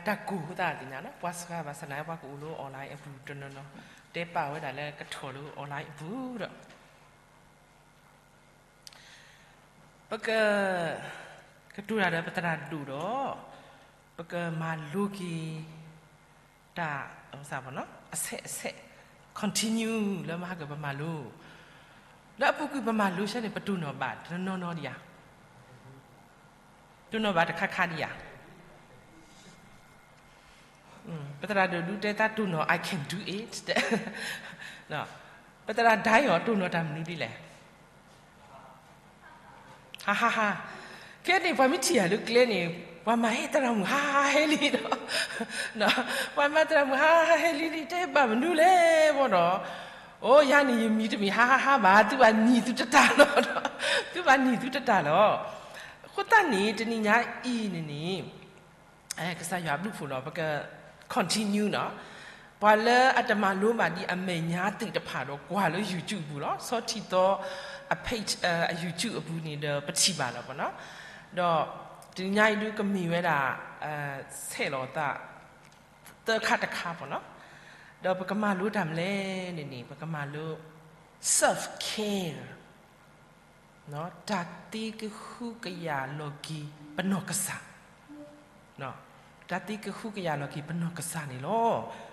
တၢ်ကိၢ်အဃိသတးသ့ၣ်ညါနီၤ, ပှၤစှၤဘၣ်ဆၣ်သနာ်က့ ပှၤကအိၣ်လၢ online အပူၤတနီၤနီၤ, တဲပာ်ဝဲဒၣ်လၢကထီၣ်လၢ online အပူၤဒီး ပက ကတိၤတၢ်ဒီးပသရၣ်ဒိၣ်ဒီး ပကမၤလိက့ၤ တၢ် အဆဲးအဆဲး continue လၢမဟါကပမၤလိ, လၢအပူၤကွံာ်ပမၤလိဆဲန့ၣ် ပတိၢ်နီၣ်ဘၣ်တနီၤနီၤဒံးဧါ, တိၢ်နီၣ်ဘၣ်တခါခါဒံးဧါ. ပသရၣ်ဒိၣ်ဒုတဲသးတိၢ်နီၣ် I can do it တဲ, ပသရၣ်ဒၣ်အီၤတိၢ်နီၣ်တၢ်မနုၤဒ်လဲၣ်. ဟါဟါဟါ, ခဲန့ၣ် ပှၤမ့ၢ်ထံၣ်ယၤလၢကျဲန့ၣ် ပှၤမၤဟဲသရၣ်မုၣ်ဟါဟါဟဲလံဒီး, ပှၤမၤသရၣ်မုၣ်ဟါဟါဟဲလံလံ တဲဘၣ်မနုၤလဲၣ်ဘၣ်ဒီး, အိ ယၤန့ၣ် ယမံၤတမ့ၢ်ဟါဟါဟါဘၣ်, သုဘၣ်နံၤသုတတၢ်လီၤ, သုဘၣ်နံၤသုတတၢ်လီၤ. အဃိသတးန့ၣ် တနံၤညါအံၤန့ၣ်န့ၣ် ကစၢ်ယွၤဘျုးဖှိၣ်ဒီး ပက continue နီၤ, ပှၤလၢအတမၤလိဘၣ်ဒံးအမဲာ်ညါသ့ၣ်တဖၣ်ဒီး ကွၢ်လၢ YouTube အပူၤလီၤ. ဆီထံသီအ page အ YouTube အပူၤန့ၣ်ဒီး ပထံၣ်ဘၣ်လီၤပနီၤ. ဒီးတနံၤညါအံၤဒုကမ့ၢ်ဝဲဒၣ် ဆဲးလီၤသး သၢခါတခါပနီၤ. ဒီးပကမၤလိတၢ်မနုၤလဲၣ်န့ၣ်န့ၣ် ပကမၤလိ self care တၢ်သ့ကဟုကယာ်လီၤက့ၤပနီၢ်ကစၢ်, တၢ်သ့ကဟုကယာ်လီၤက့ၤပနီၢ်ကစၢ်န့ၣ်လီၤ.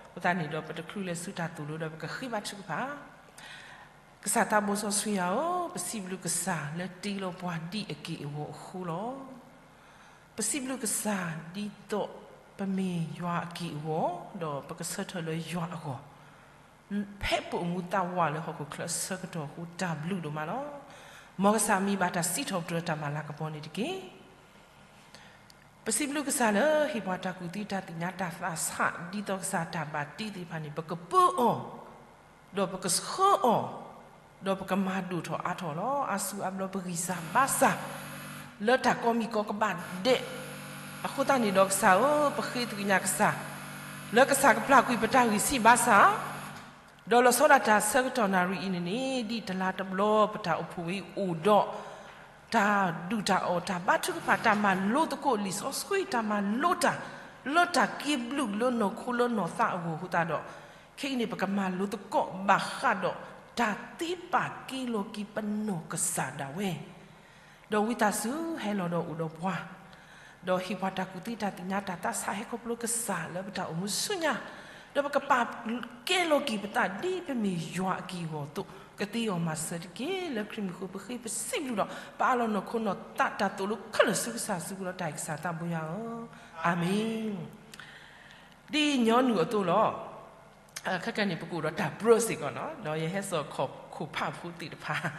အဃိသတးန့ၣ်ဒီး ပတချုးလဲၤဆူတၢ်သိၣ်လိဒီး ပကဃ့ဘါထုကဖၣ်. ကစၢ်သးဘိစီဆှံယွၤဧၢ, ပစံးဘျုးကစၢ်လၢတ့လီၤပှၤဒ်အက့ၢ်အဂီၤအဃိလီၤ. ပစံးဘျုးကစၢ်ဒ်သိးပမ့ၢ်ယွၤအက့ၢ်အဂီၤ, ဒီးပကဆၢထၢၣ်လၢယွၤအဂီၢ် ဖဲပအိၣ်မူသးဝးလၢဟီၣ်ခိၣ်ချၢအဆၢကတီၢ်အဃိ တၢ်ဘျုးဒိၣ်မးလီၤ. မ်ကစၢ်မံဘၣ်တၢ်စံးထီၣ်ပတြၢၤတၢ်မၤလၤကပီၤန့ၣ်တက့ၢ်. ပစံးဘျုးကစၢ်လၢဟ့ၣ်ပှၤတၢ်ကူၣ်သ့တၢ်သ့ၣ်ညါတၢ်သးဆး ဒ်သိးကစၢ်တၢ်ဘၣ်တ့သ့ၣ်တဖၣ်န့ၣ် ပကပၢအီၤ, ဒီးပကဆှၢအီၤ, ဒီးပကမၤဒိၣ်ထီၣ်အါထီၣ်လီၤ. အါစုအါဘျီပဂံၢ်စၢ်ဘါစၢ် လၢတၢ်ကိးမံၤကိးကဘၣ်ဒဲး, အဃိသတးန့ၣ်ဒီးကစၢ်ဧၢ, ပဃ့သးကညးကစၢ် လၢကစၢ်ကပျၢ်ကွံာ်ပတၢ်ဂံၢ်ဆံးဘါစၢ် ဒီးလီၤဆီဒၣ်တၢ်ဆၢကတီၢ်နၣ်ရံၣ်အံၤန့ၣ်န့ၣ် ဒ်တလါတဘျီပတၢ်အိၣ်ဖှိၣ်ဝဲအိၣ်ဒီး တၢ်ဒုၣ်တၢ်အီၣ် တၢ်ဘါထုကဖၣ် တၢ်မၤလိသကိးလံာ်စီဆှံ တၢ်မၤလိတၢ် လၢတၢ်က့ဘျုးလၢနီၢ်ခိလၢနီၢ်သးအဂီၢ်အဃိသတးဒီး ခဲအံၤန့ၣ် ပကမၤလိသကိးဘၣ်ဃးဒီး တၢ်သ့ပာ်က့ၤလီၤက့ၤပနီၢ်ကစၢ်ဒၣ်ဝဲ ဒီးဝံသးစူၤဟဲလီၤဒီးအိၣ်ဒီးပှၤ, ဒီးဟ့ၣ်ပှၤတၢ်ကူၣ်သ့တၢ်သ့ၣ်ညါတၢ်သးဆး ဟဲခီဖျိကစၢ်လၢပတၢ်အိၣ်မူဆူညါ, ဒီးပကပာ်ကဲလီၤက့ၤပသးဒ်ပမ့ၢ်ယွၤအက့ၢ်အဂီၤအသိး ကသ့အီၤမၤစၢၤတက့ၢ်. လၢခရံာ်မံၤအဃိပဃ့ပစံးဘျုးဒီး ပအးလီၤနီၢ်ခိနီၢ်သးတၢ်သိၣ်လိခဲလၢာ်ဆူကစၢ်စုပူၤလီၤ. တၢ်အံၤကစၢ်သးဘိယွၤဧၢ, အၤမ့ၣ်. ဒ်ညီနုၢ်အသိးလီၤ. ခဲကနံၣ်န့ၣ် ပကအိၣ်ဒီးတၢ်ပြၢစ့ၢ်ကီးနီၤ, ဒီးယဟဲစိာ်ခိၣ်ဖးဖိသ့ၣ်တဖၣ်,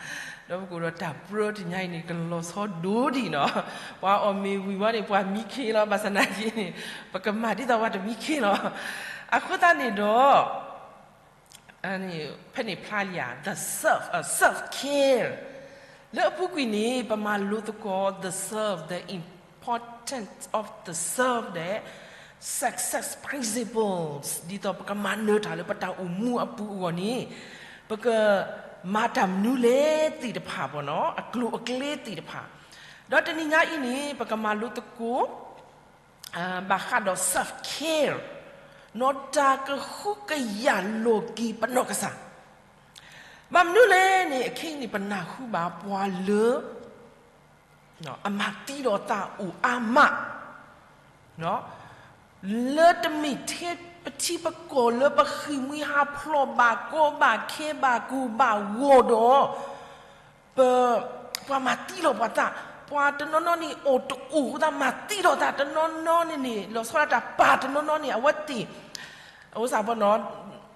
ဒီးပကအိၣ်ဒီးတၢ်ပြၢတနံၤညါအံၤန့ၣ် ကလီၤဆီဒိၣ်ဒံးနီၤ, ပှၤအီၣ်မ့ၤဝံၤဝဲန့ၣ် ပှၤမံခ့လီၤ, ဘၣ်ဆၣ်သနာ်က့န့ၣ် ပကမၤဒ်သိးပှၤတမံခ့လီၤ. အဃိသတးန့ၣ်ဒီး ဖဲန့ၣ်ဖျါလံဧါ, the serve, uh, self care လၢအပူၤကွံာ်န့ၣ် ပမၤလိသကိး the serve, the importance of the serve ဒီး success principles ဒ်သိးပကမၤနၢၤတၢ်လၢပတၢ်အိၣ်မူအပူၤအဂီၢ်န့ၣ် ပကမၤတၢ်မနုၤလဲၣ်သ့ၣ်တဖၣ်ပနီၤ, အကျိၤအကျဲသ့ၣ်တဖၣ်, ဒီးတနံၤညါအံၤန့ၣ် ပကမၤလိသကိး ဘၣ်ဃးဒီး self care နီၢ်တၢ်ကဟုကယာ်လီၤက့ၤပနီၢ်ကစၢ်. ဘၣ်မနုၤလဲၣ်န့ၣ် အခဲအံၤန့ၣ် ပနၢ်ဟူဘၣ်ပှၤလၢ အမၤသံဒီးသးအိၣ်အါမး, လၢတမ့ၢ်ထဲပထံပကီၢ်လၢပဃ့ၢ်မှံဟးဖျိးဘၣ်ကီဘၣ်ခဲဘၣ်ကိၢ်ဘၣ်ဂီၤဒီး ပ ပှၤမၤသံလီၤပှၤသး, ပှၤတနီၤနီၤန့ၣ် အိၣ်တအိၣ်အဃိသတး မၤသံလီၤသး, တနီၤနီၤန့ၣ်န့ၣ် လီၤဆီဒၣ်တၢ်ပာ်တနီၤနီၤန့ၣ် အဝဲသ့ၣ် အဝဲစ့ၢ်ပနီၤ, ဒ်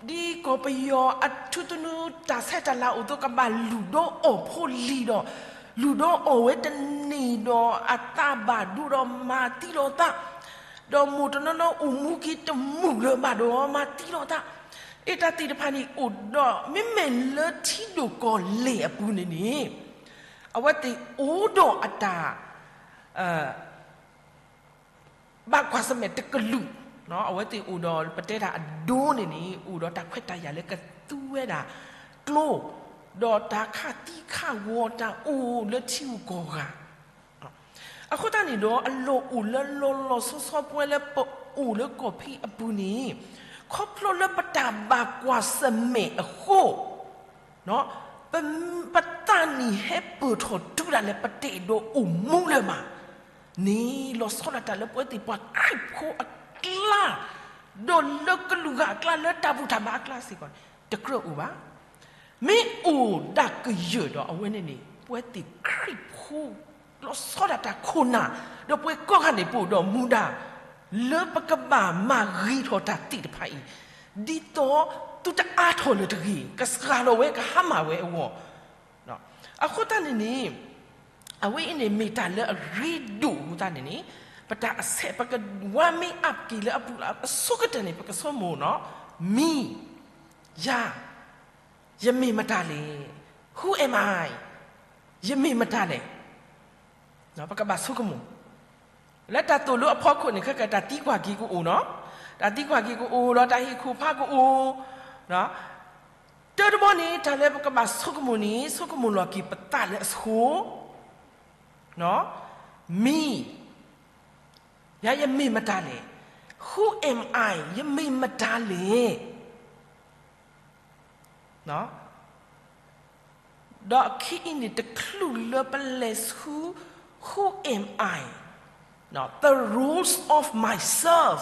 ကီၢ်ပယီၤအထူသနူတၢ်ဆဲးတၢ်လၤအိၣ်အသိး ကဘၣ်လုၢ်ဒီးအီၣ်ဖိလံၤဒီး လုၢ်ဒီးအီၣ်ဝဲတန့ၢ်ဒီး အသးဘၣ်ဒိဒီးမၤသံလီၤသး, ဒီးမိၢ်တနီၤနီၤအိၣ်မူက့ၤတမုာ်လၢၤဘၣ်ဒီး မၤသံလီၤသး, အ့ တၢ်သ့ၣ်တဖၣ်န့ၣ်အိၣ်ဒီး မ့မ့ၢ်လၢထံဒိၣ်ကီၢ်လဲၢ်အပူၤန့ၣ်န့ၣ် အဝဲသ့ၣ်အိၣ်ဒီးအတၢ် ဘၣ်ကွၢ်ဆၢၣ်မဲာ်တကလုာ်, အဝဲသ့ၣ်အိၣ်ဒီးပတဲတၢ်အဒိန့ၣ်န့ၣ် အိၣ်ဒီးတၢ်ခွဲးတၢ်ယာ်လၢကသူဝဲဒၣ်ကျိ, ဒီးတၢ်ခးသံခးဂီၤတၢ်အိၣ်လၢထံဂုၤကီၢ်ဂၤ အဃိသတးန့ၣ်ဒီး အလီၢ်အိၣ်လၢလီၤလီၤဆီဆီပဝဲလၢပအိၣ်လၢကီၢ်ဖံအပူၤန့ၣ်, ခီဖျိလၢပတၢ်ဘၣ်ကွၢ်ဆၢၣ်မဲာ်အဃိ, ပသးန့ၣ်ဟဲပၢၢ်ထီၣ်တုၤဒၣ်လဲာ် ပတအဲၣ်ဒိးအိၣ်မူလၢၤဘၣ်န့ၣ်, လီၤဆီဒၣ်တၢ်လၢပဝဲသ့ၣ်ပှၤခရံာ်ဖိအကျါ, ဒီးလၢကလုာ်ဂၤအကျါ လၢတၢ်ဘူၣ်တၢ်ဘါအကျါစ့ၢ်ကီးန့ၣ် တကြၢးအိၣ်ဘၣ်. မ့ၢ်အိၣ်ဒၣ်ကယၢၢ်ဒီး အဝဲန့ၣ်န့ၣ် ပဝဲသ့ၣ်ခရံာ်ဖိ လီၤဆီဒၣ်တၢ်ခိၣ်နၢ်, ဒီးပဝဲကိးဂၤန့ၣ် ပအိၣ်ဒီးမူဒါ လၢပကဘၣ်မၤဂ့ၤထီၣ်တၢ်သ့ၣ်တဖၣ်အံၤ, ဒ်သိးသုတအါထီၣ်လၢၤတဂ့ၤ, ကစှၤလီၤဝဲကဟါမၢ်ဝဲအဂီၢ်. အဃိသတးန့ၣ်န့ၣ်, အဝဲအံၤန့ၣ်မ့ၢ်တၢ်လၢအရ့ဒိၣ်အဃိသတးန့ၣ်န့ၣ်, ပတၢ်အဆဲး ပကဝါမ့ၢ်အပ်က့ၤလၢအပူၤ အဆိကတၢၢ်န့ၣ် ပကဆိကမိၣ်နီၤ, me, ယၤ, ယမ့ၢ်မတၤလဲၣ်, who am I, ယမ့ၢ်မတၤလဲၣ်. ပကဘၣ်ဆိကမိၣ်, လၢတၢ်သိၣ်လိအဖီခိၣ်န့ၣ် ခဲကတၢၢ်တၢ်သံကွၢ်က့ၤကအိၣ်နီၤ, တၢ်သံကွၢ်က့ၤကအိၣ်ဒီးတၢ်ဟ့ၣ်ခိၣ်ဖးကအိၣ်, တၢတဘီန့ၣ် တၢ်လၢပကဘၣ်ဆိကမိၣ်န့ၣ် ဆိကမိၣ်လီၤက့ၤပသးလၢအဆိ, me, ယၤယမ့ၢ်မတၤလဲၣ်, who am I, ယမ့ၢ်မတၤလဲၣ်. ဒီးအခံအံၤန့ၣ် တချုးလၢပလဲၤဆူ who am I, the roles of myself,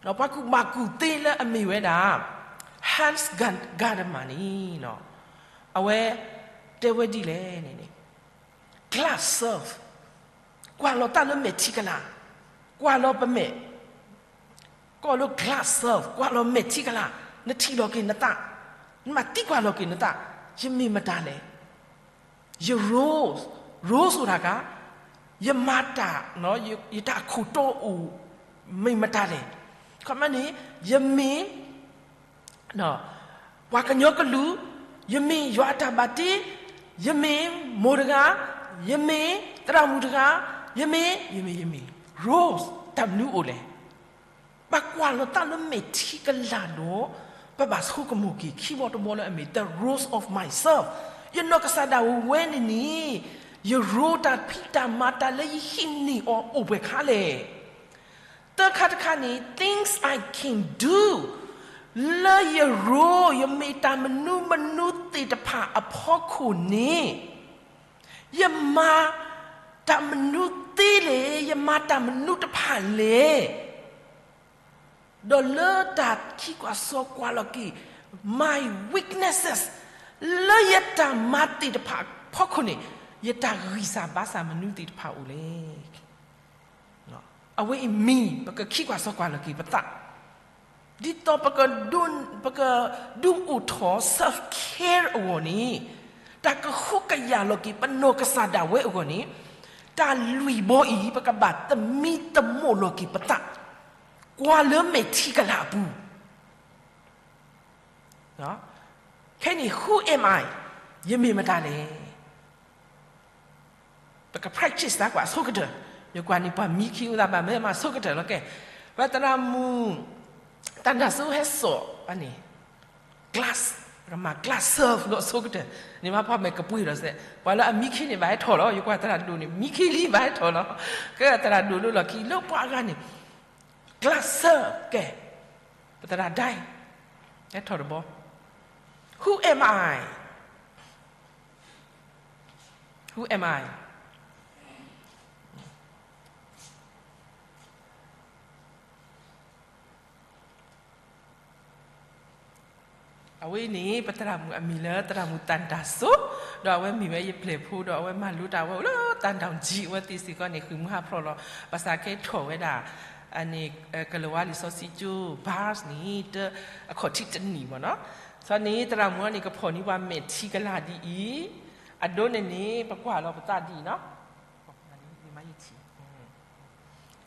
ပှၤကူၣ်ဘၣ်ကူၣ်သ့လၢအမ့ၢ်ဝဲဒၣ် Hans Gad-, Gadamer န့ၣ်, အဝဲတဲဝဲဒ်လဲၣ်န့ၣ်န့ၣ်, glass serve, ကွၢ်လီၤသးလၢမဲာ်ထံကလၤ, ကွၢ်လီၤပမဲာ်, ကိးလၢ glass serve, ကွၢ်လီၤမဲာ်ထံကလၤ, နထံၣ်လီၤက့ၤနသး, နမၤသံကွၢ်လီၤက့ၤနသး, ယမ့ၢ်မတၤလဲၣ်, ယ role, role ဆိုတာက, ယမၤတၢ်, ယတၢ်အခိၣ်တီအိၣ်, မ့ၢ်မတၤလဲၣ်, ခီမ့ၢ်န့ၣ်, ယမ့ၢ် ပှၤကညီကလုာ်, ယမ့ၢ်ယွၤအတၢ်ဘၣ်တ့, ယမ့ၢ်မိၢ်တဂၤ, ယမ့ၢ်သရၣ်မုၣ်တဂၤ, ယမ့ၢ်, ယမ့ၢ်, ယမ့ၢ်, role တၢ်မနုၤအိၣ်လဲၣ်. ပကွၢ်လီၤသးလၢမဲာ်ထံကလၤဒီး, ပဘၣ်ဆိကမိၣ်က့ၤခံဘီတဘီလၢအမ့ၢ် the roles of myself, ယနီၢ်ကစၢ်ဒၣ်ဝဲန့ၣ်န့ၣ်, ယ role တၢ်ဖံးတၢ်မၤတၢ်လၢယဟံးန့ၢ်အီၤအိၣ်ပှဲၤခါလဲၣ်. သၢခါတခါန့ၣ် things I can do, လၢယ role ယမ့ၢ်တၢ်မနုၤမနုၤသ့ၣ်တဖၣ်အဖီခိၣ်န့ၣ်, ယမၤတၢ်မနုၤသ့လဲၣ်, ယမၤတၢ်မနုၤတဖၣ်လဲၣ်, ဒီးလၢတၢ်ခံကွၢ်စီကွၢ်လီၤက့ၤ my weaknesses, လၢယတၢ်မၤသ့ၣ်တဖၣ်အဖီခိၣ်န့ၣ်, ယတၢ်ဂံၢ်စၢ်ဘါစၢ်မနုၤသ့ၣ်တဖၣ်အိၣ်လဲၣ်. အဝဲအံၤ me, ပကခံကွၢ်စီကွၢ်လီၤက့ၤပသး, ဒ်သိးပကဒုးအိၣ်ထီၣ် self care အဂီၢ်န့ၣ်, တၢ်ကဟုကယာ်လီၤက့ၤပနီၢ်ကစၢ်ဒၣ်ဝဲအဂီၢ်န့ၣ်, တၢ်လွံၢ်ဘီအံၤ ပကဘၣ်သမံသမိးလီၤက့ၤပသး, ကွၢ်လၢမဲာ်ထံကလၤအပူၤ. ခဲအံၤန့ၣ် who am I, ယမ့ၢ်မတၤလဲၣ်. ပက practice သးကွၢ်အဆိကတၢၢ်, ယကွၢ်န့ၣ်ပှၤမံခံအိၣ်သးဘၣ်မ့ၢ်မၤဆိကတၢၢ်လီၤကဲ, ပသရၣ်မုၣ် တၢ်ဒၣ်စိဟဲစိာ်န့ၣ်, glass, ပကမၤ glass serve လၢအဆိကတၢၢ်, န့ၣ်မ့ၢ်ပှၤမဲာ်ကပှ့ၤလီၤစဲး, ပှၤလၢအမံခံန့ၣ် ဘၣ်ဟဲထီၣ်လီၤ, ယကွၢ်သရၣ်ဒိၣ်န့ၣ် မံခံလံဘၣ်ဟဲထီၣ်လီၤ, ကဲသရၣ်ဒိၣ်လၢလီၢ်ခံလၢပှၤအဂၤန့ၣ်, glass serve ကဲ, ပသရၣ်ဒၣ်, ဟဲထီၣ်တဘီ, who am I? Who am I? အဝဲန့ၣ် ပသရၣ်မုၣ်အမံၤလၢသရၣ်မုၣ်တၢ်ဒၣ်စိ, ဒီးအဝဲမ့ၢ်ဝဲယပျဲၢ်ဖိဒီးအဝဲမၤလိတၢ်ဝဲအိၣ်လၢတၢ်ဒၣ်ကံအဝဲသ့ၣ်စ့ၢ်ကီးန့ၣ် ဃုမုၢ်ဟးဖျိးလီၤ, ဘၣ်ဆၣ်ကဲထီၣ်ဝဲဒၣ်, အန့ၣ်, ကလၤဝါလံာ်စီဆှံကၠိ verse န့ၣ် တ, အခီၣ်ထံးတနံၣ်မ့ၢ်နီၤ, ဆီန့ၣ် သရၣ်မုၣ်အံၤန့ၣ် ကဖီၣ်န့ၢ်ပှၤမဲာ်ထံကလၤဒ်အံၤ, အဒိန့ၣ်န့ၣ် ပကွၢ်လီၤပသးဒ်အံၤနီ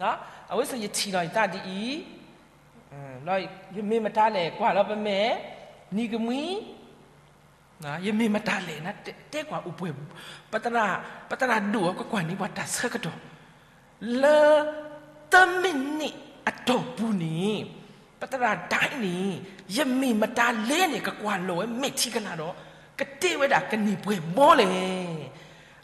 ၤ, အဝဲဆိယထံၣ်လီၤယသးဒ်အံၤ, ယမ့ၢ်မတၤလဲၣ် ကွၢ်လီၤပမဲာ်, နံၤကမှံ, ယမ့ၢ်မတၤလဲၣ်, တဲကွၢ်အိၣ်ပှဲၤ, ပသရၣ်ဒိၣ်အကကွၢ်န့ၢ်ပှၤတၢ်ဆၢကတီၢ်, လၢ, သၢမံးနံးအတီၢ်ပူၤန့ၣ်, ပသရၣ်ဒၣ်န့ၣ်, ယမ့ၢ်မတၤလဲၣ်န့ၣ် ကကွၢ်လီၤဝဲမဲာ်ထံကလၤဒီး, ကတဲဝဲဒၣ်ကန့ၢ်ပှဲၤဘီလဲၣ်.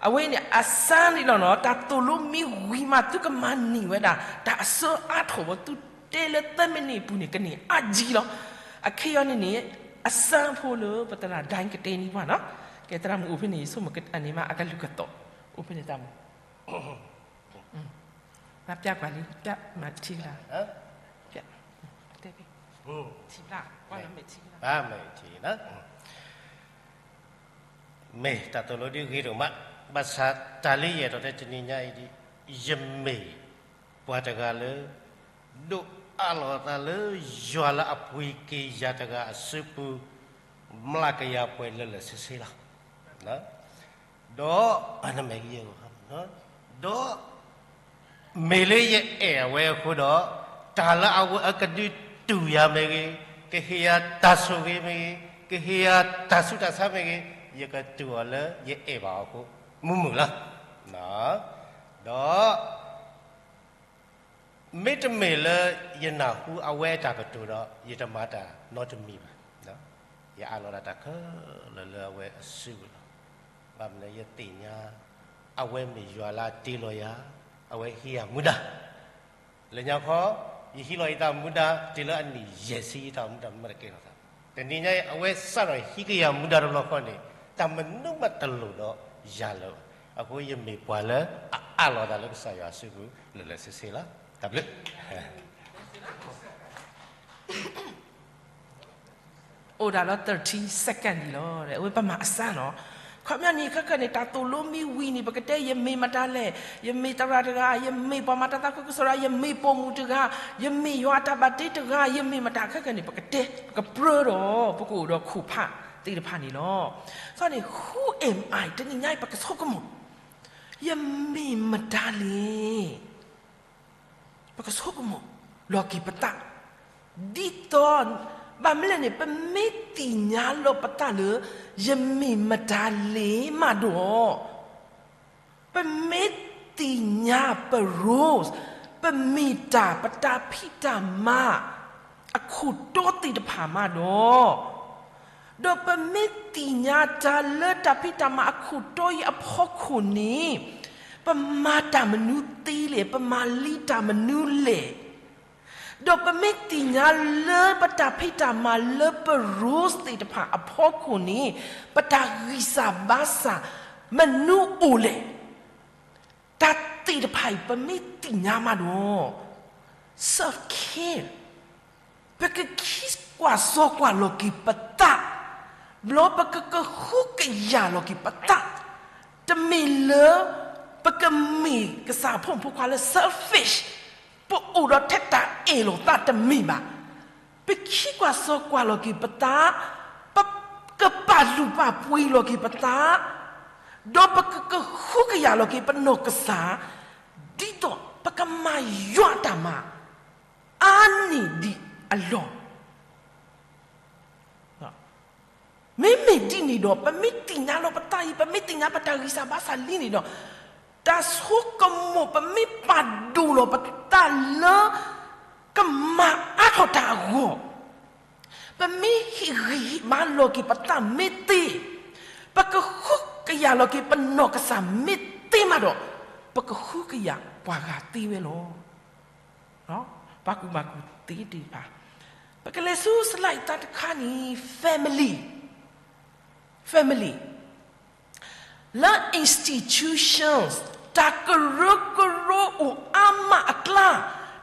အဝဲန့ၣ်အစၢန့ၣ်လီၤနီၤ, တၢ်သိၣ်လိမ့ၢ်ဝံၤမး သုကမၤန့ၢ်ဝဲဒၣ် တၢ်အစၢအါထီၣ်ဝဲ သုတဲလၢသၢမံးနံးအပူၤန့ၣ် ကန့ၢ်အါကံလီၤ. အခဲအံၤန့ၣ်န့ၣ် အစၢဖိလၢပသရၣ်ဒိုင်းကတဲန့ၢ်ပှၤနီၤ. ကဲသရၣ်မုၣ်အိၣ်ဖဲန့ၣ် ယဆိကမိၣ်အန့ၣ်မး အကလုၢ်ကသီၣ် အိၣ်ဖဲန့ၣ်သရၣ်မုၣ် နပျၢ်ကွၢ်လံ ပျၢ်မၤထံကလၤ ပျၢ် တဲဖဲ ထံဖျၢ် ကွၢ်လၢမဲာ်ထံကလၤ မ့ၢ် တၢ်သိၣ်လိဒ်ဂ့ၤဒိၣ်မး, ဘၣ်ဆၣ်တၢ်လၢယအဲၣ်ဒိးတဲတနံၤညါအံၤဒ် ယမ့ၢ်ပှၤတဂၤလၢ ဒိးအးလီၤအသးလၢယွၤလၢအပှ့ၤက့ၤယၤတဂၤအစုပူၤ မျးကယၤပှဲၤလၢာ်လၢာ်ဆ့ဆ့လီၤ. ဒီး အနမဲာ်ကယဲၢ်ဂီၤ ဒီး မ့ၢ်လၢယအဲၣ်အဝဲအဃိဒီး တၢ်လၢအဝဲအကဒုးတူၢ်ယၤမ့ၢ်ဂ့ၤ, ကဟ့ၣ်ယၤတၢ်ဆိၣ်ဂ့ၤမ့ၢ်ဂ့ၤ, ကဟ့ၣ်ယၤတၢ်ဆူးတၢ်ဆါမ့ၢ်ဂ့ၤ, ယကတူၢ်အီၤလၢယအဲၣ်ဘၣ်အီၤအဃိ မုာ်မုာ်လီၤ. ဒီး မ့တမ့ၢ်လၢယနၢ်ဟူအဝဲအတၢ်ကတိၤဒီး ယတမၤတၢ်နီတမံၤဘၣ်. ယအးလီၤဒၣ်တၢ်ခဲလၢာ်လၢအဝဲအစုပူၤလီၤ. ဘၣ်မနုၤယသ့ၣ်ညါ အဝဲမ့ၢ်ယွၤလၢအတ့လီၤယၤ, အဝဲဟံးယၤမူဒါ လၢညါခီ ယဟံးလီၤယတၢ်မူဒါ တုၤလၢအနံၣ်ယဲၢ်ဆံ ယတၢ်မူဒါမ့ၢ်တကဲထီၣ်သး, တနံၤညါအံၤ အဝဲစးထီၣ်ဟံးက့ၤယၤမူဒါတဘျီဃီန့ၣ် တၢ်မနုၤမးတလိၣ်ဒီးယၤလၢၤဘၣ်. အဃိယမ့ၢ်ပှၤလၢအအးလီၤအသးလၢကစၢ်ယွၤအစုပူၤ လၢာ်လၢာ်ဆ့ဆ့လီၤ. တၢ်ဘျုး အိၣ်ဒၣ်လီၤ သၢၣ်ထံ second ဒံးလီၤ. အဝဲပမၤအစၢနီၤ. ခီပညီန့ၣ် ခဲကနံၣ်န့ၣ် တၢ်သိၣ်လိမ့ၢ်ဝံၤန့ၣ် ပကတဲ ယမ့ၢ်မတၤလဲၣ်, ယမ့ၢ်သရၣ်တဂၤ, ယမ့ၢ်ပှၤမၤတၢ်သးခုကစီၣ်တဂၤ, ယမ့ၢ်ပိာ်မုၣ်တဂၤ, ယမ့ၢ်ယွၤအတၢ်ဘၣ်တ့တဂၤ, ယမ့ၢ်မတၤ ခဲကနံၣ်န့ၣ် ပကတဲ ပကပြၢဒီး ပကအိၣ်ဒီးခိၣ်ဖးသ့ၣ်တဖၣ်န့ၣ်လီၤ. အဃိန့ၣ် who am I တနံၤညါအံၤ ပကဆိကမိၣ်, ယမ့ၢ်မတၤလဲၣ်. ပကဆိကမိၣ်လီၤက့ၤပသး, ဒ်သိး ဘၣ်မနုၤလဲၣ်န့ၣ် ပမ့ၢ်သ့ၣ်ညါလီၤပသးလၢ ယမ့ၢ်မတၤလဲၣ်မးဒီး, ပမ့ၢ်သ့ၣ်ညါပ roles, ပမ့ၢ်တၢ် ပတၢ်ဖံးတၢ်မၤ အခိၣ်တီသ့ၣ်တဖၣ်မးဒီး, ဒီးပမ့ၢ်သ့ၣ်ညါတၢ်လၢတၢ်ဖံးတၢ်မၤအခိၣ်တီအံၤအဖီခိၣ်န့ၣ်, ပမၤတၢ်မနုၤသ့လဲၣ်, ပမၤလံတၢ်မနုၤလဲၣ်, ဒီးပမ့ၢ်သ့ၣ်ညါလၢပတၢ်ဖံးတၢ်မၤလၢပ roles သ့ၣ်တဖၣ်အဖီခိၣ်န့ၣ်, ပတၢ်ဂံၢ်စၢ်ဘါစၢ်မနုၤအိၣ်လဲၣ်. တၢ်သ့ၣ်တဖၣ်အံၤ ပမ့ၢ်သ့ၣ်ညါမးဒီး, self care, ပကခံကွၢ်စီကွၢ်လီၤက့ၤပသး, ဘျီပကကဟုကယာ်လီၤက့ၤပသး, တမ့ၢ်လၢ ပကမ့ၢ်ကစၢ်ဖိမုၣ်ဖိခွါလၢ selfish, ပအိၣ်ဒီးထဲတၢ်အဲၣ်လီၤသးတမ့ၢ်ဘၣ်. ပခံကွၢ်စီကွၢ်လီၤက့ၤပသး, ပကပာ်လုၢ်ပာ်ပှ့ၤလီၤက့ၤပသး, ဒီးပကကဟုကယာ်လီၤက့ၤပနီၢ်ကစၢ်, ဒ်သိးပကမၤယွၤအတၢ်မၤ အါန့ၢ်ဒံးအလီၢ် မ့မ့ၢ်ဒ်န့ၣ်ဒီး ပမ့ၢ်သ့ၣ်ညါလီၤပသးအံၤ, ပမ့ၢ်သ့ၣ်ညါပတၢ်ဂံၢ်စၢ်ဘါစၢ်လံန့ၣ်ဒီး, တၢ်ဆိကမိၣ် ပမ့ၢ်ပာ်ဒိၣ်လီၤပသးလၢ ကမၤအါထီၣ်တၢ်အဂီၢ်, ပမ့ၢ်ဟ့ၣ်ဂံၢ်ဟ့ၣ်ဘါလီၤက့ၤပသးမ့ၢ်သ့, ပကဟုကယာ်လီၤက့ၤပနီၢ်ကစၢ်မ့ၢ်သ့မးဒီး, ပကဟုကယာ်ပှၤဂၤသ့ဝဲလီၤ. ပှၤကူၣ်ဘၣ်ကူၣ်သ့သ့ၣ်တဖၣ်, ပကလဲၤဆူ slide တခါန့ၣ် family, family လၢ institutions တၢ်ကရၢကရိအိၣ်အါမးအကျါ,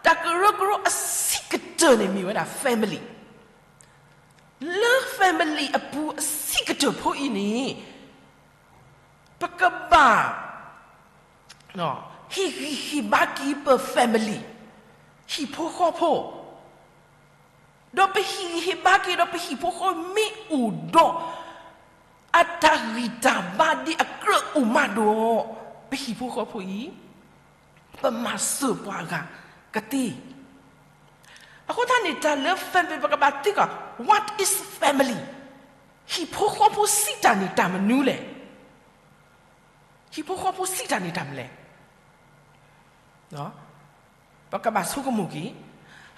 တၢ်ကရၢကရိအဆံးကတၢၢ်န့ၣ်မ့ၢ်ဝဲဒၣ် family လၢ family အပူၤအဆံးကတၢၢ်ဖိအံၤန့ၣ်, ပကဘၣ် ဟ့ၣ်ဂံၢ်ဟ့ၣ်ဘါက့ၤပ family, ဟံၣ်ဖိဃီဖိ, ဒီးပဟ့ၣ်ဂံၢ်ဟ့ၣ်ဘါက့ၤဒီးပဟံၣ်ဖိဃီဖိမ့ၢ်အိၣ်ဒီး အတၢ်ဂံၢ်တၢ်ဘါဒ်အကြၢးအိၣ်မးဒီး, ပဟံၣ်ဖိဃီဖိအံၤ ပမၤစၢၤပှၤဂၤကသ့. အဃိသတးန့ၣ် တၢ်လၢ family ပကဘၣ်သံကွၢ် what is family, ဟံၣ်ဖိဃီဖိစံးတၢ်န့ၣ်တၢ်မနုၤလဲၣ်. ဟံၣ်ဖိဃီဖိစံးတၢ်န့ၣ်တၢ်မနုၤလဲၣ်. ပကဘၣ်ဆိကမိၣ်က့ၤ,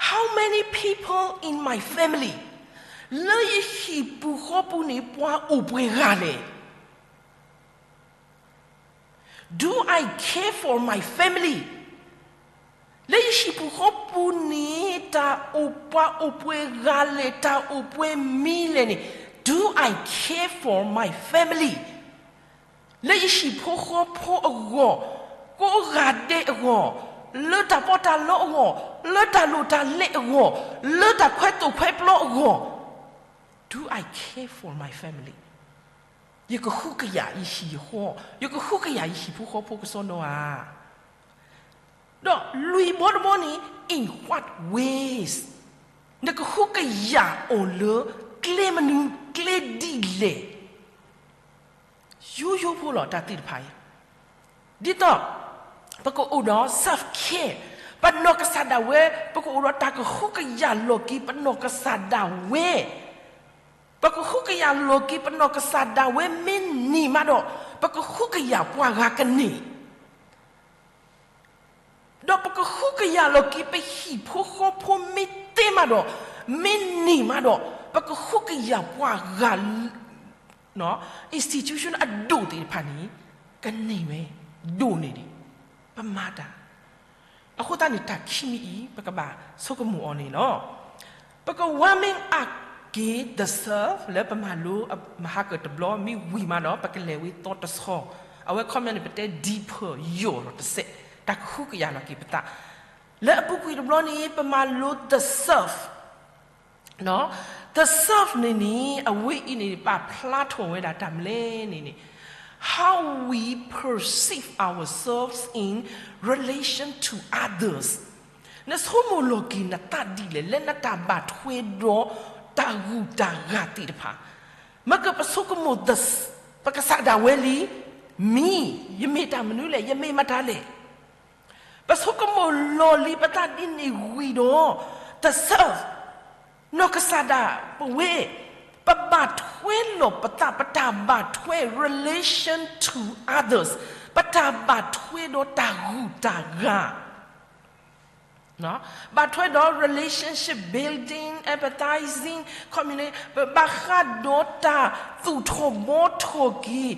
how many people in my family, လၢယဟံၣ်ပူၤဃီပူၤန့ၣ် ပှၤအိၣ်ပှဲၤဂၤလဲၣ်. Do I care for my family? လၢယဟံၣ်ဖိဃီဖိပူၤန့ၣ် တၢ်အိၣ်ပှၤအိၣ်ပှဲၤဂၤလဲၣ်, တၢ်အိၣ်ပှဲၤမံလဲၣ်န့ၣ်, do I care for my family? လၢယဟံၣ်ဖိဃီဖိအဂီၢ်, ကိးဂၤဒဲးအဂီၢ်, လၢတၢ်ပီးတၢ်လီအဂီၢ်, လၢတၢ်လိၣ်တၢ်လဲအဂီၢ်, လၢတၢ်ခွဲသိၣ်ခွဲပျီအဂီၢ်, do I care for my family? ယကဟုကယာ်ယဟံၣ်ယဃီ, ယကဟုကယာ်ယဟံၣ်ဖိဃီဖိကစီဒီဧါ. ဒီးလွံၢ်ဘီတဘီန့ၣ်, in what ways? နကဟုကယာ်အီၤလၢ ကျဲမနုၤကျဲဒ်လဲၣ်. ယိယိဖိလီၤ တၢ်သ့ၣ်တဖၣ်အံၤ, ဒ်သိး ပကအိၣ်ဒီး self care, ပနီၢ်ကစၢ်ဒၣ်ဝဲ, ပကအိၣ်ဒီးတၢ်ကဟုကယာ်လီၤက့ၤပနီၢ်ကစၢ်ဒၣ်ဝဲ, ပကဟုကယာ်လီၤက့ၤပနီၢ်ကစၢ်ဒၣ်ဝဲမ့ၢ်န့ၢ်မးဒီး, ပကဟုကယာ်ပှၤဂၤကန့ၢ် ဒီးပကဟုကယာ်လီၤက့ၤပဟံၣ်ဖိဃီဖိမ့ၢ်သ့မးဒီး, မ့ၢ်န့ၢ်မးဒီး, ပကဟုကယာ်ပှၤဂၤ institution အဒိၣ်သ့ၣ်တဖၣ်န့ၣ် ကန့ၢ်ဝဲ, ဒိၣ်န့ၢ်ဒံး, ပမၤတၢ်. အဃိသတးန့ၣ် တၢ်ခံမံၤအံၤ ပကဘၣ်ဆိကမိၣ်အီၤန့ၣ်လီၤ. ပက warming up က့ၤ the self လၢပမၤလိမဟါကတဘျီ မ့ၢ်ဝံၤမးဒီး ပကလဲၤဝံသီတဆီ, အဝဲခီပညီန့ၣ် ပတဲ deeper ယိာ်ဒီးတစဲး တၢ်ကဟုကယာ်လီၤက့ၤပသး. လၢအပူၤကွံာ်တဘျီန့ၣ် ပမၤလိ the self, the self န့ၣ်န့ၣ် အဝဲအံၤန့ၣ် ပာ်ဖျါထီၣ်ဝဲဒၣ်တၢ်မနုၤလဲၣ်န့ၣ်န့ၣ်, how we perceive ourselves in relation to others. နဆိကမိၣ်လီၤက့ၤနသးဒ်လဲၣ် လၢနတၢ်ဘၣ်ထွဲဒီးတၢ်ဂုၤတၢ်ဂၤသ့ၣ်တဖၣ်. မ့ၢ်ကပဆိကမိၣ် ပကစၢ်ဒၣ်ဝဲလံ, me, ယမ့ၢ်တၢ်မနုၤလဲၣ်, ယမ့ၢ်မတၤလဲၣ်. ပဆိကမိၣ်လီၤလံပသးဒ်န့ၣ်ဝံၤဒီး the self, နီၢ်ကစၢ်ဒၣ်ပဝဲ, ပဘၣ်ထွဲလီၤပသး ပတၢ်ဘၣ်ထွဲ relation to others, ပတၢ်ဘၣ်ထွဲဒီးတၢ်ဂုၤတၢ်ဂၤ ဘၣ်ထွဲဒီး relationship building, empathizing, community, ပဘၣ်ဃးဒီးတၢ်သူၣ်ထီၣ်ဘှီထီၣ်က့ၤ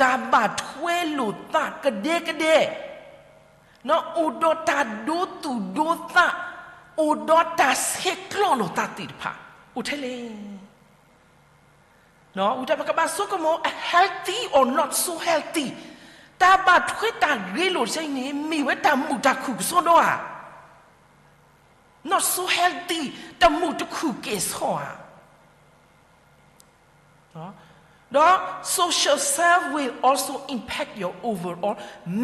တၢ်ဘၣ်ထွဲလိာ်သးကဒဲကဒဲ, အိၣ်ဒီးတၢ်ဒိသူၣ်ဒိသး, အိၣ်ဒီးတၢ်ဆဲးကျိးလိာ်သးသ့ၣ်တဖၣ် အိၣ်ထဲလဲၣ်. ဝံၤတၢ်ပကဘၣ်ဆိကမိၣ် a healthy or not so healthy, တၢ်ဘၣ်ထွဲတၢ်ဂ့ၤလိာ်တဆၢအံၤန့ၣ် မ့ၢ်ဝဲတၢ်မုာ်တၢ်ခုၣ်ကစီဒီဧါ, not so healthy, တမုာ်တခုၣ်ကဲၣ်ဆိးဧါ. ဒီး social self will also impact your overall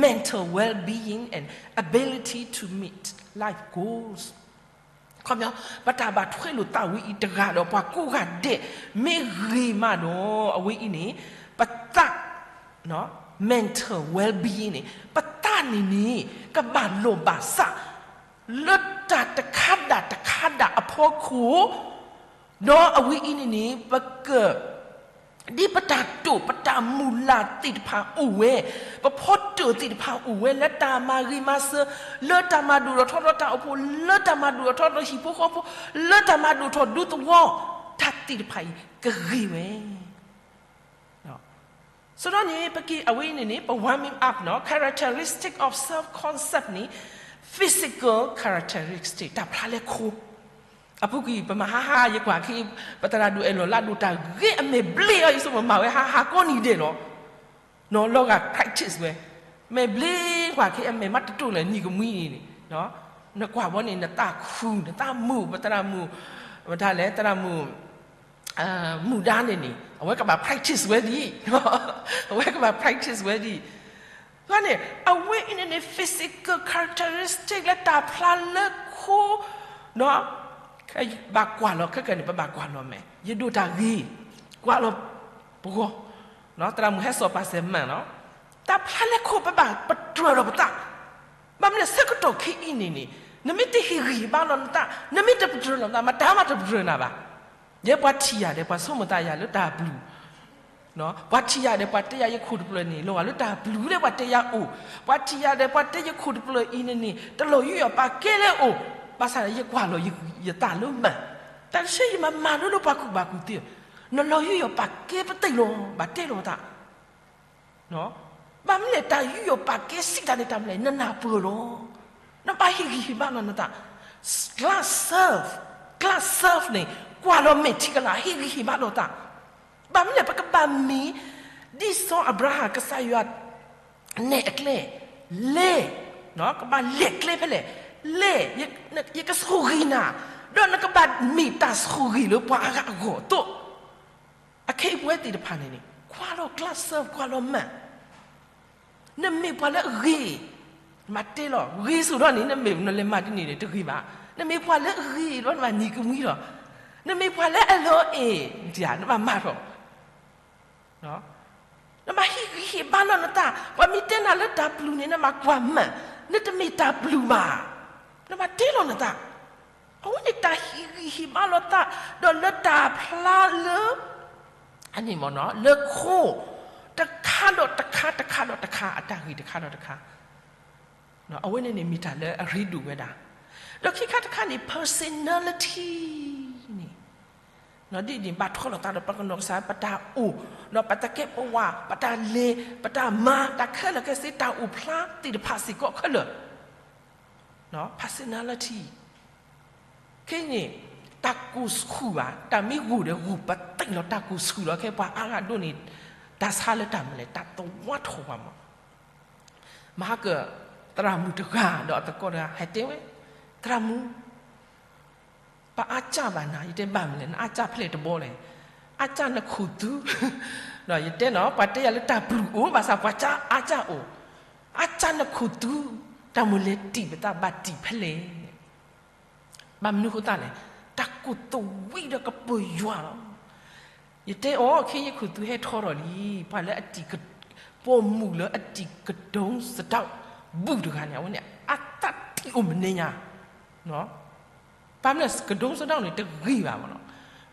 mental well-being and ability to meet life goals. ခီပညီ ပတၢ်ဘၣ်ထွဲလိာ်သးဝဲအံၤတဂၤဒီးပှၤကိးဂၤဒဲး မ့ၢ်ဂ့ၤမးဒီး အဝဲအံၤန့ၣ် ပသး mental well-being န့ၣ် ပသးန့ၣ်န့ၣ် ကဘၣ်လိာ်ဘၣ်စး လၢတၢ်တခါဒၣ်တခါဒၣ်အဖီခိၣ်, ဒီးအဝဲအံၤန့ၣ်န့ၣ် ပက ဒ်ပတၢ်တိာ်ပတၢ်မုၢ်လၢ်သ့ၣ်တဖၣ်အိၣ်ဝဲ, ပဖီတၢၣ်သ့ၣ်တဖၣ်အိၣ်ဝဲ လၢတၢ်မၤဂ့ၤမၤစၢၤ, လၢတၢ်မၤဒိၣ်ထီၣ်ထီထီၣ်တၢ်အိၣ်ဖှိၣ်, လၢတၢ်မၤဒိၣ်ထီၣ်ထီထီၣ်ဟံၣ်ဖိဃီဖိ, လၢတၢ်မၤဒိၣ်ထီၣ်ဒူသဝီ, တၢ်သ့ၣ်တဖၣ်အံၤကဂ့ၤဝဲ ဆိုတော့န့ၣ် ပက့ၤအဝဲအံၤန့ၣ်န့ၣ် ပ warming up နီၤ characteristic of self concept န့ၣ် physical characteristic တၢ်ဖျါလဲၤခိၣ်, အပူၤကွံာ် ပမၤဟါဟါ ယကွၢ်က့ၤ ပသရၣ်ဒိၣ်အဲၣ်လီၤလၢဒိၣ်တၢ်ဂ့ၤအမဲာ်ဘျ့အီၤ ယဆိကမိၣ်မၤဝဲဟါဟါကိးနံၤဒဲးလီၤ. နီၤ လီၤဂာ် practice ဝဲ, မဲာ်ဘျ့ကွၢ်က့ၤအမဲာ်မးတတိၢ်လၢနံၤကမှံန့ၣ်န့ၣ်, နကွၢ်ဘီန့ၣ် နသးခု နသးမုာ် ပသရၣ်မုာ်, မတၤလဲၣ် သရၣ်မုာ် မုၣ်ဒါန့ၣ်န့ၣ် အဝဲကဘၣ် practice ဝဲဒ်အံၤ, အဝဲကဘၣ် practice ဝဲဒ်အံၤ, န့ၣ် အဝဲအံၤန့ၣ်န့ၣ် physical characteristic လၢတၢ်ဖျါလဲၤခိၣ်, ဘၣ်ကွၢ်လီၤခဲကနံၣ်န့ၣ် ပဘၣ်ကွၢ်လီၤမဲာ်, ယဒိၣ်တၢ်ဂ့ၤ, ကွၢ်လီၤပဂီၢ်, သရၣ်မုၣ်ဟဲစိာ်ပာ်စၢၤမၢ်နီၤ, တၢ်ဖျါလဲၤခိၣ် ပဘၣ်ပတြၢၤလီၤပသး, ဘၣ်မနုၤလဲၣ် ဆၢကတီၢ်ခဲအံၤန့ၣ်န့ၣ် နမ့ၢ်တဟ့ၣ်ဂံၢ်ဟ့ၣ်ဘါလီၤနသး နမ့ၢ်တပတြၢၤလီၤနသး မတၤမးတပတြၢၤနၤဘၣ်. ယဲပှၤထံၣ်ယၤဒီး ပှၤဆိကမိၣ်သးယၤလၢတၢ်ဘျုး, ပှၤထံၣ်ယၤဒီး ပှၤတဲယၤယခိၣ်တဖျၢၣ်န့ၣ် လီၤဂာ်လၢတၢ်ဘျုးလၢပှၤတဲယၤအိၣ်, ပှၤထံၣ်ယၤဒီး ပှၤတဲယခိၣ်တဖျၢၣ်အံၤန့ၣ်န့ၣ် တလီၤယူးယီၣ်ပာ်ကဲလၢအိၣ်, ဘၣ်ဆၣ်ယကွၢ်လီၤယသးလၢမၢ်, တၢ်တဆၢယမၤမၤလိလၢပှၤကူၣ်ဘၣ်ကူၣ်သ့, နလီၤယူးယီၣ်ပာ်ကဲပသ့ၣ်လီၤ ဘၣ်တဲလီၤသး, ဘၣ်မနုၤလဲၣ် တၢ်ယူးယီၣ်ပာ်ကဲစံးတၢ်န့ၣ် တၢ်မနုၤလဲၣ် နနၢ်ပၢၢ်လီၤ. နဘၣ်ဟ့ၣ်ဂံၢ်ဟ့ၣ်ဘါလီၤနသး, class serve, class serve န့ၣ် ကွၢ်လီၤမဲာ်ထံကလၤ ဟ့ၣ်ဂံၢ်ဟ့ၣ်ဘါလီၤသး. ဘၣ်မနုၤလဲၣ် ပကဘၣ်မ့ၢ် ဒ်စီၤအၤဘြၤဟၣ် ကစၢ်ယွၤ နဲၣ်အကျဲ, လဲၤ, ကဘၣ်လဲၤကျဲဖဲလဲၣ်, လဲၤ, ယကဆိၣ်ဂ့ၤနၤ, ဒီးနကဘၣ်မ့ၢ်တၢ်ဆိၣ်ဂ့ၤလၢပှၤအါဂၤအဂီၢ်အသိး, အခ့အပှဲၤသ့ၣ်တဖၣ်န့ၣ်န့ၣ် ကွၢ်လီၤ class serve ကွၢ်လီၤမၢ်, နမ့ၢ်ပှၤလၢအဂ့ၤ, နမၤတဲလီၤ ဂ့ၤစိၤဒီးန့ၣ် နမ့ၢ်နလဲၤမၤဒ်န့ၣ်န့ၣ် တဂ့ၤဘၣ်. နမ့ၢ်ပှၤလၢအဂ့ၤဒီး နဘၣ်နံၤကမှံလီၤ. နမ့ၢ်ပှၤလၢအလီၤအဲၣ် နဘၣ်မၤထီၣ် နဘၣ်ဟ့ၣ်ဂံၢ်ဟ့ၣ်ဘါလီၤနသး, ပှၤမ့ၢ်တဲနၤလၢတၢ်ပျုၤန့ၣ် နဘၣ်ကွၢ်မၢ်, နတမ့ၢ်တၢ်ပျုၤဘၣ်. နဘၣ်တဲလီၤနသး, အဝဲန့ၣ်တၢ်ဟ့ၣ်ဂံၢ်ဟ့ၣ်ဘါလီၤသး, ဒီးလၢတၢ်ဖျါလၢ အန့ၣ်မ့ၢ်နီၤ လၢခိ တခါဒီးတခါ တခါဒီးတခါ အတၢ်ဂ့ၢ်တခါဒီးတခါ, အဝဲန့ၣ်န့ၣ်မ့ၢ်တၢ်လၢအရ့ဒိၣ်ဝဲဒၣ်. ဒီးခံခါတခါန့ၣ် personality န့ၣ် ဒ်န့ၣ် ဘၣ်ထွဲလိာ်သးဒီးပနီၢ်ကစၢ် ပတၢ်အိၣ်, ဒီးပတၢ်ကဲပဝး, ပတၢ်လဲၤ, ပတၢ်မၤ, တၢ်ခဲလၢာ်ခဲဆ့ တၢ်အိၣ်ဖျါသ့ၣ်တဖၣ်စ့ၢ်ကီးခဲလၢာ်, personality. ခဲအံၤန့ၣ် တၢ်ကိၢ်ဆူၣ်ဘၣ်, တၢ်မ့ၢ်ဂိၢ်ဒီးဂိၢ် ပသ့ၣ်လီၤတၢ်ကိၢ်ဆူၣ်လီၤ. ခဲပှၤအါဂၤဒိၣ်န့ၣ် တၢ်ဆါလၢတၢ်မနုၤလဲၣ် တၢ်သဝီထီၣ်ဘၣ်မး. မဟါက သရၣ်မုၣ်တဂၤဒီးအသကိးတဂၤ ဟဲတဲဝဲ, သရၣ်မုၣ် ပအါစၢ်ဘၣ်နၤ, ယတဲဘၣ်မနုၤလဲၣ် နအါစၢ်ဖဲလဲၣ်တဘီလဲၣ်, အါစၢ်နခိၣ်သူ, ဒီးယတဲနီၤ ပှၤတဲယၤလၢတၢ်ပျုၤအိၣ် ဘၣ်ဆၣ်ပှၤစၢ်အါစၢ်အိၣ်, အါစၢ်နခိၣ်သူ, တၢ်မနုၤလဲၣ်တံၢ်ပသးဘၣ်တံၢ်ဖဲလဲၣ်. ဘၣ်မနုၤအဃိသတးလဲၣ်, တၢ်ကိၢ်သဝံဒီးကပၢၤယွၤလီၤ. ယတဲအီၤ ခဲယခိၣ်သူဟဲထီထီၣ်လံ, ပှၤလၢအတံၢ်က, ပိာ်မုၣ်လၢအတံၢ်ကဒိစဒီးဘူးတဂၤန့ၣ် အဝဲန့ၣ် အသးတံၢ်အိၣ်မနုၤညါ, ဘၣ်မနုၤလဲၣ် ကဒိစဒီးန့ၣ် တဂ့ၤဘၣ်မးနီၤ,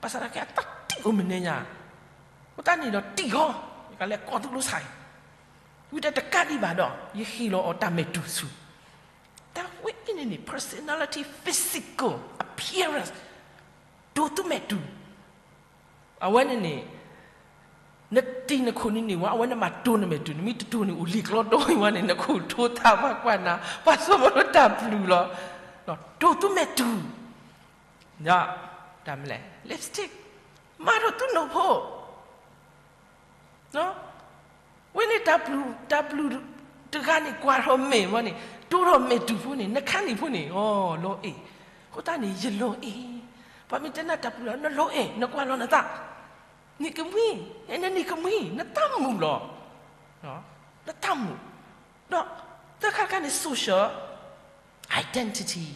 ဘၣ်ဆၣ်သနာ်က့အသးတံၢ်အိၣ်မနုၤညါ, အဃိသတးန့ၣ်ဒီးတံၢ်ဃီ, ယကလဲၤကိးသုလိၤဆဲး, ဝံၤဒီးတကးဒံးဘၣ်ဒီး ယဟ့ၣ်လီၤအီၤတၢ်မဲာ်တူၢ်ဆူၣ် တၢ်ဝဲအံၤန့ၣ်န့ၣ် personality, physical appearance, တိၢ်သူမဲာ်တူၢ်, အဝဲန့ၣ်န့ၣ်, နတံၢ်နခိၣ်နံၤန့ၣ်ဝဲ အဝဲန့ၣ်မၤတိၢ်နမဲာ်တူၢ်, နမ့ၢ်တတိၢ်န့ၣ် အိၣ်လံာ်ကျီတီဝံၤဝဲန့ၣ် နခိၣ်ထိသးပှၤကွၢ်နၤ ပှၤဆိကမိၣ်လၢတၢ်ပျုၤလီၤ, တိၢ်သူမဲာ်တူၢ်, ဒီး, တၢ်မနုၤလဲၣ် lipstick, မၤထီၣ်သုနီၢ်ဖိ ဝဲန့ၣ်တၢ်ပျုၤ, တၢ်ပျုၤတဂၤန့ၣ် ကွၢ်ထီၣ်မဲာ်ဝဲန့ၣ် တိၢ်ထီၣ်မဲာ်တူၢ်ဖိန့ၣ် နခါန့ၣ်ဖိန့ၣ် အီ လီၤအဲၣ်, အဃိသတးန့ၣ် ယလီၤအဲၣ်, ပှၤမ့ၢ်တဲနၤတၢ်ပျုၤလီၤ နလီၤအဲၣ် နကွၢ်လီၤနသး, နံၤကမှံ, နနံၤကမှံ နသးမုာ်လီၤ, နသးမုာ်, ဒီး, သၢခါတခါန့ၣ် social identity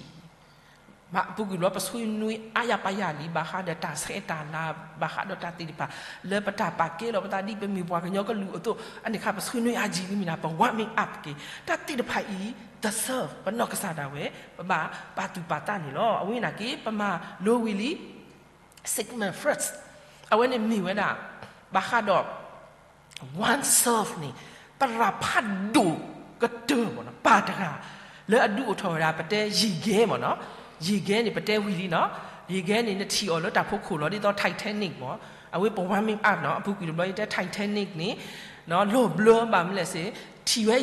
မ့ၢ်အပူၤကွံာ်ဘျီ ပဆွေးနွေးအါယၤပါယၤလံ ဘၣ်ဃးဒီးတၢ်ဆဲးတၢ်လၤ ဘၣ်ဃးဒီးတၢ်သ့ၣ်တဖၣ် လၢပတၢ်ပာ်ကဲလီၤပသးဒ်ပမ့ၢ်ပှၤကညီကလုာ်အသိး အန့ၣ်ခါ ပဆွေးနွေးအါယံာ်လံမ့ၢ်ဒၣ် ပ warming up က့ၤ တၢ်သ့ၣ်တဖၣ်အံၤ the serve ပနီၢ်ကစၢ်ဒၣ်ဝဲ ပဘၣ်ပာ်သူၣ်ပာ်သးန့ၣ်လီၤ. အဝဲနာ်က့ ပမၤလိဝံၤလံ Sigmund Freud အဝဲန့ၣ်မ့ၢ်ဝဲဒၣ် ဘၣ်ဃးဒီး oneself န့ၣ် သရၣ်ဖးဒိၣ်ကတၢၢ်မ့ၢ်နီၤ ပၢ်တဂၤ လၢအဒုးအိၣ်ထီၣ်ဝဲဒၣ် ပတဲ ရေခဲ မ့ၢ်နီၤ, ရေခဲန့ၣ် ပတဲဝံၤလံနီၤ, ရေခဲန့ၣ် နထံၣ်အီၤလၢတၢ်ဖိခိၣ်လီၤ ဒ်သိး Titanic မ့ၢ်, အဝဲပ warming up နီၤ အပူၤကွံာ်တဘျီ ယတဲ Titanic န့ၣ် လီၤဘျၢဘၣ်မနုၤလဲၣ်စ့ၢ် ထံၣ်ဝဲ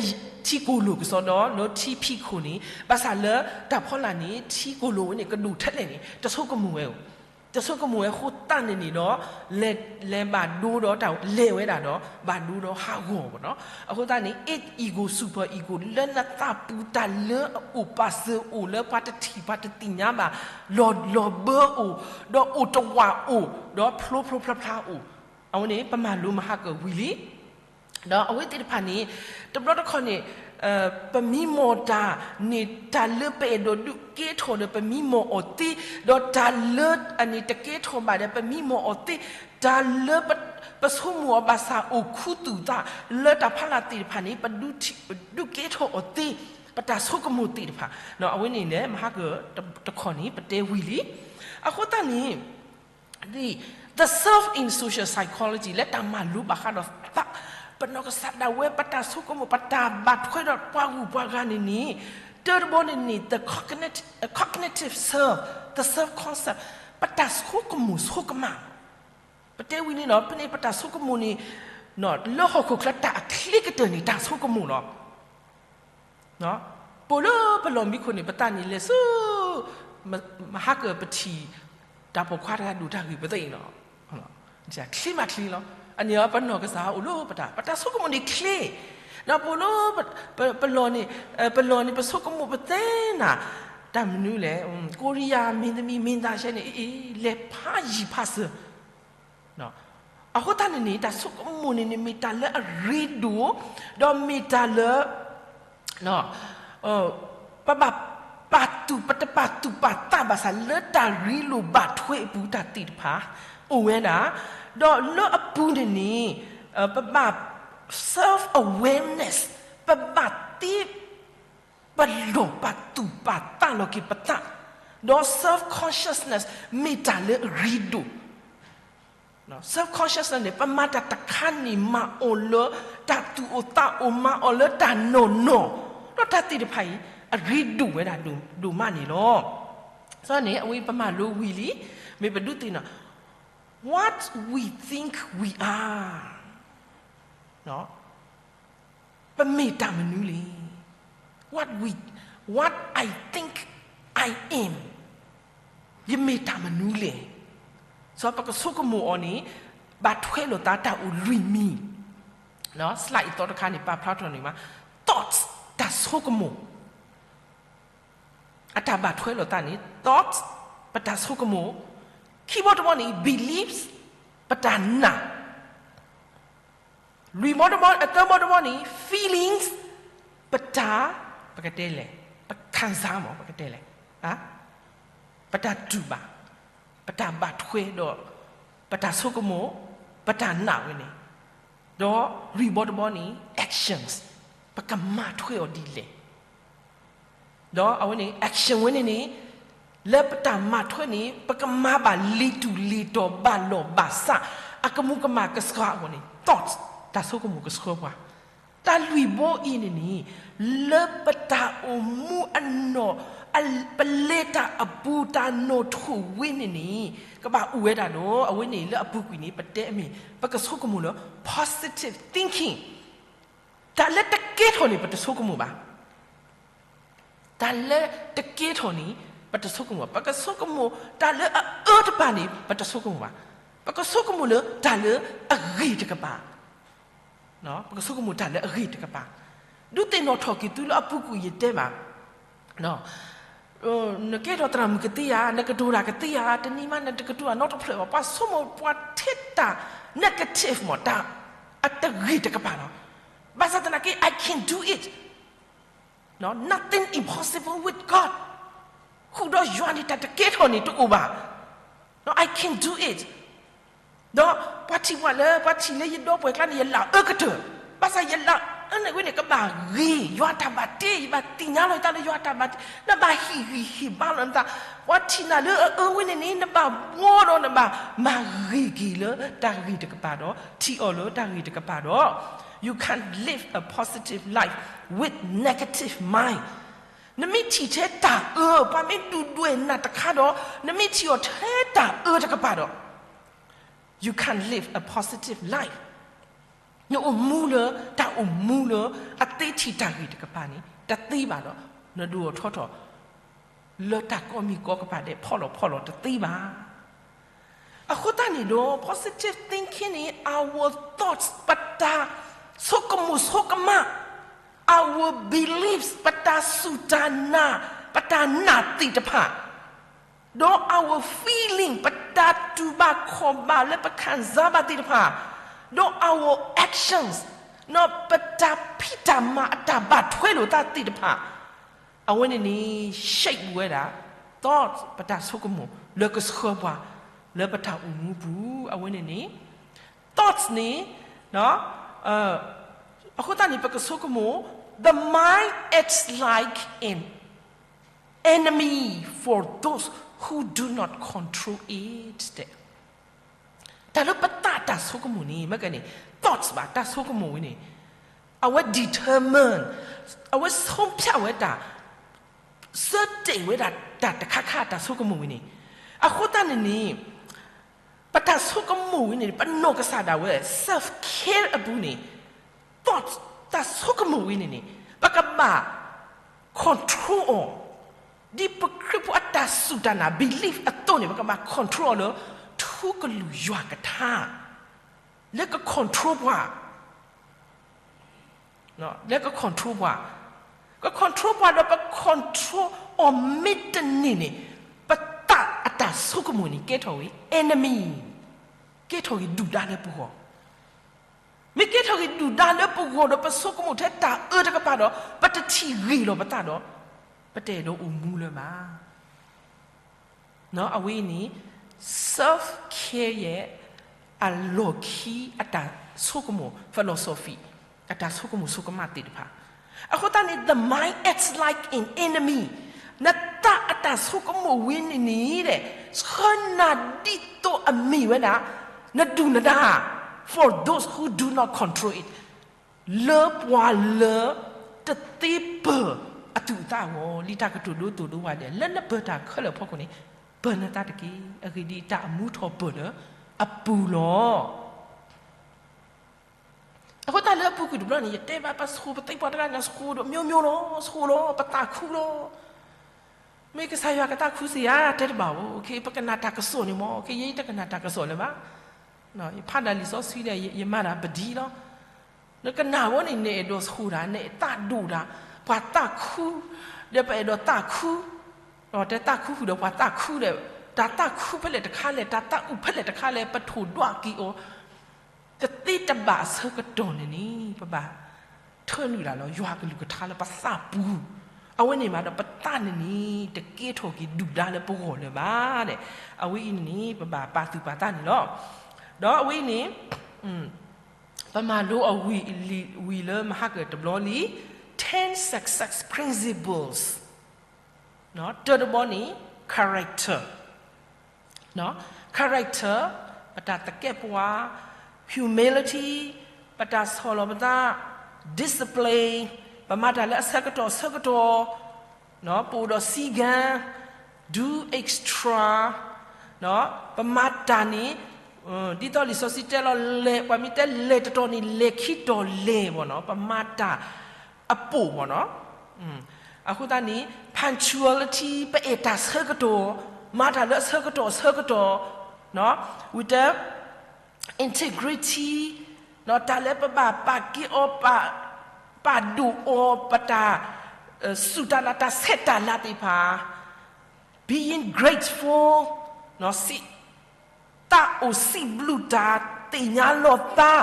ထံကိၢ်လိာ်ကစီဒီလၢထံဖံးခိၣ်န့ၣ် ဘၣ်ဆၣ်လၢတၢ်ဖီလာ်န့ၣ် ထံကိၢ်လိာ်ဝဲန့ၣ် ကဒိၣ်ထဲလဲၣ်န့ၣ် တဆိကမိၣ်ဝဲဧိၤ တဆိကမိၣ်ဝဲအဃိသတးန့ၣ်န့ၣ်ဒီး လဲၤ လဲၤဘၣ်ဒိဒီးတၢ် လဲၤဝဲဒၣ်ဒီး ဘၣ်ဒိဒီးဟးဂီၤမ့ၢ်နီၤ. အဃိသတးန့ၣ် id, ego, super ego လၢနသးပူၤတၢ်လၢအအိၣ်ပာ်စၢၤအိၣ်လၢပှၤတထံၣ်ပှၤတသ့ၣ်ညါဘၣ် လီၤ လီၤဘၢအိၣ် ဒီးအိၣ်တဝးအိၣ် ဒီးဖျိဖျိဖျါဖျါအိၣ် အဝဲန့ၣ် ပမၤလိမၤဟးကဝံၤလံ ဒီးအဝဲသ့ၣ်တဖၣ်န့ၣ် တဘျီတခီၣ်န့ၣ် ပမံမီၢ်တၢ်န့ၣ် တၢ်လၢပအဲၣ်ဒိးဒုးကဲထီၣ်ဒီး ပမံမီၢ်အီၤသ့, ဒီးတၢ်လၢအန့ၣ်တကဲထီၣ်ဘၣ်ဒီး ပမံမီၢ်အီၤသ့, တၢ်လၢပဆိကမိၣ်အီၤဘၣ်ဆၣ်အိၣ်ခူသူၣ်သး လၢတၢ်ဖီလာ်သ့ၣ်တဖၣ်န့ၣ် ပဒုးကဲထီၣ်အီၤသ့, ပတၢ်ဆိကမိၣ်သ့ၣ်တဖၣ် အဝဲန့ၣ်လဲၣ် မဟါကတခီၣ်န့ၣ် ပတဲဝံၤလံ. အဃိသတးန့ၣ် the, the self in social psychology လၢတၢ်မၤလိဘၣ်ဃးဒီးသး, ပနီၢ်ကစၢ်ဒၣ်ဝဲ ပတၢ်ဆိကမိၣ် ပတၢ်ဘၣ်ထွဲဒီးပှၤဂုၤပှၤဂၤန့ၣ်န့ၣ် တၢတဘီန့ၣ်န့ၣ် the cognitive, cognitive self, the self concept ပတၢ်ဆိကမိၣ်ဆိကမး ပတဲဝံၤန့ၣ်နီၤ ဖဲန့ၣ်ပတၢ်ဆိကမိၣ်န့ၣ် လၢဟီၣ်ခိၣ်ချၢတၢ်အချ့ကတၢၢ်န့ၣ် တၢ်ဆိကမိၣ်လီၤ. ပိာ်လၢပလီၢ်မံခိၣ်န့ၣ် ပသးန့ၣ်လဲၤဆူ မဟါကၢၣ်ပထံၣ် တၢ်ပိာ်ခွါတဂၤဒိၣ်တၢ်ဂ့ၢ်ပသ့ၣ်လီၤ. ချ့မးချ့လီၤ. အန့ၣ်ပနီၢ်ကစၢ်အိၣ်လၢပတၢ် ပတၢ်ဆိကမိၣ်န့ၣ်ချ့, ဒီးပိာ်လၢ ပလီၢ်န့ၣ် ပလီၢ်န့ၣ် ပဆိကမိၣ်ပသ့ၣ်နၤ တၢ်မနုၤလဲၣ်, ကိရံယါမ့ၤသမံမ့ၤသးရှဲန့ၣ် အ့ လဲၤဖးယံာ်ဖးစၢၤ အဃိသတးန့ၣ်န့ၣ် တၢ်ဆိကမိၣ်န့ၣ်န့ၣ် မ့ၢ်တၢ်လၢအရ့ဒိၣ်, ဒီးမ့ၢ်တၢ်လၢ ပဘၣ်ပာ်သူၣ် ပတပာ်သူၣ်ပာ်သးဘၣ်ဆၣ် လၢတၢ်ရ့လိာ်ဘၣ်ထွဲအပူၤတၢ်သ့ၣ်တဖၣ် အိၣ်ဝဲဒၣ်, ဒီးလၢအပူၤန့ၣ်န့ၣ် ပဘၣ် self awareness, ပဘၣ်သ့ ပလီၢ်ပာ်သူၣ်ပာ်သးလီၤက့ၤပသး, ဒီး self consciousness မ့ၢ်တၢ်လၢအရ့ဒိၣ် self consciousness န့ၣ် ပမၤတၢ်တခါန့ၣ် မၤအီၤလၢတၢ်သူၣ်အိၣ်သးအိၣ် မၤအီၤလၢတၢ်နီၢ်နီၢ်, ဒီးတၢ်သ့ၣ်တဖၣ်အံၤ အရ့ဒိၣ်ဝဲဒၣ်ဒိၣ်မးန့ၣ်လီၤ. အဃိန့ၣ်အဝဲပမၤလိဝံၤလံ, မ့ၢ်ပဒုးသ့ၣ်နီၣ် what we think we are ပမ့ၢ်တၢ်မနုၤလဲၣ်, what we, what I think I am, ယမ့ၢ်တၢ်မနုၤလဲၣ်. စီၤပကဆိကမိၣ်အီၤန့ၣ် ဘၣ်ထွဲလိာ်သးတၢ်အိၣ်လွံၢ်မံၤ, slide အသီတခါန့ၣ် ပာ်ဖျါထီၣ်န့ၣ်မး, thoughts တၢ်ဆိကမိၣ် အတၢ်ဘၣ်ထွဲလိာ်သးန့ၣ် thoughts ပတၢ်ဆိကမိၣ်, ခံဘီတဘီန့ၣ် beliefs ပတၢ်နာ်, လွံၢ်ဘီတဘီ အသၢဘီတဘီန့ၣ် feelings ပတၢ် ပကတဲလဲၣ် ပခံစားမး ပကတဲလဲၣ် ပတၢ်တူၢ်ဘၣ် ပတၢ်ဘၣ်ထွဲဒီး ပတၢ်ဆိကမိၣ် ပတၢ်နာ်ဝဲန့ၣ်, ဒီးလွံၢ်ဘီတဘီန့ၣ် actions ပကမၤထွဲအီၤဒ်လဲၣ် ဒီးအဝဲန့ၣ် action ဝဲန့ၣ်န့ၣ် လၢပတၢ်မၤထွဲန့ၣ် ပကမၤဘၣ်လ့ၤတူၢ်လ့ၤတီၤဘၣ်လီၢ်ဘၣ်စး အကမူကမၣ်ကစှၤအဂီၢ်န့ၣ် thoughts တၢ်ဆိကမိၣ်ကဆှၢပှၤ, တၢ်လွံၢ်ဘီအံၤန့ၣ်န့ၣ် လၢပတၢ်အိၣ်မူအနီၢ် ပလဲၤတၢ်အပူၤ တၢ်နီၣ်ထိၣ်ဝဲန့ၣ်န့ၣ် ကဘၣ်အိၣ်ဝဲဒၣ်ဒီး အဝဲန့ၣ်လၢအပူၤကွံာ်န့ၣ် ပတဲအမ့ၢ် ပကဆိကမိၣ်လၢ positive thinking တၢ်လၢတကဲထီၣ်န့ၣ် ပတဆိကမိၣ်ဘၣ်. တၢ်လၢတကဲထီၣ်န့ၣ် ပတဆိကမိၣ်ဘၣ်. ပကဆိကမိၣ် တၢ်လၢအအၢတကပၤန့ၣ် ပတဆိကမိၣ်ဘၣ်. ပကဆိကမိၣ်လၢတၢ်လၢအဂ့ၤတကပၤ. ပကဆိကမိၣ်တၢ်လၢအဂ့ၤတကပၤ. ဒုးသ့ၣ်နီၣ်ထီၣ်က့ၤသုလၢအပူၤကွံာ်ယတဲဘၣ် နကဲထီၣ်သရၣ်မုၣ်ကသ့ဧါ, နကတိၤတၢ်ကသ့ဧါ, တနံၤမးနတကတိၤတၢ်နီတဖျၢၣ်ဘၣ်. ပှၤဆိကမိၣ် ပှၤထဲတၢ် negative မး တၢ်အတဂ့ၤတကပၤလီၤ. ဘၣ်ဆၣ်သနာ်က့ I can do it, nothing impossible with God, ဃုာ်ဒီးယွၤန့ၣ် တၢ်တကဲထီၣ်န့ၣ်တအိၣ်ဘၣ်. I can do it. ဒီးပှၤထံၣ်ပှၤလၢ ပှၤထံၣ်လၢယဒီပုၢ်ဝဲၢ်ကျါန့ၣ် ယလၢအၢကတၢၢ်, ဘၣ်ဆၣ်ယလၢအၢန့ၣ်ဝဲန့ၣ် ကဘၣ်ဂ့ၤ ယွၤတၢ်ဘၣ်တ့ ယဘၣ်သ့ၣ်ညါလီၤယသးလၢယွၤတၢ်ဘၣ်တ့, နဘၣ်ဟ့ၣ်ဂံၢ်ဟ့ၣ်ဘါလီၤနသး, ပှၤထံၣ်နၤလၢအအၢဝဲန့ၣ်န့ၣ် နဘၣ်ဘှီဒီးနဘၣ်မၤဂ့ၤက့ၤလၢတၢ်ဂ့ၤတကပၤဒီး ထံၣ်အီၤလၢတၢ်ဂ့ၤတကပၤဒီး you can't live a positive life with negative mind. နမ့ၢ်ထံၣ်ထဲတၢ်အၢ ပှၤမ့ၢ်ဒုၣ်ဒွဲၣ်နၤတခါဒီး နမ့ၢ်ထံၣ်အီၤထဲတၢ်အၢတကပၤဒီး you can't live a positive life. နအိၣ်မူလၢ တၢ်အိၣ်မူလၢ အသ့ထံၣ်တၢ်ဂ့ၤတကပၤန့ၣ် တသ့ဘၣ်ဒီး နဒိၣ်ထီၣ်ထီထီၣ် လၢတၢ်ကိးမံၤကိးကပၤဒဲး ဖီၣ်လီၤဖီၣ်လီၤတသ့ဘၣ်. အဃိသတးန့ၣ်ဒီး positive thinking န့ၣ် our thoughts ပတၢ်ဆိကမိၣ်ဆိကမး, our beliefs ပတၢ်စူၢ်တၢ်နာ် ပတၢ်နာ်သ့ၣ်တဖၣ် ဒီး our feeling ပတၢ်တူၢ်ဘၣ်ခီၣ်ဘၣ်လၢပခံစားဘၣ်သ့ၣ်တဖၣ်, ဒီး our actions ပတၢ်ဖံးတၢ်မၤအတၢ်ဘၣ်ထွဲလိာ်သးသ့ၣ်တဖၣ်, အဝဲန့ၣ်န့ၣ် shape ဝဲဒၣ် thoughts ပတၢ်ဆိကမိၣ် လၢကဆှၢပှၤ လၢပတၢ်အိၣ်မူပူၤ အဝဲန့ၣ်န့ၣ် thoughts န့ၣ် အဃိသတးန့ၣ် ပကဆိကမိၣ် the mind acts like an enemy for those who do not control it တဲ, တၢ်လၢပသးတၢ်ဆိကမိၣ်န့ၣ် မ့ၢ်ကဲန့ၣ် thoughts ဘၣ် တၢ်ဆိကမိၣ်ဝဲန့ၣ် အဝဲ determine အဝဲဆုံးဖြတ်ဝဲဒၣ် စၢတဲာ်ဝဲဒၣ်တၢ်တခါခါ တၢ်ဆိကမိၣ်ဝဲန့ၣ်, အဃိသတးန့ၣ်န့ၣ် ပတၢ်ဆိကမိၣ်ဝဲန့ၣ် ပနီၢ်ကစၢ်ဒၣ်ဝဲ self care အပူၤန့ၣ်, thought တၢ်ဆိကမိၣ်ဝဲန့ၣ်န့ၣ် ပကဘၣ် control အီၤ, ဒ်ပခရံာ်ဖိအတၢ်စူၢ်တၢ်နာ် belief အသိးန့ၣ် ပကဘၣ် control အီၤလၢ ထူကလုၢ်ယွၤကထါ လၢက control ပှၤ လၢက control ပှၤ, က control ပှၤဒီးပ control အီၤမ့ၢ်တန့ၢ်န့ၣ်, ပသးအတၢ်ဆိကမိၣ်န့ၣ် ကဲထီၣ်ဝဲ enemy, ကဲထီၣ်ဂ့ၤဒုၣ်ဒါလၢပဂီၢ်, မ့ၢ်ကဲထီၣ်ဂ့ၤဒုၣ်ဒါလၢပဂီၢ်ဒီး ပဆိကမိၣ်ထဲတၢ်အၢတကပၤဒီး ပတထံၣ်ဂ့ၤလီၤပသးဒီး ပတအဲၣ်ဒိးအိၣ်မူလၢၤဘၣ်. အဝဲအံၤန့ၣ် self care ယဲၢ် အလီၢ်ခံအတၢ်ဆိကမိၣ် philosophy, အတၢ်ဆိကမိၣ်ဆိကမးသ့ၣ်တဖၣ်. အဃိသတးန့ၣ် the mind acts like an enemy, နသးအတၢ်ဆိကမိၣ်ဝဲန့ၣ်န့ၣ် ဆှၢနၤဒ်သိးအမ့ၢ်ဝဲဒၣ် နဒုၣ်နဒါ for those who do not control it, လၢပှၤလၢတသ့ပၢၤအသူၣ်အသးအဂီၢ်, လံာ်တၢ်ကတိၤဒိသိးဒိဝဲဒဲး လၢနပၢၤတၢ်ခဲလၢာ်အဖီခိၣ်န့ၣ် ပၢၤနသးတက့ၢ်. အဂ့ၢ်ဒ်အံၤ, တၢ်အမူထီၣ်ပၢၢ်လၢအပူၤလီၤ. အဃိသတးလၢအပူၤကွံာ်တဘျီန့ၣ် ယတဲဘၣ်ပဆိၣ်ပသ့ပှၤတဂၤန့ၣ် ဆိၣ်ဒီး မျိုးမျိုး လီၤ, ဆိၣ်လီၤ, ပသးခုလီၤ. မ့ၢ်ကစၢ်ယွၤကသးခုစ့ဧါ, တဲတဘၣ်ဧိၤ, ပကနၣ်တၢ်ကစီၣ်န့ၣ်မ့ၢ်, ယဲယတကနၣ်တၢ်ကစီၣ်လၢၤဘၣ်. ယဖးဒၣ်လံာ်စီဆှံဒီး ယမၤတၢ်ပဒံလီၤ. နကနၣ်ဝဲန့ၣ် နအဲၣ်ဒိးဆိၣ်တၢ်, နအဲၣ်သးဒိၣ်တၢ်, ပှၤသးခု, ဒီးပအဲၣ်ဒိးသးခု, ဒီးတဲသးခုဃုာ်ဒီးပှၤသးခုဒီး, တၢ်သးခုဖဲလဲၣ်တခါလဲၣ်, တၢ်သးအုးဖဲလဲၣ်တခါလဲၣ်, ပထိၣ်ဒွးက့ၤအီၤ တသ့တဘၣ်အဆၢကတီၢ်န့ၣ်န့ၣ် ပဘၣ်ထၢနုာ်လီၤ ယွၤကလုၢ်ကထါလၢပသးပူၤ, အဝဲန့ၣ်မးဒီးပသးန့ၣ်န့ၣ် တကဲထီၣ်က့ၤဒုၣ်ဒါလၢပဂီၢ်လၢၤဘၣ်ဒီး, အဝဲအံၤန့ၣ်န့ၣ် ပဘၣ်ပာ်သူၣ်ပာ်သးန့ၣ်လီၤ. ဒီးအဝဲအံၤန့ၣ် ပမၤလိအီၤဝံၤလၢမဟါကတဘျီလံ, ten success principles, တၢတဘီန့ၣ် character, character, ပတၢ်သကဲးပဝး, humility, ပတၢ်ဆီၣ်လီၤပသး, discipline, ပမၤတၢ်လၢအဆၢကတီၢ်ဆၢကတီၢ်, ပအိၣ်ဒီးစည်းကမ်း, do extra, ပမၤတၢ်န့ၣ် ဒ်သိးလံာ်စီဆှံတဲလီၤ, လဲၤ, ပှၤမ့ၢ်တဲလဲၤတတီၤန့ၣ် လဲၤခံတီၤလဲၤဘၣ်နီၤ, ပမၤတၢ်အပိာ်ဘၣ်နီၤ. အဃိသတးန့ၣ် punctuality, ပအဲၣ်တၢ်ဆၢကတီၢ်, မၤတၢ်လၢအဆၢကတီၢ်ဆၢကတီၢ်, with the integrity, တၢ်လၢပဘၣ်ပာ်က့ၤအီၤ, ပာ်ဒိၣ်အီၤ, ပတၢ်စူၢ်တၢ်နာ်, တၢ်ဆဲးတၢ်လၤသ့ၣ်တဖၣ်, being grateful, သးအိၣ်စံးဘျုးတၢ်, သ့ၣ်ညါလီၤသး,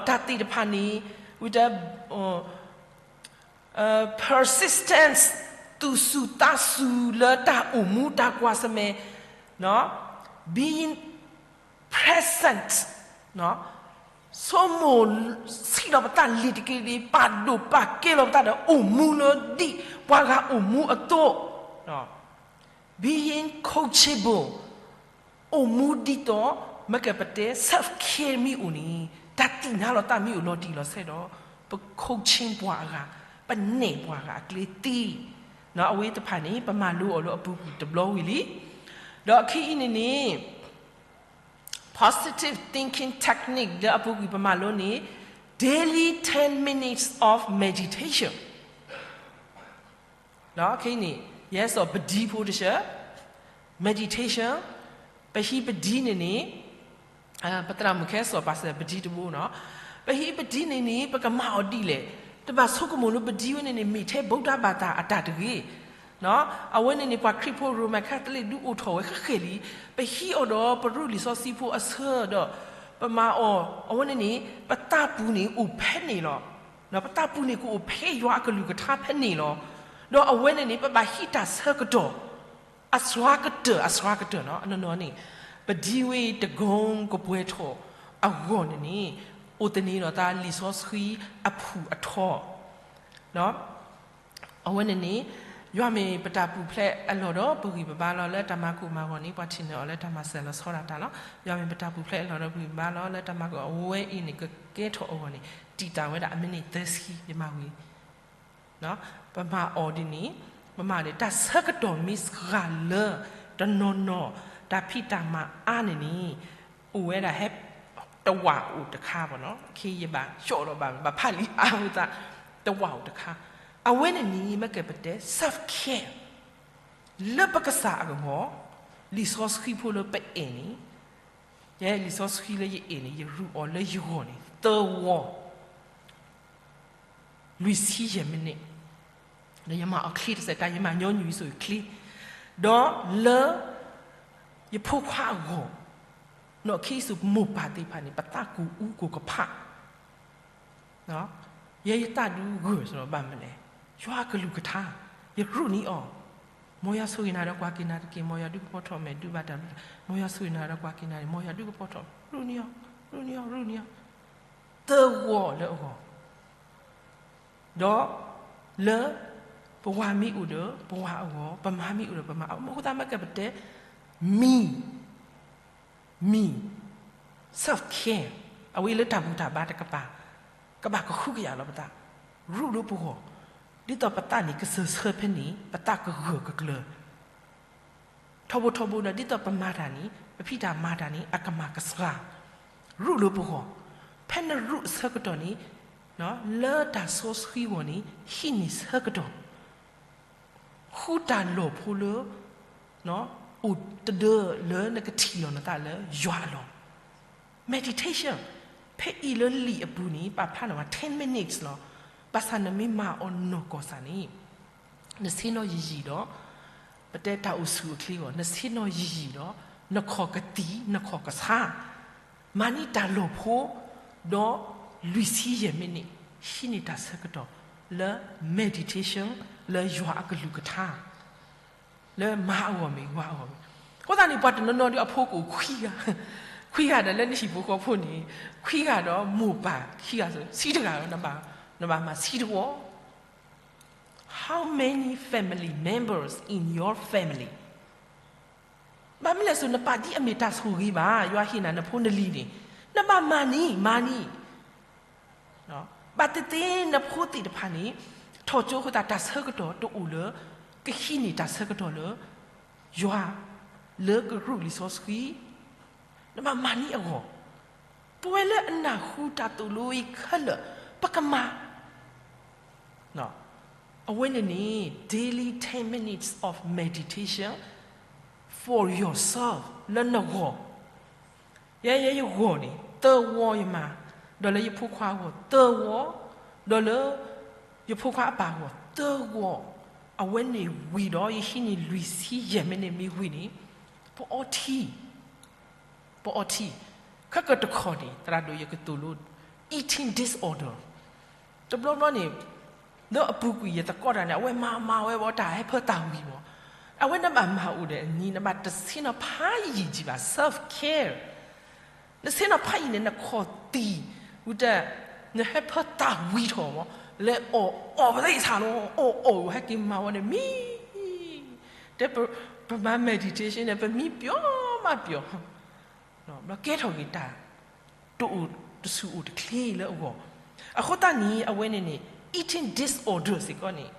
တၢ်သ့ၣ်တဖၣ်န့ၣ်, with the persistence, သူၣ်စူၤသးစူၤလၢတၢ်အိၣ်မူတၢ်ကွၢ်ဆၢၣ်မဲာ်, being present, ဆိကမိၣ်ဆံးလီၤပသးလံၤတက့ၢ်လံၤ, ပာ်ဒိၣ်ပာ်ကဲလီၤပသးဒီးအိၣ်မူလၢဒ်ပှၤဂၤအိၣ်မူအသိး, being coachable, အိၣ်မူဒ်သိး မ့ၢ်ကပတဲ self care မ့ၢ်အိၣ်န့ၣ်, တၢ်သ့ၣ်ညါလီၤသးမ့ၢ်အိၣ်လီၤတံၢ်လီၤဆဲးဒီး ပ coaching ပှၤအဂၤ, ပနဲၣ်ပှၤဂၤအကျဲသ့, အဝဲတဖၣ်န့ၣ် ပမၤလိအီၤလၢအပူၤကွံာ်တဘျီဝံၤလံ. ဒီးအခံအံၤန့ၣ်န့ၣ် positive thinking technique လၢအပူၤကွံာ်ပမၤလိန့ၣ် daily ten minutes of meditation ဒီးခဲအံၤန့ၣ် ယဲစီၤပဒံဖိတဆၢ meditation, ပဟံးပဒံန့ၣ်န့ၣ် ပသရၣ်မုၣ်ခဲစီၤပၤစၢၤပဒံတဘိနီၤ, ပဟံးပဒံန့ၣ်န့ၣ် ပကမၤအီၤဒ်လဲၣ်, တဘၣ်ဆိကမိၣ်လၢပဒံဝဲန့ၣ်န့ၣ် မ့ၢ်ထဲ ဗုဒ္ဓဘာသာ အတၢ်တဂ့ၤ အဝဲန့ၣ်န့ၣ် ပှၤခရံာ်ဖိ Roman Catholic ဒုးအိၣ်ထီၣ်ဝဲဃဲဃဲလံ, ပဟံးအီၤဒီးပရူးလံာ်စီဆှံဖိအဆၢဒီး ပမၤအီၤ, အဝဲန့ၣ်န့ၣ် ပသးပူၤန့ၣ်အိၣ်ဖဲန့ၣ်လီၤ. ပသးပူၤန့ၣ်ကအိၣ်ဖဲယွၤအကလုၢ်ကထါဖဲန့ၣ်လီၤ. ဒီးအဝဲန့ၣ်န့ၣ် ပဘၣ်ဟံးတၢ်ဆၢကတီၢ် အစှၤကတၢၢ် အစှၤကတၢၢ်နီၤ, အနီၢ်နီၢ်န့ၣ် ပဒံဝဲတကိကပှဲၤထီၣ်အဂီၢ်န့ၣ်န့ၣ် အိၣ်သန့ၤဒီးသးလံာ်စီဆှံအဖုၣ်အထီ အဝဲန့ၣ်န့ၣ် ယွၤမ့ၢ်ပတၢ်ပူၤဖျဲးအလီၢ်ဒီးပဂံၢ်ပဘါလီၤ. လၢတၢ်မၤကိၢ်မၤဂီၤန့ၣ် ပှၤထံၣ်န့ၢ်အီၤလၢတၢ်မၤစၢၤလီၤဆီဒၣ်တၢ်လီၤ. ယွၤမ့ၢ်ပတၢ်ပူၤဖျဲးအလီၢ်ဒီးပဂံၢ်ပဘါလီၤ. လၢတၢ်မၤကိၢ်အဝဲအံၤန့ၣ် ကကဲထီၣ်အဂီၢ်န့ၣ် တံာ်တာ်ဝဲဒၣ်အမံးနံးသၢဆံ ယမၤဝံၤ ပမၤအီၤဒ်န့ၣ်, ပမၤန့ၣ် တၢ်ဆၢကတီၢ်မ့ၢ်စှၤလၢတနီၤနီၤ တၢ်ဖံးတၢ်မၤအါန့ၣ်န့ၣ် အိၣ်ဝဲဒၣ်ဟဲ တဝာ်အိၣ်တခါဘၣ်နီၤ, ခဲအံၤယဘၣ်ကၠီၣ်ဒီးဘၣ် ဘၣ်ဖးလံာ်အါဝဲသး, တဝာ်အိၣ်တခါ, အဝဲန့ၣ်န့ၣ် မ့ၢ်ကဲပတဲ self care လၢပကစၢ်အဂီၢ်, လံာ်စီဆှံဖိလၢပအဲၣ်န့ၣ်, ယဲလံာ်စီဆှံလၢယအဲၣ်န့ၣ် ယရူးအီၤလၢယဂီၢ်န့ၣ် သၢဝီ လွံၢ်ဆံယဲၢ်မံးနံး, ဒီးယမၤအီၤချ့တစဲးတၢ် ယမၤညီနုၢ်ယဆိယချ့, ဒီးလၢ ယဖိခွါအဂီၢ်, နီၢ်ခံစူၢ်မိၢ်ပၢ်သ့ၣ်တဖၣ်န့ၣ် ပသးကူၣ်အူကူၣ်ကဖး, ယဲယသးဒုးဂၢၢ်စ့ၢ်ဘၣ်မနုၤလဲၣ်, ယွၤအကလုၢ်ကထါ, ယရူးန့ၢ်အီၤ, မ်ယွၤဆိၣ်ဂ့ၤနၤဒီးကွၢ်က့ၤနၤတက့ၢ်, မ်ယွၤဒုးကဖီထီၣ်မဲာ်ဒုးဘၣ်တၢ်ဘျုး, မ်ယွၤဆိၣ်ဂ့ၤနၤဒီးကွၢ်က့ၤနၤန့ၣ် မ်ယွၤဒုးကဖီထီၣ်, ရူးန့ၢ်အီၤ, ရူးန့ၢ်အီၤ, ရူးန့ၢ်အီၤ, သၢဝီလၢအဂီၢ် ဒီး လၢ ပဝၤမ့ၢ်အိၣ်ဒီးပဝၤအဂီၢ်, ပမါမ့ၢ်အိၣ်ဒီးပမါအဂီၢ်, မ့ၢ်အဃိသတးမ့ၢ်ကဲပတဲ me, me, self care, အဝဲလၢတၢ်ဘူၣ်တၢ်ဘါတကပၤ, ကဘၣ်ကဟုကယာ်လီၤပသး, ရူးလၢပဂီၢ်, ဒ်သိးပသးန့ၣ်ကစၢၢ်ဆၢဖဲန့ၣ် ပသးကဂၢၢ်ကကျၢၤ ထီဘိထီဘိဒီး ဒ်သိးပမၤတၢ်န့ၣ် ပဖံးတၢ်မၤတၢ်န့ၣ် အကမၤကစှၤ, ရူးလၢပဂီၢ်, ဖဲနရူးအဆၢကတီၢ်န့ၣ်, လၢတၢ်စီဆှံဂီၢ်န့ၣ် ဟံးန့ၢ်ဆၢကတီၢ်, ဃုတၢ်လီၢ်ဖိလၢ အိၣ်တဒၢလၢနကထံၣ်လီၤနသးလၢယွၤအလီၢ်, meditation, ဖဲအံၤလၢလံာ်အပူၤန့ၣ် ပာ်ဖျါန့ၢ်ဝဲ ten minutes လီၤ, ဘၣ်ဆၣ်နမ့ၢ်မၤအီၤနီၢ်ကီၢ်စၢ်န့ၣ် နဆ့ၣ်နီၤယံာ်ယံာ်ဒီး ပတဲတၢ်အိၣ်ဆူၣ်အိၣ်ချ့အဂီၢ် နဆ့ၣ်နီၤယံာ်ယံာ်ဒီး နခီၣ်ကသံၣ် နခီၣ်ကဆါ, မၤန့ၢ်တၢ်လီၢ်ဖိ ဒီးလွံၢ်ဆံယဲၢ်မံးနံး ဟံးန့ၢ်တၢ်ဆၢကတီၢ် လၢ meditation လၢယွၤအကလုၢ်ကထါ လၢမၤအဂီၢ်မ့ၢ်ဂ့ၤ ယွၤအဂီၢ်မ့ၢ်ဂ့ၤ, အဃိသတးန့ၣ် ပှၤတနီၤနီၤဒီးအဖိကအိၣ်ခွံဂၤ, ခွံဂၤဒီးလၢနဟံၣ်ဖိဃီဖိန့ၣ်, ခွံဂၤဒီးမိၢ်ပၢ်ခံဂၤ, ဆံတဂၤ, နဘၣ်မၤဆံတဝီ How many family members in your family? ဘၣ်မနုၤလဲၣ်စိၤ နပာ်ဒ်အမ့ၢ်တၢ်ဆိၣ်ဂ့ၤဘၣ်, ယွၤဟ့ၣ်နၤနဖိနလံၤန့ၣ်, နဘၣ်မၤန့ၢ်, မၤန့ၢ်, ဘၣ်သ့ၣ်သ့ၣ်နဖိသ့ၣ်တဖၣ်န့ၣ်, ထီၣ်ကၠိအဃိသတး တၢ်ဆၢကတီၢ်တအိၣ်လၢ ကဟံးန့ၢ်တၢ်ဆၢကတီၢ်လၢ ယွၤ, လၢကရူးလံာ်စီဆှံ, နဘၣ်မၤန့ၢ်အဂီၢ်, ပဝဲလၢအနၢ်ဟူတၢ်သိၣ်လိအံၤခဲလၢာ်, ပကမၤ အဝဲန့ၣ်န့ၣ် daily ten minutes of meditation for yourself လၢနဂီၢ်, ယဲယဲယဂီၢ်န့ၣ် သၢဝီယမၤ, ဒီးလၢယဖိခွါအဂီၢ် သၢဝီ, ဒီးလၢ ယဖိခွါအပၢ်အဂီၢ် သၢဝီ, အဝဲန့ၣ်ဝံၤဒီး ယဟံးန့ၢ်လွံၢ်ဆံယဲၢ်မံးနံးမ့ၢ်ဝံၤန့ၣ်, ပအီထံ ပအီထံ, ခဲကတခီန့ၣ် သရၣ်ဒိၣ်ယကသိၣ်လိ eating disorder, တဘျီဘျီန့ၣ်, လၢအပူၤကွံာ်ယသကိးတၢ်န့ၣ် အဝဲမၤမၤဝဲဘၣ်တၢ်ဟဲဖၢတၢ်ဝံၤမး, အဝဲနဘၣ်မၤအိၣ်ဒီးအနံၤ နဘၣ်တဆ့ၣ်နီၤဖးယံာ်ကံဘၣ် self care, နဆ့ၣ်နီၤဖးယံာ်န့ၣ် နခီၣ်သံၣ်, ဝံၤတၢ်, နဟဲဖၢတၢ်ဝံၤထီၣ်မး, လဲၤအီၣ်အီၣ်ပသ့ၣ်ဆၣ်လီၤ, အီၣ်အီၣ်ဟဲက့ၤမၤဝဲန့ၣ်မံ တဲ, ပမၤ meditation န့ၣ် ပမံပျီမးပျီ, ဘျီကဲထီၣ်က့ၤတၢ်, တအိၣ်တဆူၣ်အိၣ်တချ့လၢအဂီၢ်, အဃိသတးန့ၣ် အဝဲန့ၣ်န့ၣ် eating disorder စ့ၢ်ကီးန့ၣ်,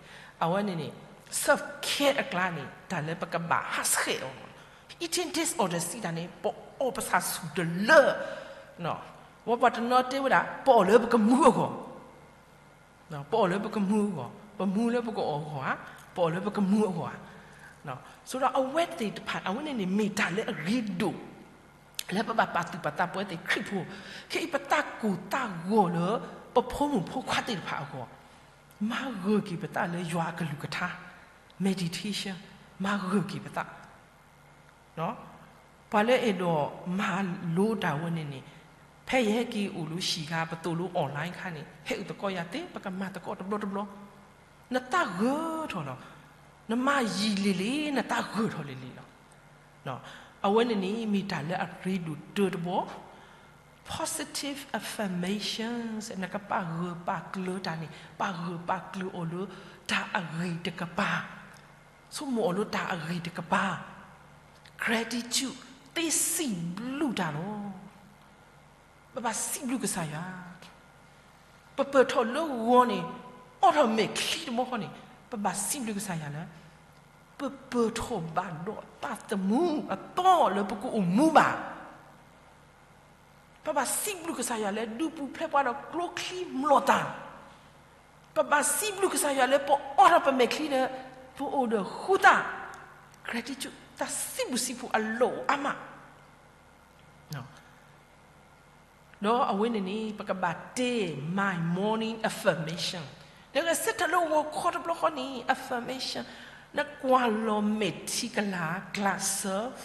အဝဲန့ၣ်န့ၣ် self care အကျါန့ၣ် တၢ်လၢပကဘၣ်ဟးဆှဲးအီၤ, eating disorder စံးတၢ်န့ၣ် ပအီၣ်ပသးဆူၣ်တလၢ, ဝဲပှၤတနီၤတဲဝဲဒၣ် ပအီၣ်လၢပကမူအဂီၢ် ပအီၣ်လၢပကမူအဂီၢ်, ပမူလၢပကအီၣ်အဂီၢ်ဧါ, ပအီၣ်လၢပကမူအဂီၢ်ဧါ, ဆိုတော့ အဝဲသ့ၣ်တဖၣ် အဝဲန့ၣ်န့ၣ် မ့ၢ်တၢ်လၢအရ့ဒိၣ်, လၢပဘၣ်ပာ်သူၣ်ပာ်သးပဝဲသ့ၣ်ခရံာ်ဖိ, ခဲအံၤပသးကူၣ်သးဂီၤလၢ ပဖိမုၣ်ဖိခွါသ့ၣ်တဖၣ်အဂီၢ်, မၤဂၢၢ်က့ၤပသးလၢယွၤအကလုၢ်ကထါ, meditation, မၤဂၢၢ်က့ၤပသး ပှၤလၢအဲၣ်ဒိးမၤလိတၢ်ဝဲန့ၣ်န့ၣ်, ဖဲယဟဲက့ၤအိၣ်လၢဟံၣ်ခါ ပသိၣ်လိ online ခါန့ၣ် ဟဲအုၣ်သကိးယၤသ့ ပကမၤသကိးတဘျီတဘျီ, နသးဂၢၢ်ထီၣ်လီၤ, နမၤယံာ်လံၤလံၤ နသးဂၢၢ်ထီၣ်လံၤလံၤလီၤ. အဝဲန့ၣ်န့ၣ် မ့ၢ်တၢ်လၢအရ့ဒိၣ်တၢတဘီ, positive affirmations နကပာ်ဂၢၢ်ပာ်ကျၢၤတၢ်န့ၣ် ပာ်ဂၢၢ်ပာ်ကျၢၤအီၤလၢတၢ်အဂ့ၤတကပၤ ဆိကမိၣ်အီၤလၢတၢ်အဂ့ၤတကပၤ, gratitude သ့စံးဘျုးတၢ်လီၤ. ပဘၣ်စံးဘျုးကစၢ်ယွၤ, ပပၢၢ်ထီၣ်လၢဂီၤန့ၣ်, အိးထီၣ်မဲာ်ချံတဘီဃီန့ၣ်, ပဘၣ်စံးဘျုးကစၢ်ယွၤလၢ ပပၢၢ်ထီၣ်ဘၣ်ဒီးသးသမူအသီလၢပကအိၣ်မူဘၣ် ပဘၣ်စံးဘျုးကစၢ်ယွၤလၢဒုးပူၤဖျဲးပှၤဒီးကျိချံမျိာ်သၣ်, ပဘၣ်စံးဘျုးကစၢ်ယွၤလၢပအိးထီၣ်ပမဲာ်ချံဒီး ပအိၣ်ဒီးဃူသၣ်, gratitude, တၢ်စံးဘျုးစံးဖှိၣ်အလီၢ်အိၣ်အါမး ဒီးအဝဲန့ၣ်န့ၣ် ပကဘၣ်တဲ my morning affirmation, နဂဲၤဆၢထၢၣ်လၢဂီၤခီတဘျီဃီန့ၣ် affirmation, နကွၢ်လီၤမဲာ်ထံကလၤ glass serve,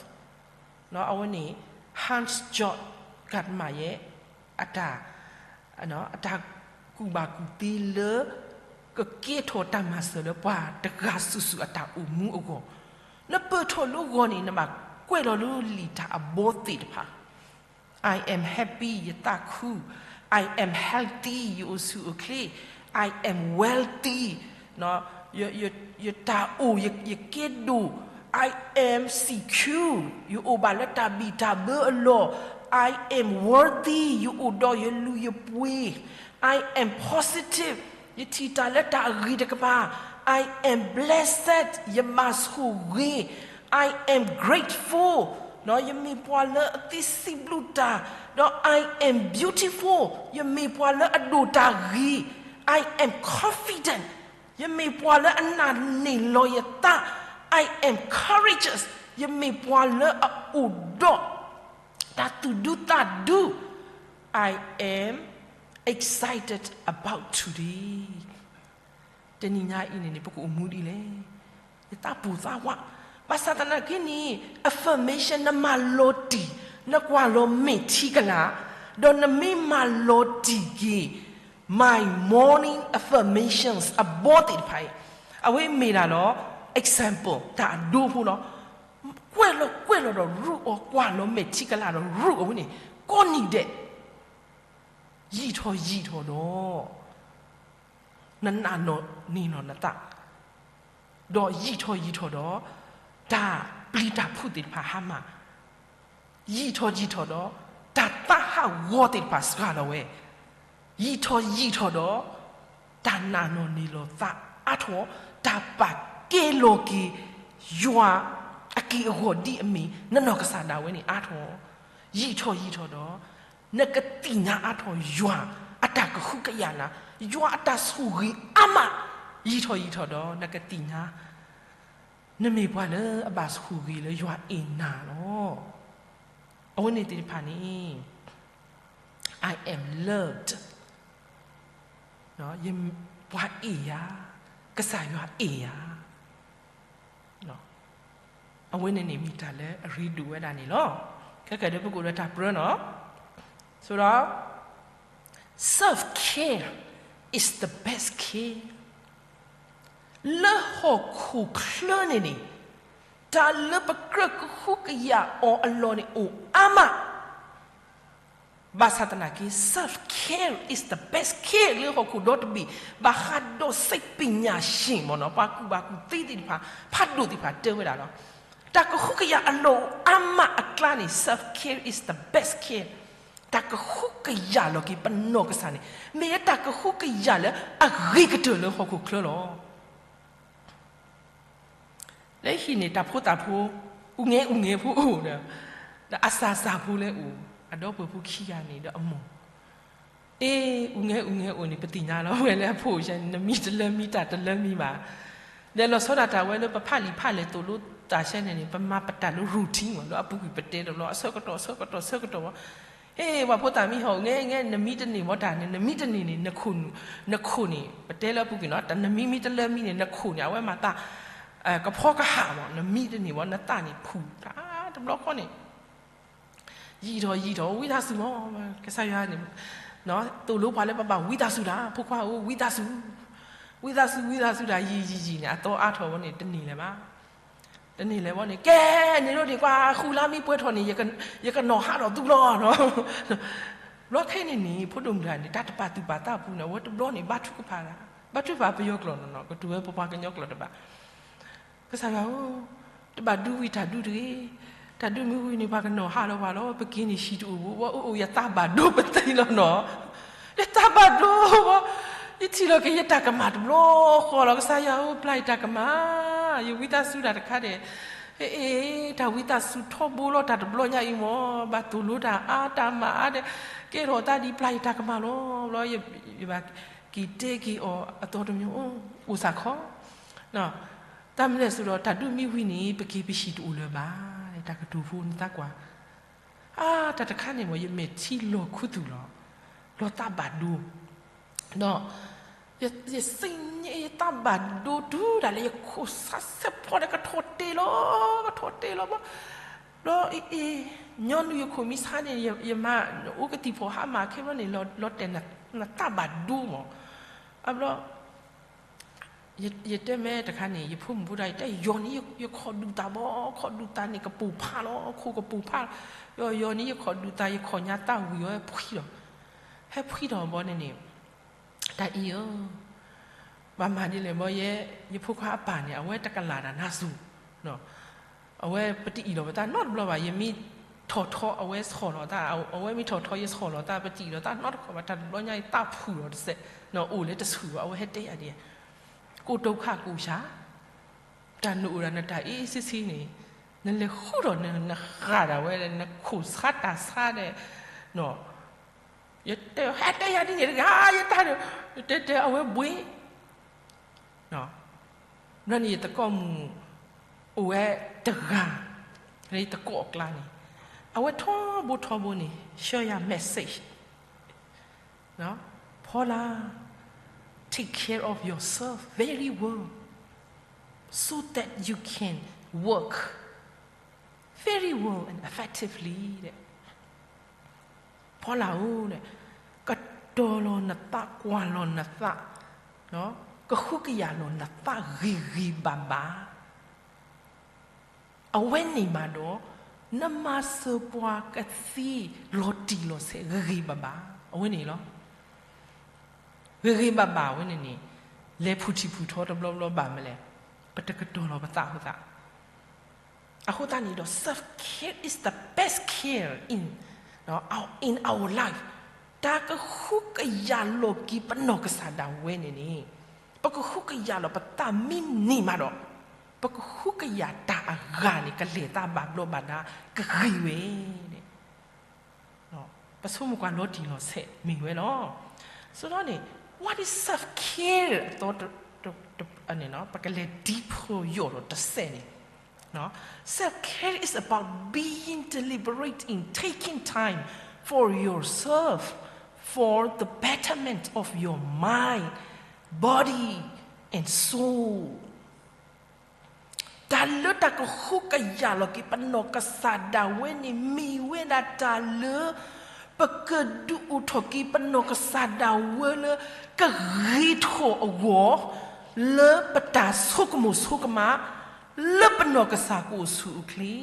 အဝဲန့ၣ် Hans Georg Gadamer အတၢ်ကူၣ်ဘၣ်ကူၣ်သ့လၢ ကကဲထီၣ်တၢ်မၤစၢၤလၢပှၤတဂၤစုာ်စုာ်အတၢ်အိၣ်မူအဂီၢ်, နပၢၢ်ထီၣ်လၢဂီၤန့ၣ် နဘၣ်ကွဲးလီၤလၢလံာ်တၢ်အဘီသ့ၣ်တဖၣ် I am happy ယသးခု, I am healthy ယအိၣ်ဆူၣ်အိၣ်ချ့, I am wealthy ယတၢ်အိၣ် ယကဲဒိၣ်, I am secure ယအိၣ်ဘၣ်လၢတၢ်ဘံၣ်တၢ်ဘၢအလီၢ်, I am worthy ယအိၣ်ဒီးယလုၢ်ယပှ့ၤ, I am positive ယထံၣ်တၢ်လၢတၢ်အဂ့ၤတကပၤ, I am blessed ယမၤဆိၣ်ဂ့ၤ, I am grateful ယမ့ၢ်ပှၤလၢအသ့စံးဘျုးတၢ်, ဒီး I am beautiful ယမ့ၢ်ပှၤလၢအဒိၣ်တၢ်ဂ့ၤ, I am confident ယမ့ၢ်ပှၤလၢအနာ်န့ၢ်လီၤယသး, I am courageous ယမ့ၢ်ပှၤလၢအအိၣ်ဒီး တၢ်သူၣ်ဒူသးဒူ, I am excited about today တနံၤညါအံၤန့ၣ်န့ၣ် ပကအိၣ်မူဒ်လဲၣ်, ယသးပူၤသးဝး, ဘၣ်ဆၣ်သနာ်က့န့ၣ် affirmation နမၤလီၤတံၢ်, နကွၢ်လီၤမဲာ်ထံကလၤ, ဒီးနမ့ၢ်မၤလီၤတံၢ်က့ၤ my morning affirmations အဘီသ့ၣ်တဖၣ်အံၤ, အဝဲမ့ၢ်ဒၣ်လီၤ example တၢ်အဒိဖိလီၤ. ကွဲးလီၤကွဲးလီၤဒီးရူးအီၤ, ကွၢ်လီၤမဲာ်ထံကလၤဒီးရူးအီၤဝဲန့ၣ် ကိးနံၤဒဲး ယံာ်ထီၣ်ယံာ်ထီၣ်ဒီး နနာ်နီၢ်န့ၢ်လီၤနသး, ဒီးယံာ်ထီၣ်ယံာ်ထီၣ်ဒီး တၢ်ပျံၤတၢ်ဖုးသ့ၣ်တဖၣ်ဟါမၢ်, ယံာ်ထီၣ်ယံာ်ထီၣ်ဒီး တၢ်သးဟးဂီၤသ့ၣ်တဖၣ်စှၤလီၤဝဲ, ယံာ်ထီၣ်ယံာ်ထီၣ်ဒီး တၢ်နာ်နီၢ်န့ၢ်လီၤသးအါထီၣ်, တၢ်ပာ်ကဲလီၤက့ၤ ယွၤအက့ၢ်အဂီၤဒ်အမ့ၢ် နနီၢ်ကစၢ်ဒၣ်ဝဲန့ၣ်အါထီၣ်, ယံာ်ထီၣ်ယံာ်ထီၣ်ဒီး နကသ့ၣ်ညါအါထီၣ်ယွၤအတၢ်ကဟုကယာ်နၤ, ယွၤအတၢ်ဆိၣ်ဂ့ၤအါမး, ယံာ်ထီၣ်ယံာ်ထီၣ်ဒီး နကသ့ၣ်ညါ နမ့ၢ်ပှၤလၢအဘၣ်ဆိၣ်ဂ့ၤလၢယွၤအဲၣ်နၤလီၤ. အဝဲန့ၣ်သ့ၣ်တဖၣ်န့ၣ် I am loved, ပှၤအဲၣ်ယၤ, ကစၢ်ယွၤအဲၣ်ယၤ အဝဲန့ၣ်န့ၣ်မ့ၢ်တၢ်လၢအရ့ဒိၣ်ဝဲဒၣ်န့ၣ်လီၤ. ခဲကဲဒီးပကအိၣ်ဒီးတၢ်ပြၢနီၤ, ဆိုတော့ self care is the best care လၢဟီၣ်ခိၣ်ချၢန့ၣ်န့ၣ် တၢ်လၢပကြၢးကဟုကယာ်အီၤအလီၢ်န့ၣ်အိၣ်အါမး ဘၣ်ဆၣ်သနာ်က့ self care is the best care လၢဟီၣ်ခိၣ်ဒီတဘ့ၣ်, ဘၣ်ဃးဒီးစ့ပညၣ်ၡ့ၣ်မ့ၢ်နီၤ ပှၤကူၣ်ဘၣ်ကူၣ်သ့သ့ၣ်တဖၣ် ဖးဒိၣ်သ့ၣ်တဖၣ်တဲဝဲဒၣ်လီၤ. တၢ်ကဟုကယာ်အလီၢ်အိၣ်အါမးအကျါန့ၣ် self care is the best care, တၢ်ကဟုကယာ်လီၤက့ၤပနီၢ်ကစၢ်န့ၣ် မ့ၢ်တၢ်ကဟုကယာ်လၢအဂ့ၤကတၢၢ်လၢဟီၣ်ခိၣ်ချၢလီၤ. လၢဟံၣ်န့ၣ် တၢ်ဖိသၣ်ဖိ အူငဲအူငဲဖိအိၣ်ဒီး ဒီးအစၢ်စၢ်ဖိလဲၣ်အိၣ်, အဒီပုၢ်ဖိခံဂၤန့ၣ်ဒီးအမိၢ်, အ့ အူငဲအူငဲအိၣ်န့ၣ် ပသ့ၣ်ညါလီၤ ဝဲလၢအဖိၣ်ဆဲန့ၣ် နမံတလၢမံတၢ်တလၢမံဘၣ်. ဒီးလီၤဆီဒၣ်တၢ်ဝဲလၢပဖးလံာ်ဖးလဲၣ်သိၣ်လိတၢ်ဆဲန့ၣ်န့ၣ် ပမၤပတၢ်လၢ routine မ့ၢ်လၢအပူၤကွံာ်ပတဲတဘျီ အဆၢကတီၢ်ဆၢကတီၢ်ဆၢကတီၢ်ဘၣ် ဟ့ၣ် ပှၤဖိသၣ်မံဟီၣ် ငဲငဲ နမံတန့ၢ်ဘၣ်တၢ်န့ၣ် နမံတန့ၢ်န့ၣ် နခိၣ်န့ၣ် ပတဲလၢအပူၤကွံာ်နီၤ တၢ်နမံမံတလၢမံန့ၣ် နခိၣ်န့ၣ် အဝဲမၤသး ကဖီကဟၣ်မ့ၢ် နမံတန့ၢ်ဘၣ် နသးန့ၣ်ဖုၣ်တၢ်တဘျီဃီန့ၣ် ယံာ်ထီၣ်ယံာ်ထီၣ် ဝံသးစူၤမ့ၢ် ကစၢ်ယွၤန့ၣ် သိၣ်လိပှၤလၢပဘၣ်ဝံသးစူၤတၢ် ဖိခွါဧၢ ဝံသးစူၤ ဝံသးစူၤ ဝံသးစူၤတၢ် ယံာ်ယံာ်ယံာ်န့ၣ် အသီအါထီၣ်ဝဲန့ၣ် တန့ၢ်လၢၤဘၣ် တန့ၢ်လၢၤဘၣ်န့ၣ် ကဲ န့ၣ်ဒိၣ်န့ၣ် ကွၢ်ဃုလါမ့ၢ်ပှဲၤထီၣ်န့ၣ် ယကနီၣ်ဟးထီၣ်သုလီၤ ဘျီခဲအံၤန့ၣ်န့ၣ် ဖိဒိၣ်မုၣ်တဂၤန့ၣ် တၢ်တပာ်သူၣ်ပာ်သးအပူၤန့ၣ် အဝဲတဘျီန့ၣ် ဘါထုကဖၣ်တၢ် ဘါထုကဖၣ်ပယီၤကျိာ်နီၤနီၤ ကတိၤဝဲပပှၤကညီကျိာ်တဘၣ် ကစၢ်ယွၤဧၢ, တဘၣ်ဒုးဝံၤတၢ်ဒုးတဂ့ၤ, တၢ်ဒုးမ့ၢ်ဝံၤန့ၣ် ပှၤကနီၣ်ဟးလီၤပှၤလီၤ, ပက့ၤန့ၣ်ဟံၣ်တအိၣ်ဘၣ်, အိၣ်အိၣ် ယသးဘၣ်ဒိပသံလီၤနီၤ, ယသးဘၣ်ဒိဘၣ်, ယထံၣ်လီၤက့ၤယတၢ်ကမၣ်တဘျီဃီလီၤ, ကစၢ်ယွၤဧၢ ပျၢ်ယတၢ်ကမၣ်, ယဝံသးစူၤတၢ်တခါဒဲး အ့ တၢ်ဝံသးစူၤထီဘိလီၤ တၢ်တဘျီညါအံၤမ့ၢ် ဘၣ်သိၣ်လိတၢ်အါတၢ်မၤအါဒီး ကဲထီၣ်သးဒ်ပျၢ်ယတၢ်ကမၣ်လီၤ. ဘျီ ယဘၣ်က့ၤတဲက့ၤအီၤအသီတမံၤ အိၣ်သးခီ, တၢ်မနုၤလဲၣ်ဆိဒီး တၢ်ဒုးမ့ၢ်ဝံၤန့ၣ် ပက့ၤပဟံၣ်တအိၣ်လၢၤဘၣ်, တၢ်ကတိၤဖိနသးကွၢ် အါ တၢ်တခါန့ၣ်မ့ၢ် ယမဲာ်ထံလီၤခူသူၣ်လီၤ, လီၤသးဘၣ်ဒိ, ဒီး ယသ့ၣ်ညါ ယသးဘၣ်ဒိတုၤဒၣ်လဲာ် ယခိၣ်ဆါဆဲးဖီဒီး ကထီၣ်တ့ၢ်လီၤ, ကထီၣ်တ့ၢ်လီၤ, ဘျီ အ့ အ့ ညီနုၢ်ယခိၣ်မံဆါန့ၣ် ယမၤ အိၣ်ကသံၣ်ဖီၣ်ဟါမၢ်ခဲဘျီန့ၣ် လီၤတဲာ်နသးဘၣ်ဒိမး, အဘျီ ယတဲမ့ၢ်တခါန့ၣ် ယဖိမုၣ်ဖိတၢ် ယတဲယီၤန့ၣ် ယခိၣ်ဒူသးဘီ, ခိၣ်ဒူသးန့ၣ် ကပိာ်ဖးလီၤ, ခိၣ်ကပိာ်ဖးလီၤ, ယီၤန့ၣ် ယခိၣ်ဒူသး ယခိၣ်ညါသးဝံၤအီၤ ဟဲဖှံလီၤ, ဟဲဖှံထီၣ်ဘီန့ၣ်န့ၣ် တၢ်အံၤဧၢ, ဘၣ်မၤဒ်လဲၣ်ဘီယဲ, ယဖိခွါအပၢ်န့ၣ် အဝဲတကလၢ်ဒၣ်နါစိၤ, အဝဲပတအံၣ်လီၤပသးနီတဘျီဘၣ်, ယမ့ၢ်ထီၣ်ထီအဝဲဆီၣ်လီၤသး, အဝဲမ့ၢ်ထီၣ်ထီယဆီၣ်လီၤသး, ပတအံၣ်လီၤသးနီတခီဘၣ်, တၢ်တဘျီညါအံၤသးဖုၣ်လီၤတစဲး, အိၣ်လၢတဆူၣ်ဘၣ်, အဝဲဟဲတဲယၤဒ် ကိတိာ်ခးကိာ်ဆၣ်, တၢ်နအိၣ်ဒၣ်နတၢ်အ့ၣ်ဆ့ဆ့န့ၣ်, နလဲၤဃုထီၣ်နဃၣ်ဒၣ်ဝဲ နခိၣ်ဆါတၢ်ဆါဒီး, ယတဲ ဟဲတဲယၤဒ်န့ၣ်တဂၤ ယတၢ်ဒီး, တဲတဲအဝဲဘှ့ၣ်, ဘျီန့ၣ်ယသကိးမုၣ် အိၣ်ဝဲတဂၤ, လၢယသကိးအကျါန့ၣ်, အဝဲထီဘိထီဘိန့ၣ် ဆှၢယၤ message, Paula, take care of yourself very well so that you can work very well and effectively ဖီလာ်ဧၢ, ကတီၤလီၤနသး ကွၢ်လီၤနသး, ကဟုကယာ်လီၤနသးဂ့ၤဂ့ၤဘၣ်ဘၣ်, အဝဲန့ၣ်မးဒီး နမၤစၢၤပှၤကသ့လီၤတံၢ်လီၤဆဲးဂ့ၤဂ့ၤဘၣ်ဘၣ်, အဝဲန့ၣ်လီၤ. ဂ့ၤဂ့ၤဘၣ်ဘၣ်ဝဲန့ၣ်န့ၣ်, လဲၤဖူးထံဖူးထီတဘျီဘျီဘၣ်မလဲၣ်, ပတကတီၤလီၤပသးအဃိသတး, အဃိသတးန့ၣ်ဒီး self care is the best care in, in our life. တၢ်ကဟုကယာ်လီၤက့ၤပနီၢ်ကစၢ်ဒၣ်ဝဲန့ၣ်န့ၣ်, ပကဟုကယာ်လီၤပသးမ့ၢ်န့ၢ်မးဒီး, ပကဟုကယာ်တၢ်အဂၤန့ၣ် ကလဲၤသးဘၣ်ဘျီးဘၣ်ဒါ ကဂ့ၤဝဲန့ၣ် ပဆိကမိၣ်ကွၢ်လီၤတံၢ်လီၤဆဲးမ့ၢ်ဝဲလီၤ. ဆိဒီးန့ၣ် what is self-care အသီ, ပကလဲၤ deeper ယိာ်ဒီးတစဲးန့ၣ်, self-care is about being deliberate in taking time for yourself for the betterment of your mind, body and soul. တၢ်လၢတၢ်ကဟုကယာ်လီၤက့ၤပနီၢ်ကစၢ်ဒၣ်ဝဲန့ၣ် မ့ၢ်ဝဲဒၣ်တၢ်လၢ ပကဒုးအိၣ်ထီၣ်က့ၤပနီၢ်ကစၢ်ဒၣ်ဝဲလၢ ကဂ့ၤထီၣ်အဂီၢ် လၢပတၢ်ဆိကမိၣ်ဆိကမး လၢပနီၢ်ကစၢ်ကအိၣ်ဆူၣ်အိၣ်ချ့,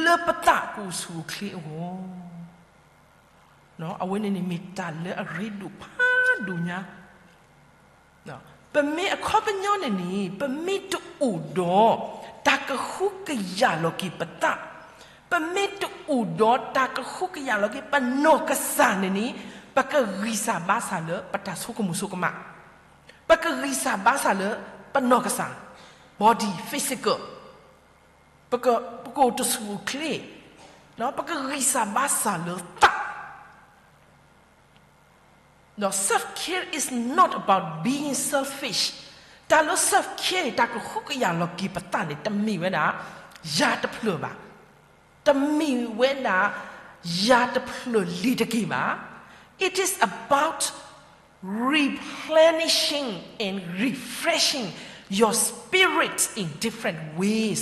လၢပသးကအိၣ်ဆူၣ်အိၣ်ချ့အဂီၢ် အဝဲန့ၣ်န့ၣ်မ့ၢ်တၢ်လၢအရ့ဒိၣ်ဖးဒိၣ်ညါ. ပမ့ၢ်အခီပညီန့ၣ်န့ၣ် ပမ့ၢ်တအိၣ်ဒီး တၢ်ကဟုကယာ်လီၤက့ၤပသး, ပမ့ၢ်တအိၣ်ဒီးတၢ်ကဟုကယာ်လီၤက့ၤပနီၢ်ကစၢ်န့ၣ်န့ၣ် ပကဂံၢ်စၢ်ဘါစၢ်လၢပတၢ်ဆိကမိၣ်ဆိကမး, ပကဂံၢ်စၢ်ဘါစၢ်လၢပနီၢ်ကစၢ်, body, physical, ပက, ပကအိၣ်တဆူၣ်အိၣ်ချ့, ပကဂံၢ်စၢ်ဘါစၢ်လၢသး. ဒီး self care is not about being selfish. တၢ်လၢ self care တၢ်ကဟုကယာ်လီၤက့ၤပသးန့ၣ် တမ့ၢ်ဝဲဒၣ် ယၤတဖျၢၣ်ဘၣ်, တမ့ၢ်ဝဲဒၣ် ယၤတဖျၢၣ်လံၤတက့ၢ်ဘၣ်. It is about replenishing and refreshing your spirit in different ways.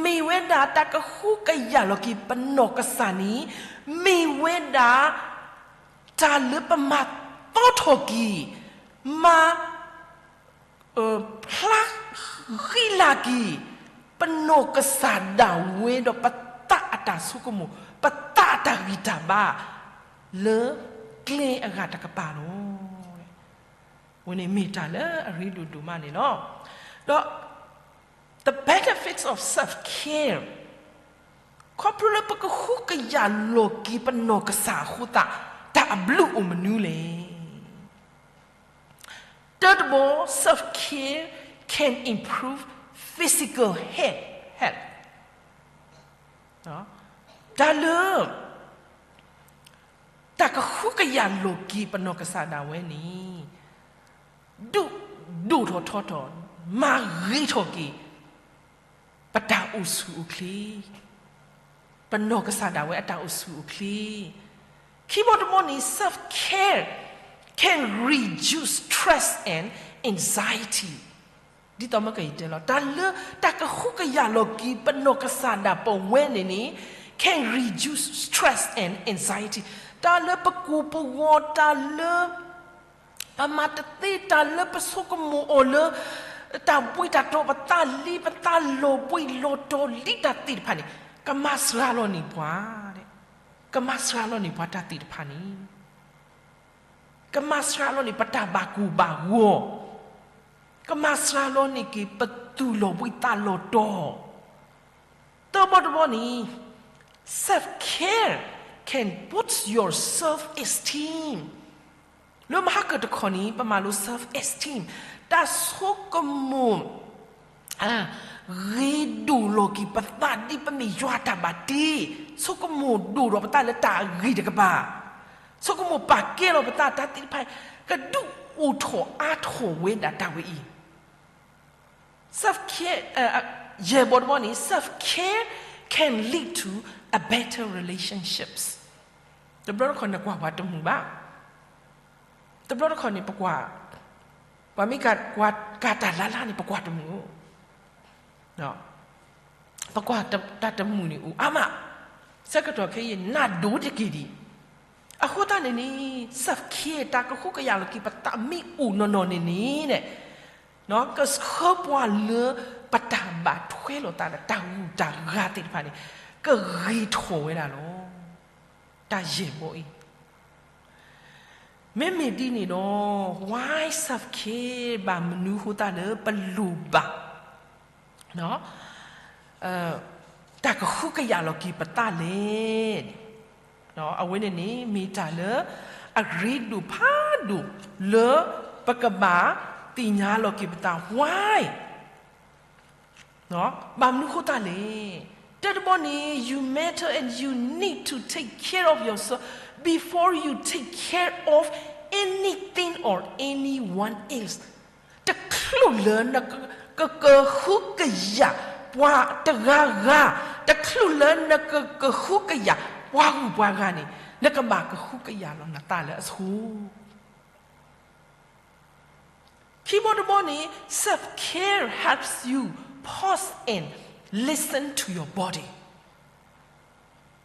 မ့ၢ်ဝဲဒၣ်တၢ်ကဟုကယာ်လီၤက့ၤပနီၢ်ကစၢ်န့ၣ် မ့ၢ်ဝဲဒၣ် တၢ်လၢပမၤသီထီၣ်က့ၤ, မၤ ဖျါဃံလၤက့ၤ ပနီၢ်ကစၢ်ဒၣ်ဝဲဒီးပသးအတၢ်ဆိကမိၣ်, ပသးအတၢ်ဂံၢ်တၢ်ဘါ လၢကျဲအဂၤတကပၤလီၤ. အဝဲန့ၣ်မ့ၢ်တၢ်လၢအရ့ဒိၣ်ဒိၣ်မးန့ၣ်လီၤ. ဒီး the benefits of self care, ခီဖျိလၢပကဟုကယာ်လီၤက့ၤပနီၢ်ကစၢ်အဃိသတး တၢ်အဘျုးအိၣ်မနုၤလဲၣ်. တၢတဘီ, self care can improve physical health, health. တၢ်လၢ တၢ်ကဟုကယာ်လီၤက့ၤပနီၢ်ကစၢ်ဒၣ်ဝဲန့ၣ် ဒုးဒိၣ်ထီၣ်ထီထီၣ် မၤဂ့ၤထီၣ်က့ၤ ပတၢ်အိၣ်ဆူၣ်အိၣ်ချ့, ပနီၢ်ကစၢ်ဒၣ်ဝဲအတၢ်အိၣ်ဆူၣ်အိၣ်ချ့. ခံဘီတဘီန့ၣ် self care can reduce stress and anxiety. ဒ်သိးမ့ၢ်ကယတဲလီၤ တၢ်လၢ တၢ်ကဟုကယာ်လီၤက့ၤပနီၢ်ကစၢ်ဒၣ်ပဝဲန့ၣ်န့ၣ် can reduce stress and anxiety. တၢ်လၢပကိၤပဂီၤ တၢ်လၢ ပမၤတသ့ တၢ်လၢပဆိကမိၣ်အီၤလၢ တၢ်ဘှံးတၢ်တီၤ ပသးလံ ပသးလီၤဘှံးလီၤတီၤလံတၢ်သ့ၣ်တဖၣ်န့ၣ် ကမၤစှၤလီၤန့ၢ်ပှၤ, ကမၤစှၤလီၤန့ၢ်ပှၤတၢ်သ့ၣ်တဖၣ်န့ၣ် ကမၤစှၤလီၤန့ၢ်ပတၢ်ဘၣ်ကိၢ်ဘၣ်ဂီၤ, ကမၤစှၤလီၤန့ၢ်က့ၤပသူၣ်လီၤဘှံးသးလီၤတီၤ. သၢဘီတဘီန့ၣ် self care can boost your self esteem. လၢမဟါကတခီန့ၣ် ပမၤလိ self esteem တၢ်ဆိကမိၣ် ဂ့ၤဒိၣ်လီၤက့ၤပသးဒ်ပမ့ၢ်ယွၤတၢ်ဘၣ်တ့, ဆိကမိၣ်ဒိၣ်ဒီးပသးလၢတၢ်အဂ့ၤတကပၤ, ဆိကမိၣ်ပာ်ကဲလီၤပသးတၢ်သ့ၣ်တဖၣ် ကဒုးအိၣ်ထီၣ်အါထီၣ်ဝဲဒၣ်တၢ်ဝဲအံၤ self care, ယဲၢ်ဘီတဘီန့ၣ် self care can lead to a better relationships. တဘျီတခီၣ်နကွၢ်ပှၤတမုာ်ဘၣ်, တဘျီတခီၣ်န့ၣ် ပကွၢ်, ပှၤမ့ၢ်ကကွၢ်တၢ်လၢ်လၢ်န့ၣ် ပကွၢ်တမုာ်, ပကွၢ်တၢ်တမုာ်န့ၣ်အိၣ်အါမး, ဆၢကတီၢ်ခဲအံၤ နးဒိၣ်တက့ၢ်ဒံး, အဃိသတးန့ၣ်န့ၣ် self care တၢ်ကဟုကယာ်လီၤက့ၤပသးမ့ၢ်အိၣ်နီၢ်နီၢ်န့ၣ်န့ၣ် ကဆှၢပှၤလၢပတၢ်ဘၣ်ထွဲလိာ်သးဒီးတၢ်ဂုၤတၢ်ဂၤသ့ၣ်တဖၣ်န့ၣ် ကဂ့ၤထီၣ်ဝဲဒၣ်လီၤ. တၢ်ယဲၢ်ဘီအံၤ မ့မ့ၢ်ဒ်န့ၣ်ဒီး why self care ဘၣ်မနုၤဃိသတးလၢပလိၣ်ဘၣ် တၢ်ကဟုကယာ်လီၤက့ၤပသးလဲၣ်န့ၣ်, အဝဲန့ၣ်န့ၣ် မ့ၢ်တၢ်လၢအရ့ဒိၣ်ဖးဒိၣ်လၢပကဘၣ်သ့ၣ်ညါလီၤက့ၤပသး why ဘၣ်မနုၤဃိသတးလဲၣ်. တၢ်တဘီန့ၣ် you matter and you need to take care of yourself before you take care of anything or anyone else. တချုးလၢနကကဟုကယာ်ပှၤတဂၤဂၤ, တချုးလၢနကကဟုကယာ်ပှၤဂုၤပှၤဂၤန့ၣ် နကဘၣ်ကဟုကယာ်လီၤနသးလၢအဆိ ခံဘီတဘီန့ၣ် self care helps you pause and listen to your body.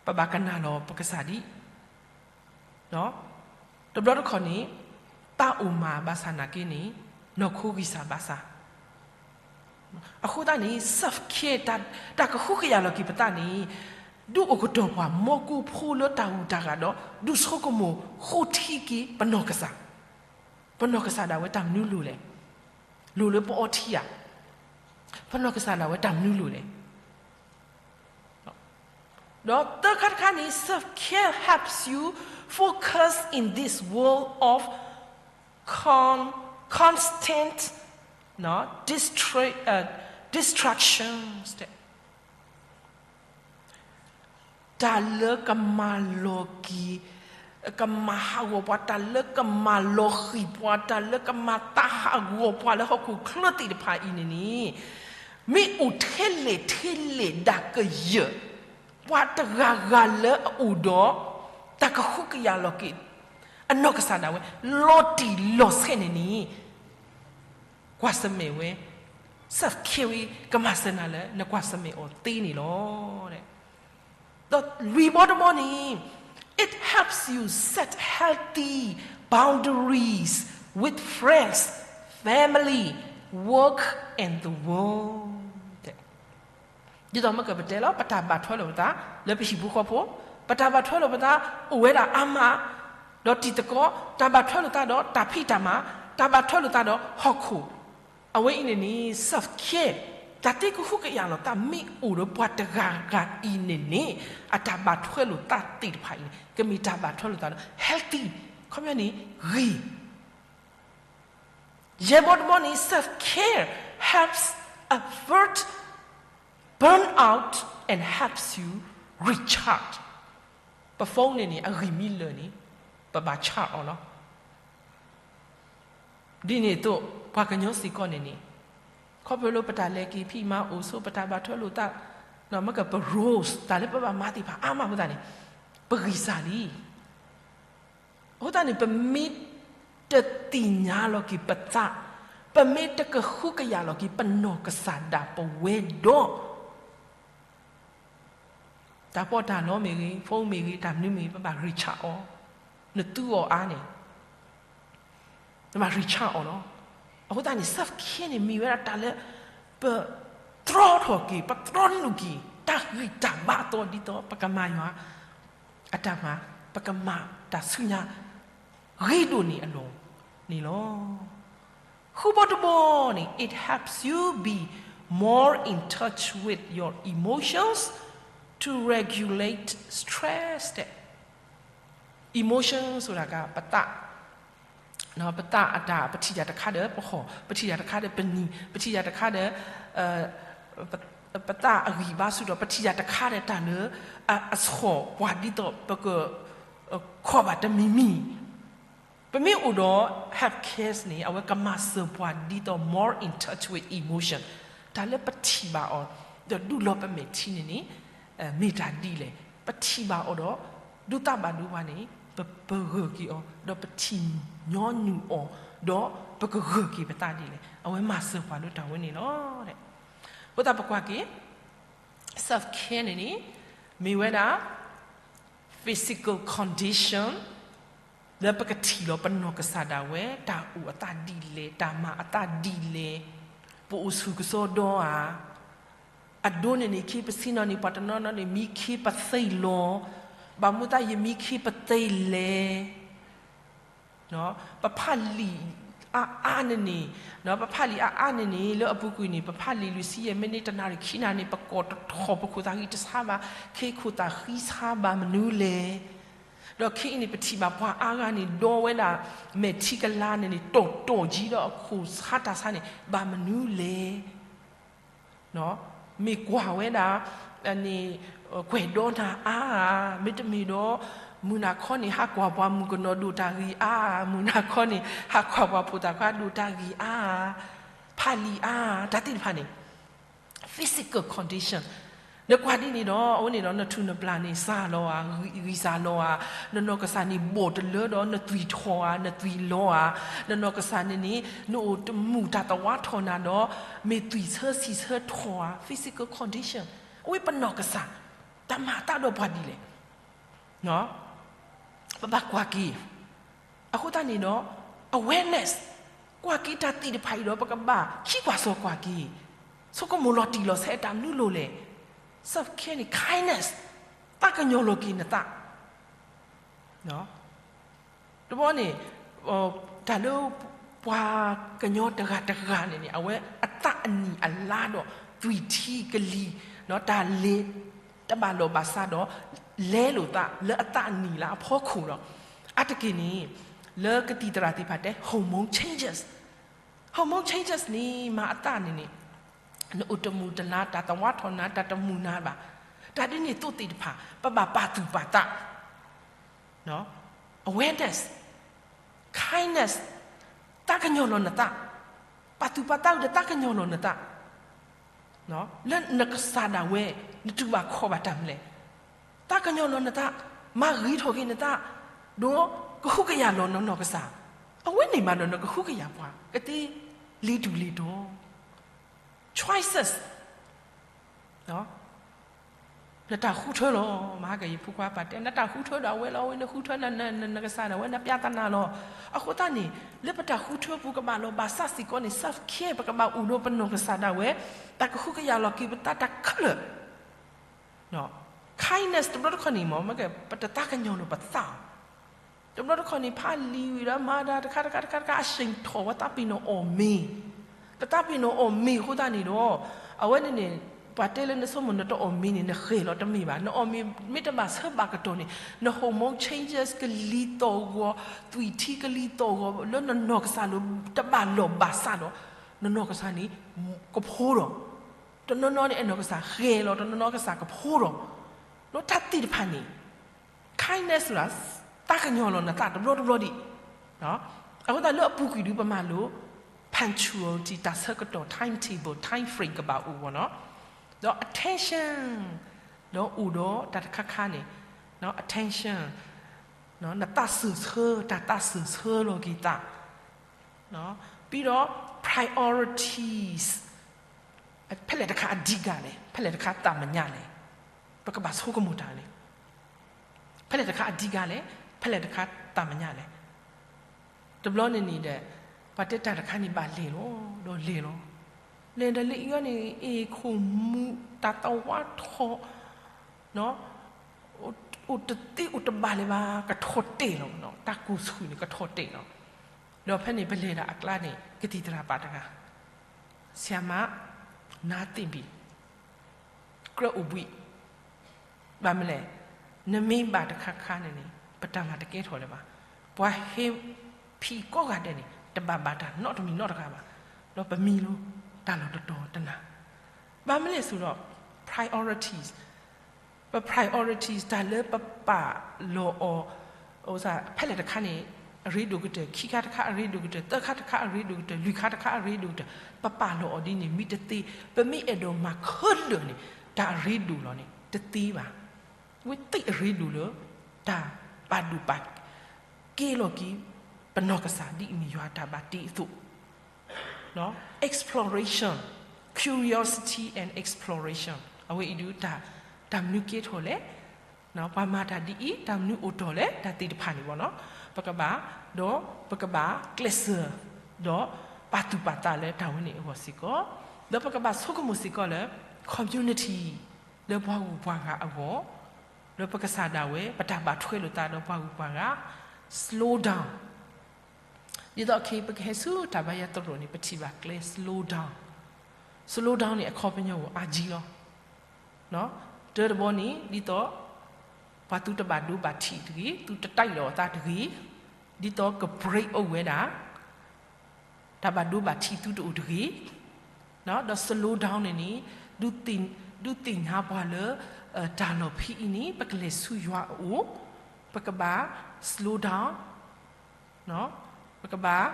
ပဘၣ်ကနၣ်လီၤပကစၢ်ဒံး, တဘျီတခီၣ်န့ၣ် သးအိၣ်မးဘၣ်ဆၣ်နာ်က့န့ၣ် နီၢ်ခိဂံၢ်စၢ်ဘါစၢ် အဃိသတးန့ၣ် self care တၢ်ကဟုကယာ်လီၤက့ၤပသးန့ၣ် ဒုးအိၣ်ကတီၢ်ပှၤ မ်ကိၣ်ဖိလၢတၢ်ဂုၤတၢ်ဂၤဒီး ဒုးဆိကမိၣ်ဃိထံက့ၤပနီၢ်ကစၢ်, ပနီၢ်ကစၢ်ဒၣ်ဝဲတၢ်မနုၤလိၣ်လဲၣ်, လိၣ်လၢပအီထံဧါ, ပနီၢ်ကစၢ်ဒၣ်ဝဲတၢ်မနုၤလိၣ်လဲၣ်. ဒီးသၢခါတခါန့ၣ် self care helps you focus in this world of con constant ဒီး distra- distractions တၢ်လၢကမၤလီၤက့ၤ ကမၤဟးဂီၤပှၤ တၢ်လၢကမၤလီၤဃံၤပှၤ တၢ်လၢကမၤသးဟးဂီၤပှၤလၢဟီၣ်ခိၣ်ချၢသ့ၣ်တဖၣ်အံၤန့ၣ်န့ၣ် မ့ၢ်အိၣ်ထဲလဲၣ်ထဲလဲၣ်ဒၣ်ကယၢၢ် ပှၤတဂၤဂၤလၢအအိၣ်ဒီး တၢ်ကဟုကယာ်လီၤက့ၤ အနီၢ်ကစၢ်ဒၣ်ဝဲ လီၤတံၢ်လီၤဆဲးန့ၣ်န့ၣ် ကွၢ်ဆၢၣ်မဲာ်ဝဲ self care ဝံၤ ကမၤစၢၤနၤလၢနကွၢ်ဆၢၣ်မဲာ်အီၤသ့န့ၣ်လီၤ. ဒီးလွံၢ်ဘီတဘီန့ၣ် it helps you set healthy boundaries with friends, family, work and the world. ဒ်သိးမ့ၢ်ကပတဲလီၤ ပတၢ်ဘၣ်ထွဲလိာ်ပသးလၢပဟံၣ်ဖိဃီဖိ, ပတၢ်ဘၣ်ထွဲလိာ်ပသးအိၣ်ဝဲဒၣ်အါမး ဒီးတံၤသကိး, တၢ်ဘၣ်ထွဲလိာ်သးဒီးတၢ်ဖံးတၢ်မၤ, တၢ်ဘၣ်ထွဲလိာ်သးဒီးဟီၣ်ခိၣ်, အဝဲအံၤန့ၣ်န့ၣ် self care တၢ်သ့ကဟုကယာ်လီၤသးမ့ၢ်အိၣ်ဒီးပှၤတဂၤဂၤအံၤန့ၣ်န့ၣ် အတၢ်ဘၣ်ထွဲလိာ်သးသ့ၣ်တဖၣ်အံၤန့ၣ် ကမ့ၢ်တၢ်ဘၣ်ထွဲလိာ်သးဒီး healthy ခီပညီန့ၣ် ဂ့ၤ ယဲၢ်ဘီတဘီန့ၣ် self care helps avert burnout and helps you recharge. ပ phone န့ၣ်န့ၣ် အဂံၢ်မ့ၢ်လၢာ်န့ၣ် ပဘၣ် charge အီၤလီၤ. ဒ်န့ၣ်အသိး ပှၤကညီစ့ၢ်ကီးန့ၣ်န့ၣ် ခီဖျိလၢပတၢ်လဲၤက့ၤဖံးမၤအိၣ်ဆိး ပတၢ်ဘၣ်ထွဲလိာ်သး မ့ၢ်ကပ roles တၢ်လၢပဘၣ်မၤသ့ၣ်တဖၣ်အါမးအဃိသတးန့ၣ် ပဂံၢ်စၢ်လံ. အဃိသတးန့ၣ် ပမ့ၢ်တသ့ၣ်ညါလီၤက့ၤပသး, ပမ့ၢ်တကဟုကယာ်လီၤက့ၤပနီၢ်ကစၢ်ဒၣ်ပဝဲဒီး တၢ်ပီးတၢ်လီမ့ၢ်ဂ့ၤ, phone မ့ၢ်ဂ့ၤ, တၢ်မနုၤမ့ၢ်ဂ့ၤ, ပဘၣ် recharge အီၤ, နသူအီၤအါန့ၣ် နဘၣ် recharge အီၤလီၤ. အဃိသတးန့ၣ် self care န့ၣ် မ့ၢ်ဝဲဒၣ်တၢ်လၢ ပတြီထီၣ်က့ၤ, ပတြီနုာ်က့ၤ တၢ်ဂံၢ်တၢ်ဘါအသီ ဒ်သိးပကမၤယွၤအတၢ်မၤ, ပကမၤတၢ်ဆူညါ ဂ့ၤဒိၣ်န့ၢ်အလီၢ်န့ၣ်လီၤ. ဃုဘီတဘီန့ၣ် it helps you be more in touch with your emotions to regulate stress တဲ emotion ဆိုတာက ပသး, ပသးအတၢ် ပထံၣ်တၢ်တခါဒီးပဟီၣ်, ပထံၣ်တၢ်တခါဒီးပနံၤ, ပထံၣ်တၢ်တခါဒီး ပ, ပသးအဂံၢ်ဘါဆူၣ်ထီၣ်, ပထံၣ်တၢ်တခါဒီးတၢ်လၢ အ, အဆီၣ်ပှၤဒ်သိးပက, ခီၣ်ဘၣ်တမံၤမံၤ. ပမ့ၢ်အိၣ်ဒီး health cares န့ၣ် အဝဲကမၤစၢၤပှၤဒ်သိး more in touch with emotion တၢ်လၢပထံၣ်ဘၣ်အီၤ ဒီးဒုးလီၤပမဲာ်ထံန့ၣ်န့ၣ် မ့ၢ်တၢ်ဒ်လဲၣ်. ပထံၣ်ဘၣ်အီၤဒီး ဒုးသးဘၣ်ဒိပှၤန့ၣ် ပ, ပဂၢၢ်က့ၤအီၤ, ဒီးပထံၣ်ညီနုၢ်အီၤ, ဒီးပကဂၢၢ်က့ၤပသးဒ်လဲၣ်. အဝဲမၤစၢၤပှၤလၢတၢ်ဝဲန့ၣ်လီၤ. အဃိသတးပကွၢ်က့ၤ self care န့ၣ်န့ၣ် မ့ၢ်ဝဲဒၣ် physical condition လၢပကထံၣ်လီၤပနီၢ်ကစၢ်ဒၣ်ဝဲ တၢ်အိၣ်အသးဒ်လဲၣ်, တၢ်မၤအသးဒ်လဲၣ်, ပအိၣ်ဆူၣ်ကစီဒီဧါ, အဒိန့ၣ်န့ၣ် ခ့ပဆ့ၣ်နီၤန့ၣ် ပှၤတနီၤနီၤန့ၣ် မံခ့ပသ့လီၤ, ဘၣ်မနုၤသးယမံခ့ပသ့လဲၣ် ပဖးလံာ်အါအါန့ၣ်န့ၣ်, ပဖးလံာ်အါအါန့ၣ်န့ၣ် လၢအပူၤကွံာ်န့ၣ် ပဖးလံာ်လွံၢ်ဆံယဲၢ်မံးနံး တနၣ်ရံၣ်ခံနၣ်ရံၣ်န့ၣ် ပကိးတထီၣ် ပခိၣ်သးဂံၢ်တဆါဘၣ်, ခ့ခိၣ်သးဃံဆါဘၣ်မနုၤလဲၣ်. ဒီးခဲအံၤန့ၣ် ပထံၣ်ဘၣ်ပှၤအါဂၤန့ၣ် ဒီဝဲဒၣ် မဲာ်ထံကလါန့ၣ်န့ၣ် တီၢ်တီၢ်ကံဒီးအခိၣ်ဆါတၢ်ဆါန့ၣ် ဘၣ်မနုၤလဲၣ်. မ့ၢ်ကွၢ်ဝဲဒၣ် န့ၣ် ကွဲးဒီနၤအါဧါ, မ့တမ့ၢ်ဒီး မုၢ်နၤခီန့ၣ် ဟးကွၢ်ပှၤမုၣ်ကနီၤဒိၣ်တၢ်ဂ့ၤအါ, မုၢ်နၤခီန့ၣ် ဟးကွၢ်ပှၤဖိသၣ်ခွါဒိၣ်တၢ်ဂ့ၤအါ, ဖးလံာ်အါ, တၢ်သ့ၣ်တဖၣ်န့ၣ် physical condition နကွၢ်ဒ်န့ၣ်ဒီး အဝဲန့ၣ်ဒီး နထူၣ်နပျၢ်န့ၣ် စၢ်လီၤဧါ, ဂံၢ်စၢ်လီၤဧါ, နနီၢ်ကစၢ်န့ၣ်ဘီၣ်တလၢဒီး နသွံၣ်ထီၣ်ဧါ, နသွံၣ်လီၤဧါ, နနီၢ်ကစၢ်န့ၣ်န့ၣ် နအိၣ်တမုာ်တၢ်သဝါထီၣ်နၤဒီး မ့ၢ်သွံၣ်ဆၢဆံၣ်ဆၢထီၣ်ဧါ, physical condition အဝဲပနီၢ်ကစၢ် တၢ်မၤအသးဒီးပှၤဒ်လဲၣ် ပဘၣ်ကွၢ်က့ၤ. အဃိသတးန့ၣ်ဒီး awareness ကွၢ်က့ၤတၢ်သ့ၣ်တဖၣ်အံၤဒီး ပကဘၣ်ခံကွၢ်စီၤကွၢ်က့ၤ, ဆိကမိၣ်လီၤတံၢ်လီၤဆဲးတၢ်မနုၤလိၤလဲၣ်. Self care န့ၣ် kindness သးကညီၤလီၤက့ၤနသး တဘျီန့ၣ် တၢ်လၢပှၤကညီတဂၤတဂၤန့ၣ်န့ၣ် အဝဲအသးအနံၣ်အလါဒီး သွံၣ်ထံကလံၤ တၢ်လဲၤ တဘၣ်လိာ်ဘၣ်စးဒီး လဲလိာ်သးလၢအသးအနံၣ်လါအဖီခိၣ်ဒီး အါတက့ၢ်န့ၣ် လၢကသံၣ်သရၣ်သ့ၣ်တဖၣ်တဲ hormone changes, hormone changes န့ၣ် မၤအသးန့ၣ်န့ၣ် နအိၣ်တမုာ်တလါ တၢ်သဝါထီၣ်နၤ တၢ်တမုာ်နၤဘၣ်. တၢ်ဒ်န့ၣ်သိးသ့ၣ်တဖၣ် ပဘၣ်ပာ်သူၣ်ပာ်သး awareness, kindness, သးကညီၤလီၤနသး, ပာ်သူၣ်ပာ်သးဒီးသးကညီၤလီၤနသး, လၢနကစၢ်ဒၣ်ဝဲ နတူၢ်ဘၣ်ခီၣ်ဘၣ်တၢ်မနုၤလဲၣ်, သးကညီၤလီၤနသး, မၤဂ့ၤထီၣ်က့ၤနသး, ဒီးကဟုကယာ်လီၤနနီၢ်ကစၢ်, အဝဲန့ၣ်မးဒီးနကဟုကယာ်ပှၤ ကသ့လ့ၤတူၢ်လ့ၤတီၤ choices နတၢ်ဃုထၢလီၤ. မဟါကယဖိခွါပာ်တဲ နတၢ်ဃုထၢဒီးအဝဲလီၤ, အဝဲနဃုထၢ နကစၢ်ဒၣ်ဝဲ နပျၢ်သနၢ်လီၤ. အဃိသတးန့ၣ် လၢပတၢ်ဃုထၢပူၤကဘၣ်လီၤဘၣ်စးစ့ၢ်ကီးန့ၣ် self care ပကဘၣ်အိၣ်ဒီးပနီၢ်ကစၢ်ဒၣ်ဝဲ တၢ်ကဟုကယာ်လီၤက့ၤပသးတၢ်ခဲလၢာ် kindness တဘျီတခီၣ်န့ၣ်မ့ၢ် ပတသးကညီၤလီၤပသး တဘျီတခီၣ်န့ၣ် ဖးလံာ်ဝံၤဒီးမၤတၢ်တခါတခါတခါတခါ အဆ့ၣ်ထီၣ်ဝဲသးပ့ၤနီၣ်အီၣ်မ့ၤ, ပသးပ့ၤနီၣ်အီၣ်မ့ၤအဃိသတးန့ၣ်ဒီး အဝဲန့ၣ်န့ၣ် ပှၤတဲလၢနဆိကမိၣ်နတအီၣ်မ့ၤန့ၣ် နဃဲၤလီၤတမ့ၢ်ဘၣ်. နအီၣ်မ့ၤမ့ၢ်တဘၣ်ဆၢဘၣ်ကတီၢ်န့ၣ် န hormone changes ကလံၤသီၣ်ဂီၤ, သွံၣ်ထံကလံၤသီၣ်ဂီၤ လၢနနီၢ်ကစၢ်လၢတဘၣ်လီၢ်ဘၣ်စးဒီး နနီၢ်ကစၢ်န့ၣ် ကဖိဒီး တနီၤနီၤန့ၣ် အနီၢ်ကစၢ်ဃဲၤလီၤ, တနီၤနီၤကစၢ်ကဖိဒီး တၢ် သ့ၣ်တဖၣ်န့ၣ် kindness လၢ သးကညီၤလီၤနသးတဘျီတဘျီဒံး. အဃိသတးလၢအပူၤကွံာ်ဒုး ပမၤလိ punctuality တၢ်ဆၢကတီၢ် timetable, time frame ကဘၣ်အိၣ်ဝဲနီၤ. ဒီး attention ဒီးအိၣ်ဒီးတၢ်တခါခါန့ၣ် attention နသးစၢၢ်ဆၢ တၢ်သးစၢၢ်ဆၢလီၤက့ၤသး ပြီးတော့ priorities ဖဲလဲၣ်တခါအဓိကလဲၣ်, ဖဲလဲၣ်တခါသးမညါလဲၣ်, ပကဘၣ်ဆိကမိၣ်တၢ်န့ၣ်, ဖဲလဲၣ်တခါအဓိကလဲၣ်, ဖဲလဲၣ်တခါသးမညါလဲၣ်. တဘျီန့ၣ်န့ၣ်ဒီး ပှၤတဲတၢ်တခါန့ၣ်ဘၣ်လဲၤလီၤ, ဒီးလဲၤလီၤ, လဲၤဒီးလၢအံၤန့ၣ် အ့ၣ်ခိၣ်မူး တၢ်သဝါထီၣ် အိၣ်တသ့အိၣ်တဘၣ်လၢၤဘၣ် ကထီၣ်တဲာ်လီၤ, တၢ်ကိၢ်ဆူၣ်န့ၣ် ကထီၣ်တဲာ်လီၤ. ဒီးဖဲန့ၣ်ပလဲၤဒၣ်အကျါန့ၣ် ကသံၣ်သရၣ်ပာ်တဂၤ, ဆရာမ, နားသင့်ပြီ, ကြၢးအိၣ်ဘှံး, ဘၣ်မနုၤလဲၣ်, နမ့ၢ်ဘၣ်တခါခါန့ၣ်န့ၣ် ပတၢ်မၤတကဲထီၣ်လၢၤဘၣ်. ပှၤဟဲဖံးကိးဂၤဒဲးန့ၣ် တဘၣ်ဘၣ်တၢ်နီတမံၤနီတဂၤဘၣ်. ဒီးပမံလီၤ တၢ်လီၢ်တတီၤတနၤ, ဘၣ်မနုၤလဲၣ်ဆိဒီး priorities ပ priorities တၢ်လၢပပာ်လီၤအီၤ ဖဲလဲၣ်တခါန့ၣ် အရ့ဒိၣ်ကတၢၢ်, ခံခါတခါအရ့ဒိၣ်ကတၢၢ်, သၢခါတခါအရ့ဒိၣ်ကတၢၢ်, လွံၢ်ခါတခါအရ့ဒိၣ်ကတၢၢ်, ပပာ်လီၤအီၤဒ်န့ၣ် မ့ၢ်တသ့, ပမ့ၢ်အဲၣ်ဒိးမၤခဲလၢာ်န့ၣ် တၢ်အရ့ဒိၣ်လီၤန့ၣ် တသ့ဘၣ်. ဝဲသ့ၣ်အရ့ဒိၣ်လၢ တၢ်ပာ်ဒိၣ်ပာ်ကဲလီၤက့ၤ ပနီၢ်ကစၢ်ဒ်အမ့ၢ်ယွၤတၢ်ဘၣ်တ့အသိး exploration, curiosity and exploration အဝဲအံၤဒုး တၢ်မနုၤကဲထီၣ်လဲၣ်, ပှၤမၤတၢ်ဒ်အံၤ တၢ်မနုၤအိၣ်တ့ၢ်လဲၣ် တၢ်သ့ၣ်တဖၣ်န့ၣ်ဘၣ်နီၤ, ပကဘၣ်, ဒီးပကဘၣ်ကျဲးစၢး, ဒီးပာ်သူၣ်ပာ်သးလၢတၢ်ဝဲန့ၣ်အဂီၢ်စ့ၢ်ကီး, ဒီးပကဘၣ်ဆိကမိၣ်စ့ၢ်ကီးလၢ community လၢပှၤဂုၤပှၤဂၤအဂီၢ်, ဒီးပကစၢ်ဒၣ်ဝဲ ပတၢ်ဘၣ်ထွဲလိာ်သးဒီးပှၤဂုၤပှၤဂၤ, slow down ဒ်သိးခဲအံၤ ပကဟဲဆူတၢ်ဘါယွၤသရိာ်န့ၣ် ပထံၣ်ဘၣ်ကျဲ slow down, slow down န့ၣ် အခီပညီအိၣ်အါကံလီၤ. တၢတဘီန့ၣ် ဒ်သိး ပှၤသုတဘၣ်ဒိဘၣ်ထံးတဂ့ၤ, သုတတၢ်လီၤအသးတဂ့ၤ, ဒ်သိးက break အိၣ်ဝဲဒၣ် တၢ်ဘၣ်ဒိဘၣ်ထံးသုတအိၣ်တဂ့ၤ, ဒီး slow down န့ၣ်န့ၣ် ဒုးသ့ၣ်ညါပှၤလၢ တၢ်လီၢ်ဖဲအံၤန့ၣ် ပကလဲၤဆူယွၤအအိၣ်, ပကဘၣ် slow down, ပကဘၣ်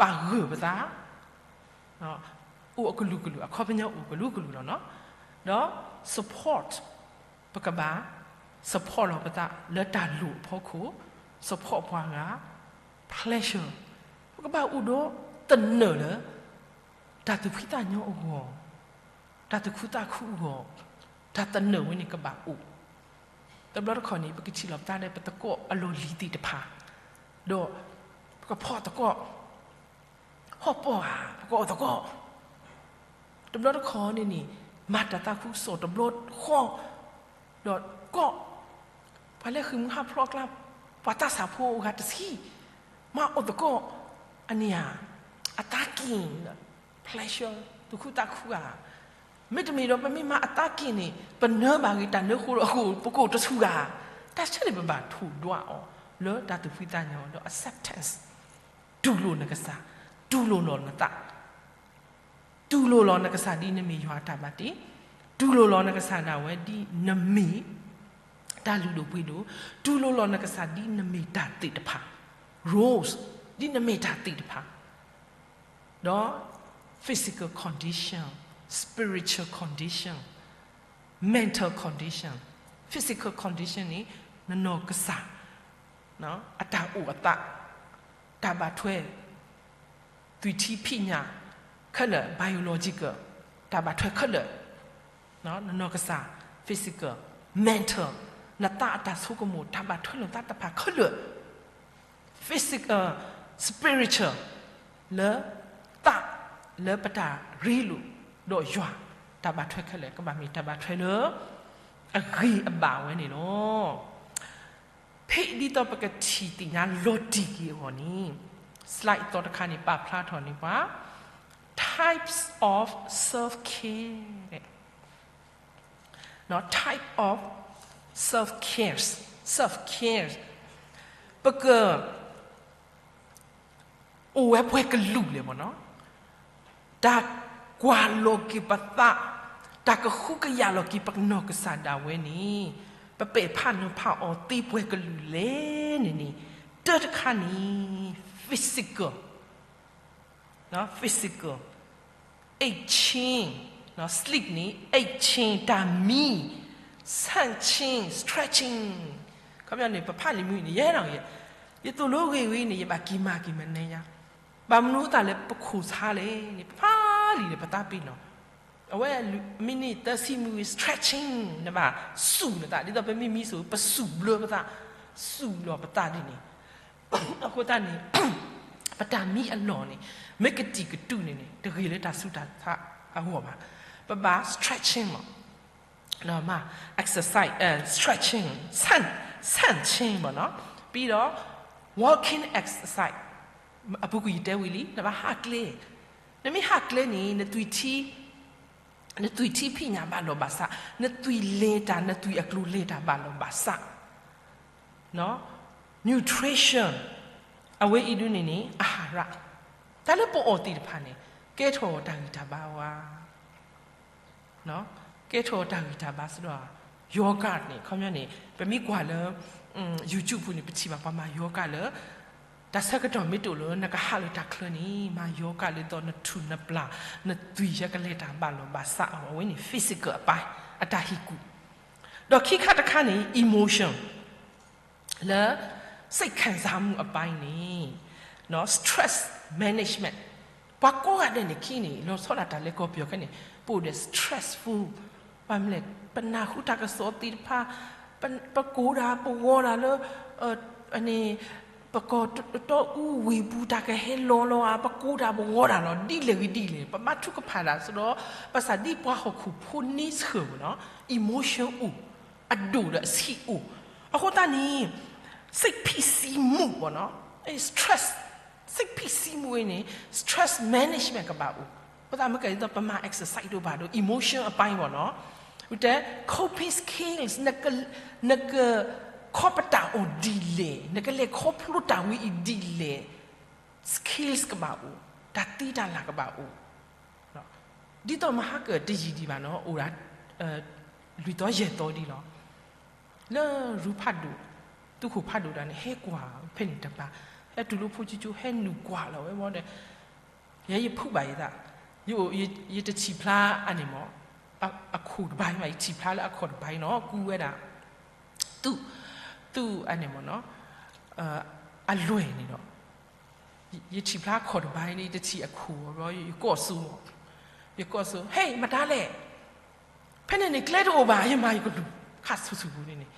ပာ်ဂၢၢ်ပသး, အိၣ်အကလုာ်ကလုာ် အခီပညီအိၣ်ကလုာ်ကလုာ်လီၤနီၤ, ဒီး support ပကဘၣ် support လီၤပသးလၢတၢ်လိၣ်အဖီခိၣ်, support ပှၤဂၤ, pleasure ပကဘၣ်အိၣ်ဒီးသနၢၣ်လၢ တၢ်သူၣ်ဖှံသးညီအဂီၢ်, တၢ်သူၣ်ခုသးခုအဂီၢ်, တၢ်သနၢၣ်ဝဲန့ၣ်ကဘၣ်အိၣ်. တဘျီတခီၣ်န့ၣ် ပကထံၣ်လီၤပသးဒီးပသကိးအလီၢ်လံၤသ့ၣ်တဖၣ်, ဒီးပကဖီၣ်သကိး, ဟီၣ်ပီၢ်ဧါ, ပကအီၣ်သကိး, တဘျီတခီၣ်န့ၣ်န့ၣ် မၤတၢ်သးခုကစီၣ်တဘျီဃီ, ဒီးကိး ပှၤလၢဃ့ၢ်မှံဟးဖျိးအကျါ, ပှၤသးစၢ်ဖိအဂၤတဆံ, မၤအီၣ်သကိး, အန့ၣ်ဧါ, အသးက့ၣ်, pleasure သူၣ်ခုသးခုဧါ. မ့တမ့ၢ်ဒီး ပမ့ၢ်မၤအသးက့ၣ်န့ၣ် ပနၢဘၣ်ဂ့ၤ တၢ်နၢဃိဒီးအဃိ ပကအိၣ်တဆူၣ်ဂၤ. တၢ်ဆၢန့ၣ် ပဘၣ်ထိၣ်ဒွးအီၤ လၢတၢ်သူၣ်ဖှံသးညီဒီး acceptance, တူၢ်လိာ်နကစၢ်, တူၢ်လိာ်လီၤနသး တူၢ်လိာ်လီၤနကစၢ်ဒ်နမ့ၢ်ယွၤအတၢ်ဘၣ်တ့, တူၢ်လိာ်လီၤနကစၢ်ဒၣ်ဝဲဒ်နမ့ၢ် တၢ်လုၢ်ဒိၣ်ပှ့ၤဒိၣ်, တူၢ်လိာ်လီၤနကစၢ်ဒ်နမ့ၢ်တၢ်သ့ၣ်တဖၣ်, roles, ဒ်နမ့ၢ်တၢ်သ့ၣ်တဖၣ်, ဒီး physical condition, spiritual condition, mental condition, physical condition န့ၣ် နနီၢ်ကစၢ် အတၢ်အိၣ်အသး, တၢ်ဘၣ်ထွဲ သွံၣ်ထံဖံးညၣ်ခဲလၢာ် biological တၢ်ဘၣ်ထွဲခဲလၢာ်, နနီၢ်ကစၢ် physical, mental နသးအတၢ်ဆိကမိၣ် တၢ်ဘၣ်ထွဲလိာ်သးတဖၣ်ခဲလၢာ်, physical, spiritual လၢသး လၢပတၢ်ရ့လိာ်ဒီးယွၤ တၢ်ဘၣ်ထွဲခဲလၢာ် ကဘၣ်မ့ၢ်တၢ်ဘၣ်ထွဲလၢ အဂ့ၤအဘၣ်ဝဲန့ၣ်လီၤ. ဖဲဒ်သိးပကထံၣ်သ့ၣ်ညါလီၤတံၢ်က့ၤအဂီၢ်န့ၣ် slide အသီတခါန့ၣ် ပာ်ဖျါထီၣ်န့ၢ်ပှၤ types of self-care, type of self-care, self-care ပက အိၣ်ဝဲပှဲၤကလုာ်လဲၣ်မ့ၢ်နီၤ, တၢ်ကွၢ်လီၤက့ၤပသး, တၢ်ကဟုကယာ်လီၤက့ၤပနီၢ်ကစၢ်ဒၣ်ဝဲန့ၣ် ပပဲာ်ဖးနီၤဖးအီၤသ့ပှဲၤကလုာ်လဲၣ်န့ၣ်န့ၣ်, တၢ်တခါန့ၣ် physical, physical, itching, sleep န့ၣ် itching တၢ်မံ, ဆၣ်ဆ့ stretching, ခီပညီန့ၣ် ပဖးလံာ်မုၢ်န့ၣ် ယဲနီၤ, ယသိၣ်လိဂ့ၤဝဲန့ၣ် ယဘၣ်က့ၤမၤက့ၤမနုၤညါ, ဘၣ်မနုၤအသးလၢပခိၣ်ဆါလဲၣ်န့ၣ် ပဖးလံာ်ဒီးပသးပ့ၤနီၣ် အဝဲ မံးနံးသၢဆံမုၢ် stretching နဘၣ်စူၣ်နသး ဒ်သိးပမ့ၢ်မံစိၤ ပစူၣ်ဘျၢပသး, စူၣ်လီၤပသးဒ်န့ၣ်, အဃိသတးန့ၣ် ပတၢ်မံအလီၢ်န့ၣ် မ့ၢ်ကတံာ်ကတူာ်န့ၣ်န့ၣ် တဂ့ၤလၢတၢ်ဆူးတၢ်ဆါအဂီၢ်ဘၣ်, ပဘၣ် stretching မး, မၤ exercise, stretching, ဆၣ်ဆ့ ပေါ့နော်, ပြီးတော့ walking exercise အပူၤကွံာ်ယတဲဝံၤလံ နဘၣ်ဟးကျဲ, နမ့ၢ်ဟးကျဲန့ၣ် နသွံၣ်ထံ နသွံၣ်ထံဖံးညၣ်ဘၣ်လီၤဘၣ်စး, နသွံၣ်လဲၤတၢ် နသွံၣ်အကျိၤလဲၤတၢ်ဘၣ်လီၤဘၣ်စး, nutrition အဝဲအံၤဒ်န့ၣ်န့ၣ် အဟာရ, တၢ်လၢပအီၣ်သ့ၣ်တဖၣ်န့ၣ် ကဲထီၣ်တၢ်ဂံၢ်တၢ်ဘါဝဲ ကဲထီၣ်တၢ်ဂံၢ်တၢ်ဘါစ့ၢ်ဒီး yoga န့ၣ် ခီပညီန့ၣ် ပမ့ၢ်ကွၢ်လၢ YouTube ပူၤန့ၣ် ပထံၣ်ဘၣ်ပှၤမၤ yoga လၢ တၢ်ဆၢကတီၢ်မ့ၢ်တအိၣ်လၢနကဟးလၢတၢ်ချၢန့ၣ် မၤ yoga လၢသိးနထူၣ်နပျၢ် နသွံၣ်ယဲကလဲၤတၢ်ဘၣ်လီၤဘၣ်စးအီၤ အဝဲန့ၣ် physical အပိုင်း အတၢ်ဟ့ၣ်ကူၣ်, ဒီးခံခါတခါန့ၣ် emotion လၢ စိတ်ခံစားမှုအပိုင်းန့ၣ် stress management ပှၤကိးဂၤဒဲးန့ၣ် ခံန့ၣ် လီၤဆီဒၣ်တၢ်လဲၤကီၢ်ပယီၤခဲန့ၣ် ပအိၣ်ဒီး stressful ဘၣ်မနုၤလဲၣ် ပနၢ်ဟူတၢ်ကစီၣ်သ့ၣ်တဖၣ် ပကိးတၢ်ပဝီတၢ်လၢ န့ၣ် ပကီၢ်တအူဝ့ၢ်ပူၤတၢ်ကဟဲလီၤလီၤဧါ ပကိးတၢ်ပဝီတၢ်လီၤ ဒ်လဲၣ်ဂ့ၤဒ်လဲၣ် ပဘၣ်ထုကဖၣ်တၢ်စ့ၢ်ဒီး ဘၣ်ဆၣ်ဒ်ပှၤဟီၣ်ခိၣ်ဖိန့ဆၢၣ်မ့ၢ်နီၤ emotion အိၣ် အဒိၣ်ဒီးအဆံးအိၣ်, အဃိသတးန့ၣ် စိတ်ဖိစီးမှုပေါ့နော်, stress စိတ်ဖိစီးမှုန့ၣ် stress management ကဘၣ်အိၣ်, အဃိသတးမ့ၢ်ကဲဒ်သိးပမၤ exercise ဒိၣ်ဘၣ်ဒီး emotion အပိုင်းပေါ့နော်, ဝတဲ coping skills နကခီပတာ်အီၤဒ်လဲၣ်, နကလဲၤခီဖျိတၢ်ဝဲအံၤဒ်လဲၣ်, skills ကဘၣ်အိၣ်, တၢ်သ့တၢ်လၢ်ကဘၣ်အိၣ် ဒ်သိးမဟါကတယံာ်ဒံးဘၣ်နီၤ အိၣ်ဒၣ် လွံၢ်သီယဲၢ်သီဒံးလီၤ. လၢရူဖးဒိၣ် သုးခိၣ်ဖးဒိၣ်တဂၤန့ၣ် ဟဲကွၢ်ဖဲန့ၣ်တဘျီ, ဟဲတုၤလၢဖိကၠိကၠိ ဟဲနုာ်ကွၢ်လီၤဝဲဘီဒီး ယဲယဖုးဘၣ်ယသး, ယ ယတထံၣ်ဖျါအန့ၣ်မး အခိၣ်တဘၣ်ဘၣ် ယထံၣ်ဖျါလၢအခီၣ်တဘၣ်နီၤ ကူဝဲဒၣ် သူၣ် သူၣ်အန့ၣ်မးနီၤ အလွဲၢ်န့ၣ်ဒီး ယထံၣ်ဖျါအခီၣ်တဘၣ်န့ၣ် ယတထံၣ်အခိၣ်ဘီ ယကိးစိမး, ယကိးစိ ဟဲ မတၤလဲၣ်, ဖဲန့ၣ်န့ၣ် ကျဲတအိၣ်ဘၣ် ယမၤယကလူၤ ခါဆူၣ်ဆူၣ်ပူၤန့ၣ်န့ၣ်,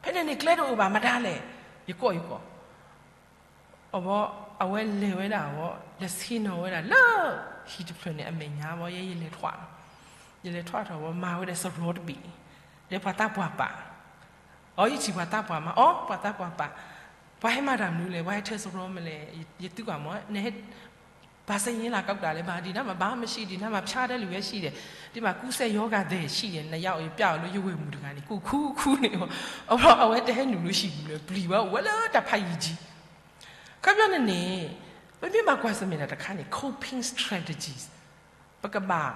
ဖဲန့ၣ်န့ၣ် ကျဲတအိၣ်ဘၣ် မတၤလဲၣ်, ယကိးယကိး အဘီ အဝဲလဲၤဝဲဒၣ်အဘီ လဲၤဆ့ၣ်နီၤဝဲဒၣ်လၢ ဟံၣ်တဖျၢၣ်န့ၣ် အမဲာ်ညါဘီ ယဲယလဲၤထွဲလီၤ, ယလဲၤထွဲထီၣ်ဘီ မၤဝဲဒၣ်စရီတဘ့ၣ်, ဒီးပှၤသးပှၢ်ပာ်, အီ ယထံၣ်ပှၤသးပှၢ်မး အီ ပှၤသးပှၢ်ပာ်, ပှၤဟဲမၤတၢ်မနုၤလဲၣ် ပှၤဟဲထၢစရီမလဲၣ်, ယသုကွၢ်မး နဟဲ ဘာဆိုင်ရေးလာကောက်တာလဲၣ်, ဘာ ဒီနားမှာ ဘာမှမရှိ, ဒီနားမှာ ဖျားတဲ့လူပဲရှိတယ်, ဒီမှာ ကူးစက်ရောဂါသည်ရှိတယ်, နရောက်ရင် ပြအောင်လို့ ယဝဲၢ်မုၣ်တဂၤန့ၣ် ကူၣ်ခူခူန့ၣ်, အဝဲတဟဲနုာ်လၢဟံၣ်ပူၤလၢၤ ပျံၤဝဲအိၣ်ဝဲလၢတၢ်ဖးယံာ်ကံ ခီပညီန့ၣ်န့ၣ် ပမ့ၢ်ဘၣ်ကွၢ်ဆၢၣ်မဲာ်တၢ်တခါန့ၣ် coping strategies ပကဘၣ်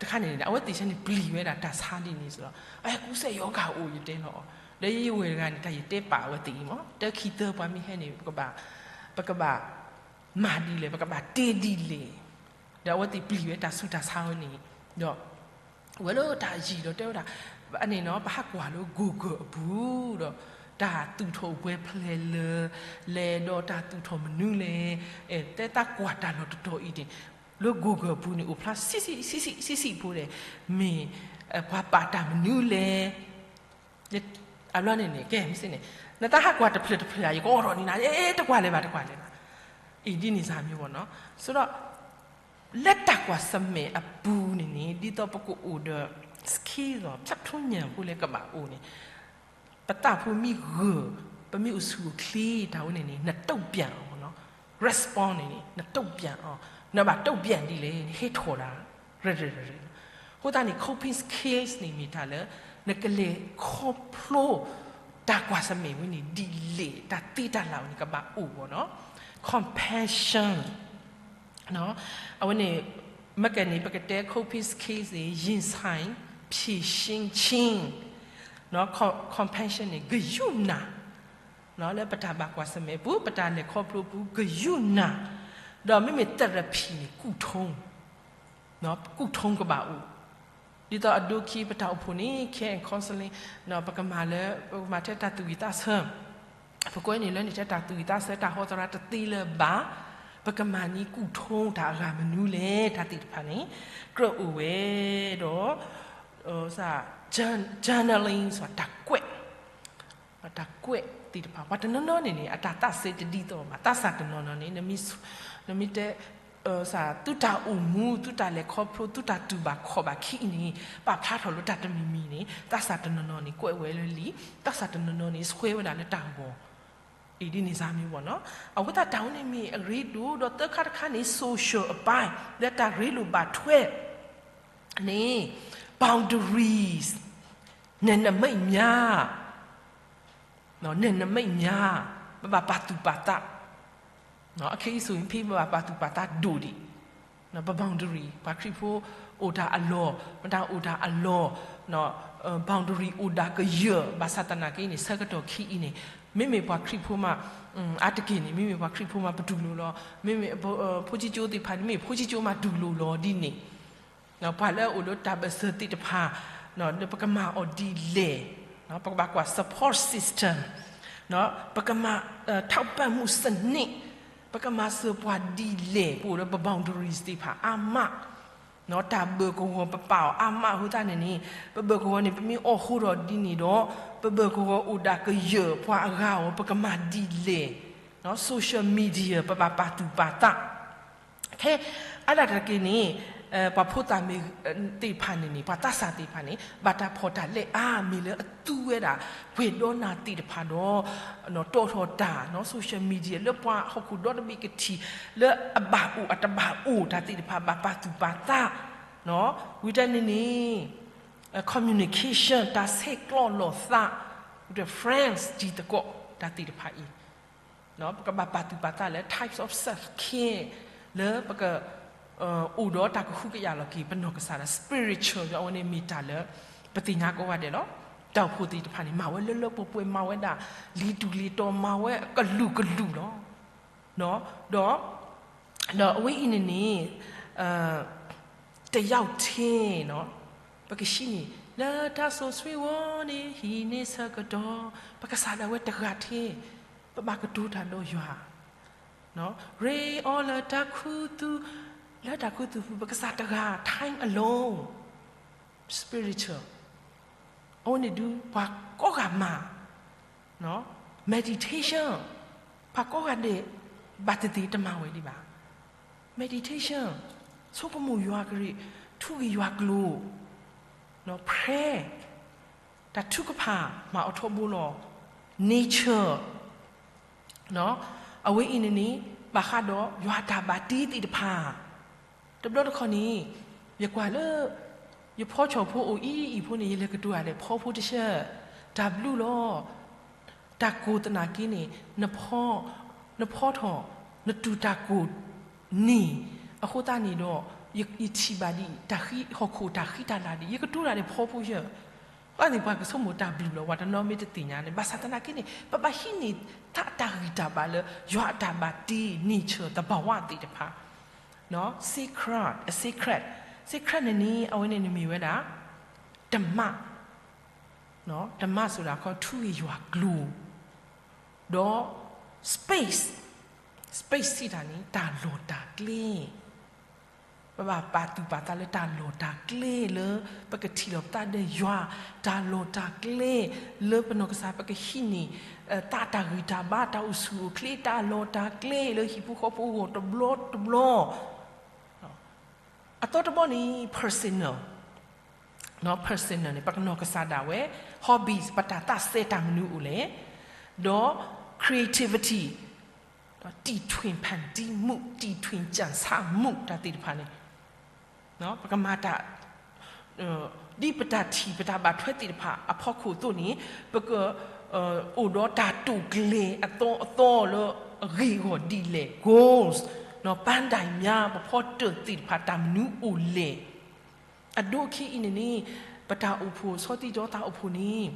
တခါန့ၣ် အဝဲသ့ၣ်ဆၢန့ၣ် ပျံၤဝဲဒၣ်တၢ်ဆါဒ်န့ၣ်စ့ၢ်ဒီး အကူစဲးယီၤကၤအိၣ်ယတဲလီၤအီၤ, ဒီးယဝဲၢ်တဂၤန့ၣ် တၢ်ယတဲပာ်အဝဲသ့ၣ်အံၤမး တၢ်ခံသၢပှၤမ့ၢ်ဟဲန့ၣ် ပကဘၣ် ပကဘၣ်မၤဒ်လဲၣ် ပကဘၣ်တဲဒ်လဲၣ်, ဒီးအဝဲသ့ၣ်ပျံၤဝဲတၢ်ဆူးတၢ်ဆါဝဲန့ၣ်, ဒီး ဝဲလၢတၢ်ယံာ်ဒီးတဲဝဲဒၣ် အန့ၣ်နီၤ ပဟးကွၢ်လၢ Google အပူၤဒီး တၢ်သူၣ်ထီၣ်ပှဲၤဖျဲၣ်လၢ လဲၤဒီးတၢ်သူၣ်ထီၣ်မနုၤလဲၣ်, တဲတၢ်ကွၢ်တၢ်လီၢ်တတီၤအံၤန့ၣ် လၢ Google အပူၤန့ၣ် အိၣ်ဖျါဆံးဆံးဆံးဆံးဆံးဖိဒီး မ့ၢ်ပှၤပာ်တၢ်မနုၤလဲၣ် အဘျီန့ၣ်န့ၣ် ကဲ မ့ၢ်စ့ၢ်န့ၣ် နတၢ်ဟးကွၢ်တဖျၢၣ်တဖျၢၣ်ဧါ ယကအိးထီၣ်န့ၢ်နၤ တကွၢ်လဲၤဘၣ် တကွၢ်လဲၤဘၣ်, အံၤဒ်န့ၣ်စ့ၢ်မ့ၢ်ဘၣ်နီၤ, ဆိုတော့ လၢတၢ်ကွၢ်ဆၢၣ်မဲာ်အပူၤန့ၣ်န့ၣ် ဒ်သိးပကအိၣ်ဒီး skill ဒီး ဖြတ်ထိုးညံၣ်ဖိလၢကဘၣ်အိၣ်န့ၣ် ပသးဖိမ့ၢ်ဂၢၢ် ပမ့ၢ်အိၣ်ဆူၣ်အိၣ်ချ့တၢ်ဝဲန့ၣ်န့ၣ် နတုံ့ပြန်အီၤမ့ၢ်နီၤ, respond န့ၣ်န့ၣ် နတုံ့ပြန်အီၤ, နဘၣ်တုံ့ပြန်ဒ်လဲၣ် နဟဲထီၣ်ဒၣ် ရဲၣ်ရဲၣ်ရဲၣ်ရဲၣ်, အဃိသတးန့ၣ် coping skills န့ၣ်မ့ၢ်တၢ်လၢ နကလဲၤခီဖျိ တၢ်ကွၢ်ဆၢၣ်မဲာ်ဝဲန့ၣ်ဒ်လဲၣ် တၢ်သ့တၢ်လၢ်ဝဲန့ၣ် ကဘၣ်အိၣ်မ့ၢ်နီၤ, compassion အဝဲန့ၣ် မ့ၢ်ကဲန့ၣ် ပကတဲ coping skills န့ၣ် ရင်ဆိုင်ဖြေရှင်းခြင်း compassion န့ၣ် ဂယုၢ်နၢ်, လၢပတၢ်ဘၣ်ကွၢ်ဆၢၣ်မဲာ်ပူၤ ပတၢ်လဲၤခီဖျိပူၤ ဂယုၢ်နၢ်, ဒီးမ့မ့ၢ် therapy န့ၣ် ကူၣ်ထိန်း, ကူၣ်ထိန်းကဘၣ်အိၣ်, ဒ်သိးအဒိခံပတၢ်အိၣ်ဖှိၣ်န့ၣ် care and counseling ပကမၤလၢ ပကမၤထဲတၢ်သူၣ်ဝံၣ်သးဆၢ ပကွဲန့ၣ်လၢန့ၣ် ထဲတၢ်သူၣ်ဝံၣ်သးဆၢ တၢ်ဟီသရၣ်တသ့လၢၤဘၣ်, ပကမၤန့ၢ်ကူၣ်ထိန်းတၢ်အဂၤမနုၤလဲၣ် တၢ်သ့ၣ်တဖၣ်န့ၣ် ကြၢးအိၣ်ဝဲဒီး journaling တၢ်ကွဲး, တၢ်ကွဲးသ့ၣ်တဖၣ် ပှၤတနီၤနီၤန့ၣ်န့ၣ် အတၢ်သးစဲတဒ်သိးဘၣ်, သးစၢ်တနီၤနီၤန့ၣ် နမ့ၢ်တဲ သုတၢ်အိၣ်မူ သုတၢ်လဲၤခီဖျိ သုတၢ်တူၢ်ဘၣ်ခီၣ်ဘၣ်ခံအံၤန့ၣ် ပာ်ဖျါထီၣ်လၢတၢ်တမံၤမံၤန့ၣ် သးစၢ်တနီၤနီၤန့ၣ် ကွဲးဝဲလၢလံာ်, သးစၢ်တနီၤနီၤန့ၣ် ဆှဲဝဲဒၣ်လၢတၢ်ဂီၤ, အံၤဒ်န့ၣ်စ့ၢ်မ့ၢ်ဘၣ်နီၤ, အဝဲသတးတၢ်ဝဲန့ၣ်မ့ၢ်အရ့ဒိၣ်, ဒီးသၢခါတခါန့ၣ် social အပိုင်း လၢတၢ်ရ့လိာ်ဘၣ်ထွဲ န့ၣ် boundaries န့ၣ်နမဲာ်ညါ, န့ၣ်နမဲာ်ညါ, ပဘၣ်ပာ်သူၣ်ပာ်သး, အခဲအံၤ ဆိုရင် ဖဲပဘၣ်ပာ်သူၣ်ပာ်သးဒိၣ်ဒံး, ပ boundary ပှၤခရံာ်ဖိအိၣ်တၢ်အလီၢ်, မတၤအိၣ်တၢ်အလီၢ်, boundary အိၣ်ဒၣ်ကယၢၢ်, ဘၣ်ဆၣ်သနာ်က့န့ၣ် ဆၢကတီၢ်ခံအံၤန့ၣ် မ့မ့ၢ်ပှၤခရံာ်ဖိမး အါတက့ၢ်န့ၣ် မ့မ့ၢ်ပှၤခရံာ်ဖိမးပတူၢ်လိာ်လီၤ, မ့မ့ၢ် ဖိဆံကၠိသ့ၣ်တဖၣ်န့ၣ် မ့ၢ်ဖိဆံကၠိမးတူၢ်လိာ်လီၤဒ်န့ၣ်, ပှၤလၢအအိၣ်လၢတၢ်ဘၢၣ်စၢၤသ့ၣ်တဖၣ် ပကမၤအီၤဒ်လဲၣ်, ပကဘၣ်ကွၢ် support system, ပကမၤ ထောက်ပံ့မှုစနစ်, ပကမၤစၢၤပှၤဒ်လဲၣ်, ပအိၣ်လၢပ boundaries သ့ၣ်တဖၣ်အါမး, တၢ်ဘၢၣ်ကဝီၤပပာ်အီၤအါမးအဃိသတးန့ၣ်န့ၣ် ပဘၢၣ်ကဝီၤန့ၣ် ပမ့ၢ်အိၣ်ဃိဒီးဒ်န့ၣ်ဒီး ပဘၢၣ်ကဝီၤအိၣ်ဒၣ်ကယၢၢ်ပှၤအဂၤအီၤ ပကမၤဒ်လဲၣ်, social media ပဘၣ်ပာ်သူၣ်ပာ်သး ခဲအါဒၣ်တက့ၢ်န့ၣ် ပှၤဖိသၣ်မ့ၢ်သ့ၣ်တဖၣ်န့ၣ်န့ၣ် ပှၤသးစၢ်သ့ၣ်တဖၣ်န့ၣ် ဘၣ်တၢ်ဖီၣ်တၢ်လဲအါမ့ၢ်လၢအသူဝဲဒၣ် ပှဲၤဒီနၤသ့ၣ်တဖၣ်ဒီး တီၣ်ထီၣ်တၢ် social media လၢပှၤဟီၣ်ခိၣ်ဒီတဘ့ၣ်ကထံၣ် လၢအဘၣ်အိၣ်အတဘၣ်အိၣ်တၢ်သ့ၣ်တဖၣ် ဘၣ်ပာ်သူၣ်ပာ်သး ဝံၤတၢ်န့ၣ်န့ၣ် communication တၢ်ဆဲးကျိးလိာ်သး with friends တံၤသကိး တၢ်သ့ၣ်တဖၣ်အံၤ ပကဘၣ်ပာ်သူၣ်ပာ်သးလၢ types of self care လၢပက အိၣ်ဒီးတၢ်ကဟုကယာ်လီၤက့ၤ ပနီၢ်ကစၢ်ဒၣ် spiritual အဝဲန့ၣ်မ့ၢ်တၢ်လၢ ပသ့ၣ်ညါကိးဂၤဒဲးလီၤ. တၢ်အိၣ်ဖှိၣ်သ့ၣ်တဖၣ်န့ၣ် မၤဝဲလၢလၢပှဲၤပှဲၤ မၤဝဲဒၣ် လံၤတူၢ်လံၤတီၤ မၤဝဲကလုာ်ကလုာ်လီၤ. ဒီး ဒီးအဝဲအံၤန့ၣ်န့ၣ် တစ်ယောက်ထဲ ပကဟံးန့ၢ် လၢတၢ်ဆိၣ်ဆှံဝီၤန့ၣ် ဟံးန့ၢ်ဆၢကတီၢ် ပကစၢ်ဒၣ်ဝဲတဂၤထဲ ပဘၣ်ကတိၤတၢ်ဒီးယွၤ ရ့အီၤလၢတၢ်ခူသူၣ်, လၢတၢ်ခူသူၣ်ပူၤ ပကစၢ်တဂၤ time alone, spiritual အဝဲန့ၣ်ဒုး ပှၤကိးဂၤမၤ meditation, ပှၤကိးဂၤဒဲး ဘၣ်သ့ၣ်သ့ၣ်တမၤဝဲဒံးဘၣ်. meditation, ဆိကမိၣ်ယွၤကရ့ၣ်, ထူဂ့ၢ်ယွၤကျိာ်, prayer, တၢ်ထုကဖၣ် မၤအီၤထီဘိလီၤ. nature, အဝဲအံၤန့ၣ်န့ၣ် ဘၣ်ဃးဒီးယွၤအတၢ်ဘၣ်တ့သ့ၣ်တဖၣ် တဘျီတခီၣ်န့ၣ် ယကွၢ်လၢ ယဖီဆီၣ်ဖိအိၣ်အံၤအံၤဖိန့ၣ် ယလဲၤကတိၤတၢ်ဒီး ဖီဖိတဆၢ, တၢ်ဘျုးလီၤ. တၢ်ကိၢ်သနာ်က့န့ၣ် နဖီ, နဖီထီၣ်, နတူၢ်တၢ်ကိၢ်န့ၣ် အဃိသတးန့ၣ်ဒီး ယထံၣ်ဘၣ်ဒ်အံၤ တၢ်ဃံဟီၣ်ခိၣ်တၢ်ဃံတၢ်လၤဒ်အံၤ ယကတိၤတၢ်ဒီးဖီဖိယဲၢ် ဘၣ်သ့ၣ်ပှၤကဆိကမိၣ်တၢ်ဘျုးလီၤ ပှၤတနီၤမ့ၢ်တသ့ၣ်ညါန့ၣ် ဘၣ်ဆၣ်သနာ်က့န့ၣ် ပဘၣ်ဟံးန့ၢ်သးတၢ်ဂံၢ်တၢ်ဘါလၢ ယွၤအတၢ်ဘၣ်တ့ nature သဘာဝသ့ၣ်တဖၣ် secret, secret, secret န့ၣ်န့ၣ် အဝဲန့ၣ်န့ၣ်မ့ၢ်ဝဲဒၣ် ဓမ္မ, ဓမ္မဆိုတာ ခီ ထူဂ့ၢ်ယွၤကျိာ်, ဒီး space, space စံးတၢ်န့ၣ် တၢ်လီၢ်တၢ်ကျဲ ပဘၣ်ပာ်သူၣ်ပာ်သးလၢတၢ်လီၢ်တၢ်ကျဲလၢ ပကထံၣ်လိာ်ပသးဒီးယွၤ, တၢ်လီၢ်တၢ်ကျဲလၢပနီၢ်ကစၢ် ပကဟံးန့ၢ် သးတၢ်ဂံၢ်တၢ်ဘါ တၢ်အိၣ်ဆူၣ်အိၣ်ချ့ တၢ်လီၢ်တၢ်ကျဲလၢဟံၣ်ဖိဃီဖိအဂီၢ်တဘျီတဘျီ အသီတဘီန့ၣ် personal, personal န့ၣ် ပကနီၢ်ကစၢ်ဒၣ်ဝဲ hobbies ပတၢ်သးစဲတၢ်မနုၤအိၣ်လဲၣ်, ဒီး creativity တီထွင်ဖန်တီးမှု, တီထွင်ကြံစမှု တၢ်သ့ၣ်တဖၣ်န့ၣ် ပကမၤတၢ် ဒ်ပတၢ်ထံၣ်ပတၢ်ဘၣ်ထွဲသ့ၣ်တဖၣ်အဖီခိၣ်အသိးန့ၣ် ပက အိၣ်ဒီးတၢ်တိာ်ကျဲၤအသီအသီလၢအဂ့ၢ်အဂီၢ်ဒ်လဲၣ် goals, ပန်းတိုင်များ ပဖီတၢၣ်သ့ၣ်တဖၣ်တၢ်မနုၤအိၣ်လဲၣ်. အဒိအခံအံၤန့ၣ်န့ၣ် ပတၢ်အိၣ်ဖှိၣ် ဆီသံတီသးအိၣ်ဖှိၣ်န့ၣ်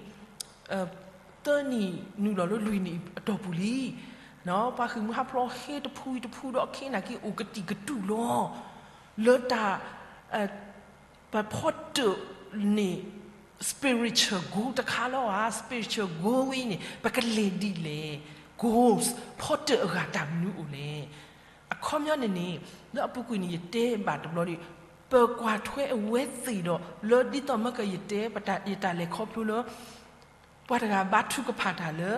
သၢနံၣ်နုာ်လီၤလၢလွံၢ်နံၣ်အတီၢ်ပူၤလံ. ပှၤဃ့ၢ်မှံဟးဖျိးဟဲတဖုတဖုဒီး ခ့နၢ်က့အိၣ်ကတံာ်ကတူာ်လီၤ လၢတၢ် ပဖီတၢၣ်န့ၣ် spiritual goal တခါလီၤဧါ. Spiritual goal ဝဲအံၤန့ၣ် ပကလဲၤဒ်လဲၣ်. Goals ဖီတၢၣ်အဂၤတၢ်မနုၤအိၣ်လဲၣ်. အခီပညီန့ၣ်န့ၣ် လၢအပူၤကွံာ်န့ၣ် ယတဲဘၣ်တဘျီဒီး ပကွၢ်ထွဲအဝဲသ့ၣ်ဒီး လၢဒ်သိးမ့ၢ်ကယတဲ ယတၢ်လဲၤခီဖျိလၢ ပှၤတဂၤဘါထုကဖၣ်တၢ်လၢ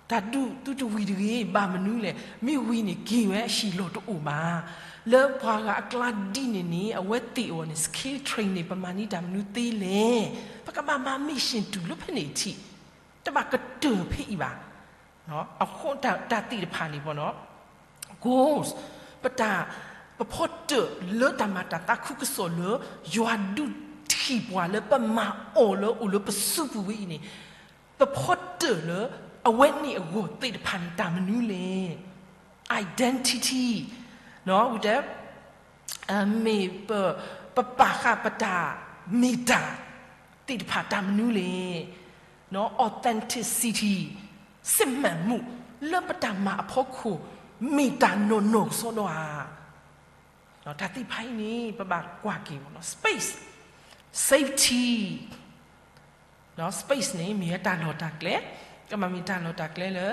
တၢ်ဒုးသုတဝံၤတဂ့ၤ ဘၣ်မနုၤလဲၣ်. မ့ၢ်ဝံၤန့ၣ်က့ၤဝဲအဟံၣ်လီၢ်တအိၣ်ဘၣ်. လၢပှၤဂၤအကျါဒ်န့ၣ်န့ၣ် အဝဲသ့ၣ်အဂီၢ်န့ၣ် skill training ပမၤန့ၢ်တၢ်မနုၤသ့လဲၣ်. ပကဘၣ်မၤ mission တုၤလၢဖဲန့ၣ်ထံး, တဘၣ်ကတၢၢ်ဖဲအံၤဘၣ်. အဃိတၢ်သ့ၣ်တဖၣ်န့ၣ် goals ပတၢ် ပဖီတၢၣ်လၢတၢ်မၤတၢ်သးခုကစီၣ်လၢ ယွၤဒုးထံၣ်ပှၤလၢပမၤအီၤလၢအိၣ်လၢပစုပူၤဝဲအံၤန့ၣ် ပဖီတၢၣ်လၢ အဝဲန့ၣ်အဂီၢ်သ့ၣ်တဖၣ်န့ၣ် တၢ်မနုၤလဲၣ်. Identity ဝံၤတဲ မ့ၢ်ပ ပပာ်ဃာ်ပတၢ်မ့ၢ်တၢ်သ့ၣ်တဖၣ်တၢ်မနုၤလဲၣ်. Authenticity စစ်မှန်မှု လၢပတၢ်မၤအဖီခိၣ် မ့ၢ်တၢ်နီၢ်နီၢ်ကစီဒီဧါ. တၢ်သ့ၣ်တဖၣ်အံၤန့ၣ် ပဘၣ်ကွၢ်က့ၤ space, safety, space န့ၣ် မ့ၢ်ဝဲတၢ်လီၢ်တၢ်ကျဲ, ကဘၣ်မ့ၢ်တၢ်လီၢ်တၢ်ကျဲလၢ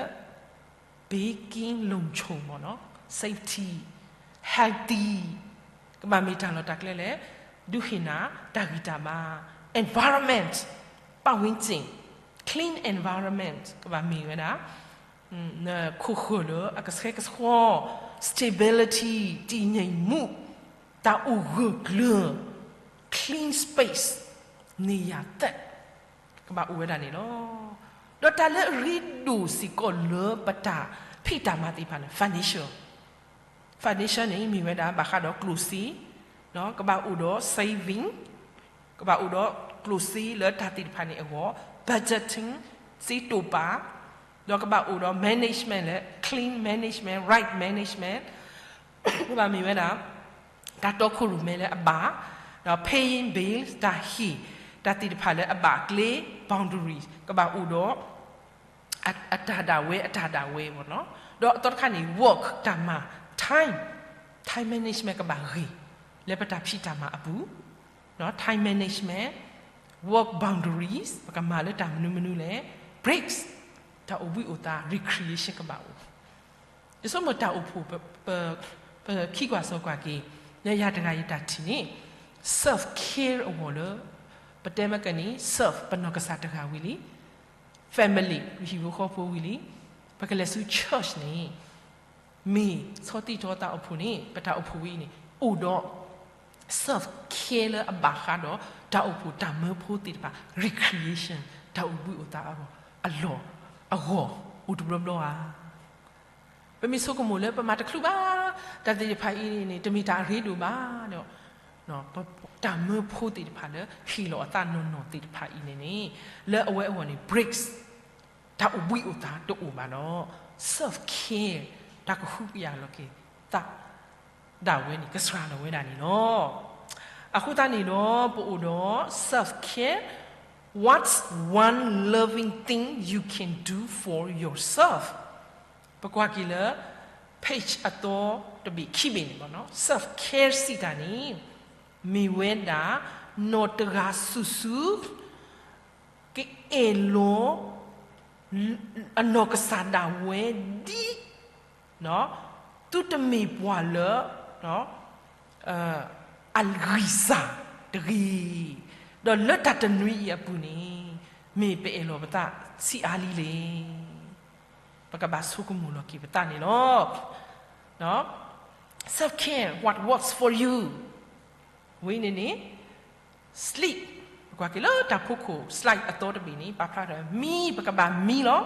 ဘ့က့ လုံခြုံ ပေါ့နော်, safety, healthy, ကဘၣ်မ့ၢ်တၢ်လီၢ်တၢ်ကျဲလၢ ဒုးဟ့ၣ်နၤတၢ်ဂံၢ်တၢ်ဘါ, environment, ပတ်ဝန်းကျင်, clean environment ကဘၣ်မ့ၢ်ဝဲဒၣ် ခိၣ်ဃၢၤလၢအကဆှဲကဆှီ, stability, တည်ငြိမ်မှု, တၢ်အိၣ်ဂၢၢ်ကျၢၤ, clean space, နေရာသက် ကဘၣ်အိၣ်ဝဲဒၣ်န့ၣ်လီၤ. ဒီးတၢ်လၢအရ့ဒိၣ်စ့ၢ်ကီးလၢပတၢ်ဖံးတၢ်မၤသ့ၣ်တဖၣ်န့ၣ် financial, financial န့ၣ် မ့ၢ်ဝဲဒၣ်ဘၣ်ဃးဒီးကျိၣ်စ့, ကဘၣ်အိၣ်ဒီး saving, ကဘၣ်အိၣ်ဒီးကျိၣ်စ့လၢတၢ်သ့ၣ်တဖၣ်န့ၣ်အဂီၢ်, budgeting, စ့တိာ်ပာ်, ဒီးကဘၣ်အိၣ်ဒီး management လၢ clean management, right management, ကဘၣ်မ့ၢ်ဝဲဒၣ် တၢ်တီခိၣ်ရိၣ်မဲလၢအဘၣ်, ဒီး paying bills တၢ်ဟ့ၣ် တၢ်သ့ၣ်တဖၣ်လၢအဘၣ်အကျဲ boundaries ကဘၣ်အိၣ်ဒီး အတၢ်ဒၣ်ဝဲ အတၢ်ဒၣ်ဝဲ ပေါ့နော်, ဒီးအသီတခါန့ၣ် work တၢ်မၤ time, time management ကဘၣ်ဂ့ၤ လၢပတၢ်ဖံးတၢ်မၤအပူၤ, time management, work boundaries ပကမၤလၢတၢ်မနုၤမနုၤလဲၣ်, breaks တၢ်အိၣ်ဘှံးအိၣ်သါ recreation ကဘၣ်အိၣ် ယဆိကမိၣ်တၢ်အိၣ်ဖှိၣ် ပခံကွၢ်စိကွၢ်က့ၤ လၢယၤတဂၤယတၢ်ထံၣ်န့ၣ် self care အဂီၢ်လၢ ပတဲမ့ၢ်ကန့ၣ် serve ပနီၢ်ကစၢ်တဂၤဝံၤလံ, family ပဟံၣ်ဖိဃီဖိဝံၤလံ, ပကလဲၤဆူ church န့ၣ် မ့ၢ်ဆီၣ်တံၢ်ထီၣ်တၢ်အိၣ်ဖှိၣ်န့ၣ် ပတၢ်အိၣ်ဖှိၣ်ဝဲအံၤန့ၣ် အိၣ်ဒီး self care လၢအဘၣ်ဃးဒီး တၢ်အိၣ်ဖှိၣ်တၢ်မၢဖိသ့ၣ်တဖၣ် recreation တၢ်အိၣ်ဘှံးအိၣ်သါအဂီၢ် အလီၢ်အဂီၢ် အိၣ်တဘျီဘျီဧါ. ပမ့ၢ်ဆိကမိၣ်လၢပမၤတချုးဘၣ် တၢ်သ့ၣ်တဖၣ်အံၤန့ၣ် တမ့ၢ်တၢ်အရ့ဒိၣ်ဘၣ်ဒီး တၢ်မၢဖိသ့ၣ်တဖၣ်လၢ ဟ့ၣ်လီၤအသးနီၢ်နီၢ်သ့ၣ်တဖၣ်အံၤန့ၣ်န့ၣ် လၢအဝဲအဂီၢ်န့ၣ် breaks တၢ်အိၣ်ဘှံးအိၣ်သါတအိၣ်ဘၣ်ဒီး self care တၢ်ကဟုကယာ်လီၤက့ၤသး ဒၣ်ဝဲန့ၣ် ကစှၤလီၤဝဲဒၣ်န့ၣ်လီၤ. အဃိသတးန့ၣ်ဒီး ပအိၣ်ဒီး self care, what's one loving thing you can do for yourself? ပကွၢ်က့ၤလၢ page အသီတဘ့ၣ်ခံဘ့ၣ်န့ၣ် ပေါ့နော်, self care စံးတၢ်န့ၣ် မ့ၢ်ဝဲဒၣ် နီၢ်တဂၤစုာ်စုာ် ကအဲၣ်လီၤ အနီၢ်ကစၢ်ဒၣ်ဝဲဒ် သုတမ့ၢ်ပှၤလၢ အဂံၢ်စၢ်တဂ့ၤ, ဒီးလၢတၢ်တနွံအံၤအပူၤန့ၣ် မ့ၢ်ပအဲၣ်လီၤပသးဆံးအါလံလဲၣ်. ပကဘၣ်ဆိကမိၣ်လီၤက့ၤပသးန့ၣ်လီၤ. Self care, what works for you? ဝဲန့ၣ်န့ၣ် sleep ပကွၢ်က့ၤလၢတၢ်ဖီခိၣ် slide အသီတဘ့ၣ်န့ၣ် ပာ်ဖျါထီၣ်မံ ပကဘၣ်မံလီၤ.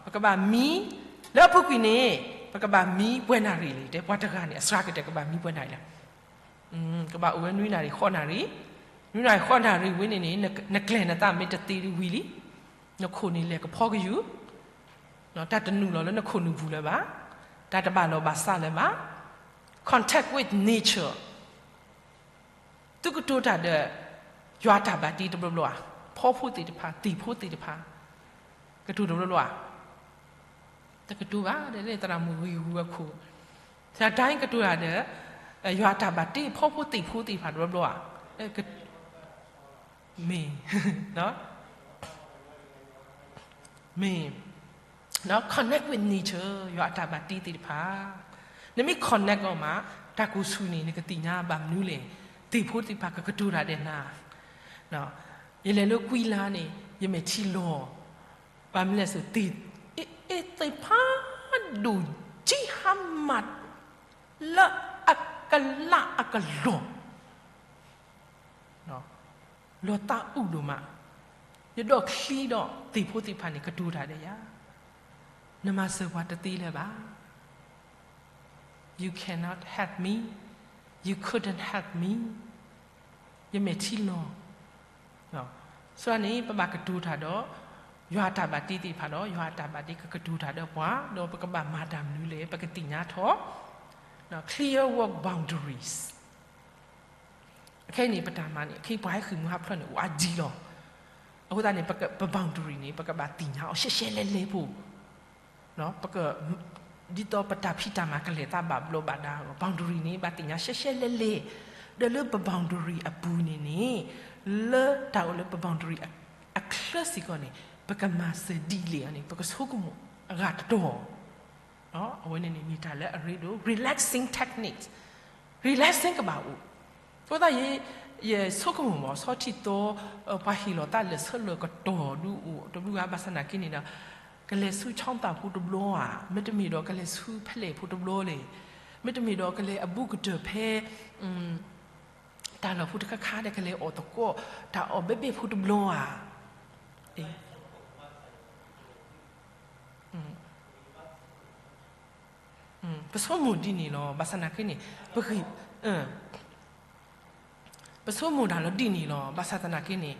ပကဘၣ်မံ လၢအပူၤကွံာ်န့ၣ် ပကဘၣ်မံပှဲၤနၣ်ရံၣ်လဲၣ်. တဲပှၤတဂၤန့ၣ် အစှၤကတၢၢ်ကဘၣ်မံပှဲၤနၣ်ရံၣ်လဲၣ်. ကဘၣ်အိၣ်ဝဲနွံနၣ်ရံၣ် ဃိးနၣ်ရံၣ်, နွံနၣ်ရံၣ် ဃိးနၣ်ရံၣ်ဝဲန့ၣ်န့ၣ် နကျဲၤနသးမ့ၢ်တသ့ဝံၤလံ, နခိၣ်န့ၣ်လဲၤကဖီကယူၤ, တၢ်တနုာ်လီၤလၢနခိၣ်နူာ်ပူၤလၢၤဘၣ်, တၢ်တဘၣ်လီၢ်ဘၣ်စးလၢၤဘၣ်, contact with nature သုကတိၤတၢ်ဒီး ယွၤတၢ်ဘၣ်တ့တဘျီဘျီဧါ, ဖီဖိသ့ၣ်တဖၣ်, သ့ၣ်ဖိသ့ၣ်တဖၣ် ကတိၤတဘျီဘျီဧါ. တကတိၤဘၣ်ဒီး လၢသရၣ်မုၣ်ဂ့ၤဂူၤအခိၣ်, သရၣ်တၢ်ကတိၤတၢ်ဒီး ယွၤအတၢ်ဘၣ်တ့ ဖီဖိသ့ၣ်ဖိသ့ၣ်တဖၣ်တဘျီဘျီဧါ. မ့ၢ်, မ့ၢ် connect with nature, ယွၤအတၢ်ဘၣ်တ့သ့ၣ်တဖၣ်, နမ့ၢ် connect အီၤမး, တၢ်ကိၢ်ဆူၣ်န့ၣ် နကသ့ၣ်ညါဘၣ်မနုၤလဲၣ်, သ့ၣ်ဖိသ့ၣ်တဖၣ်ကကတိၤတၢ်ဒီးနၤ. ယလဲၤလၢကွံလါန့ၣ် ယမဲာ်ထံလီၤ, ဘၣ်မနုၤလဲၣ်, သ့ၣ်, အ့ၣ် သ့ၣ်ဖးဒိၣ်ကံဟါမၢ် လၢအကလးအကလီၢ် လီၤသးအုးဒိၣ်မး, ယဒိးချံဒီး သ့ၣ်ဖိသ့ၣ်တဖၣ်န့ၣ် ကတိၤတၢ်ဒီးယၤ, နမၤစၢၤပှၤတသ့လၢၤဘၣ်. You cannot help me, you couldn't help me, ယမဲာ်ထံလီၤ. ဆိန့ၣ် ပဘၣ်ကတိၤတၢ်ဒီး ယွၤအတၢ်ဘၣ်တ့သ့ၣ်တဖၣ်ဒီး ယွၤအတၢ်ဘၣ်တ့ကကတိၤတၢ်ဒီးပှၤ, ဒီးပကဘၣ်မၤတၢ်မနုၤလဲၣ်, ပကသ့ၣ်ညါထီၣ် clear work boundaries. အခဲအံၤန့ၣ် ပတၢ်မၤန့ၣ် အခဲအံၤပှၤဟဲဃ့ၢ်မှံဟးဖျိးန့ၣ် အိၣ်အါဒံလီၤ. အဃိသတးန့ၣ် ပ boundary န့ၣ် ပကဘၣ်သ့ၣ်ညါအီၤရှဲရှဲလဲလဲဖိ, ပက, ဒ်သိးပတၢ်ဖံးတၢ်မၤကလဲၤသးဘၣ်ဘျီးဘၣ်ဒါအဂီၢ် boundary န့ၣ် ဘၣ်သ့ၣ်ညါရှဲရှဲလဲလဲ, ဒီးလၢပ boundary အပူၤန့ၣ်န့ၣ်, လၢတၢ်အိၣ်လၢပ boundary အချၢစ့ၢ်ကီးန့ၣ် ပကမၤစၢၤဒ်လဲၣ်အီၤန့ၣ် ပကဆိကမိၣ်အဂၤတတီၤ အဝဲန့ၣ်န့ၣ် မ့ၢ်တၢ်လၢအရ့ဒိၣ် relaxing technique, relaxing ကဘၣ်အိၣ်. အဃိသတး ယဆိကမိၣ်မး ဆီထံၣ်သီ ပှၤဟ့ၣ်လီၤသးလၢာ်ဆၢလၢာ်ကတီၢ်ဒုးအိၣ်တဘျုးဂၤ ဘၣ်ဆၣ်သနာ်က့န့ၣ်ဒီး ကလဲၤဆူဆီသၣ်ဖိတဘျီဧါ, မ့တမ့ၢ်ဒီးကလဲၤဆူဖဲလဲၣ်ဖိတဘျီလဲၣ်, မ့တမ့ၢ်ဒီးကလဲၤအဘူးကတၢၢ်ဖဲ တၢ်လီၢ်ဖိတခါခါဒီး ကလဲၤအီၣ်သကိး တၢ်အီၣ်ဘ့ၣ်ဘ့ၣ်ဖိတဘျီဧါ. ပဆိကမိၣ်ဒ်န့ၣ်လီၤ. ဘၣ်ဆၣ်သနာ်က့န့ၣ် ပဂံၢ်, ပဆိကမိၣ်တၢ်လီၤဒ်န့ၣ်လီၤ. ဘၣ်ဆၣ်သနာ်က့န့ၣ်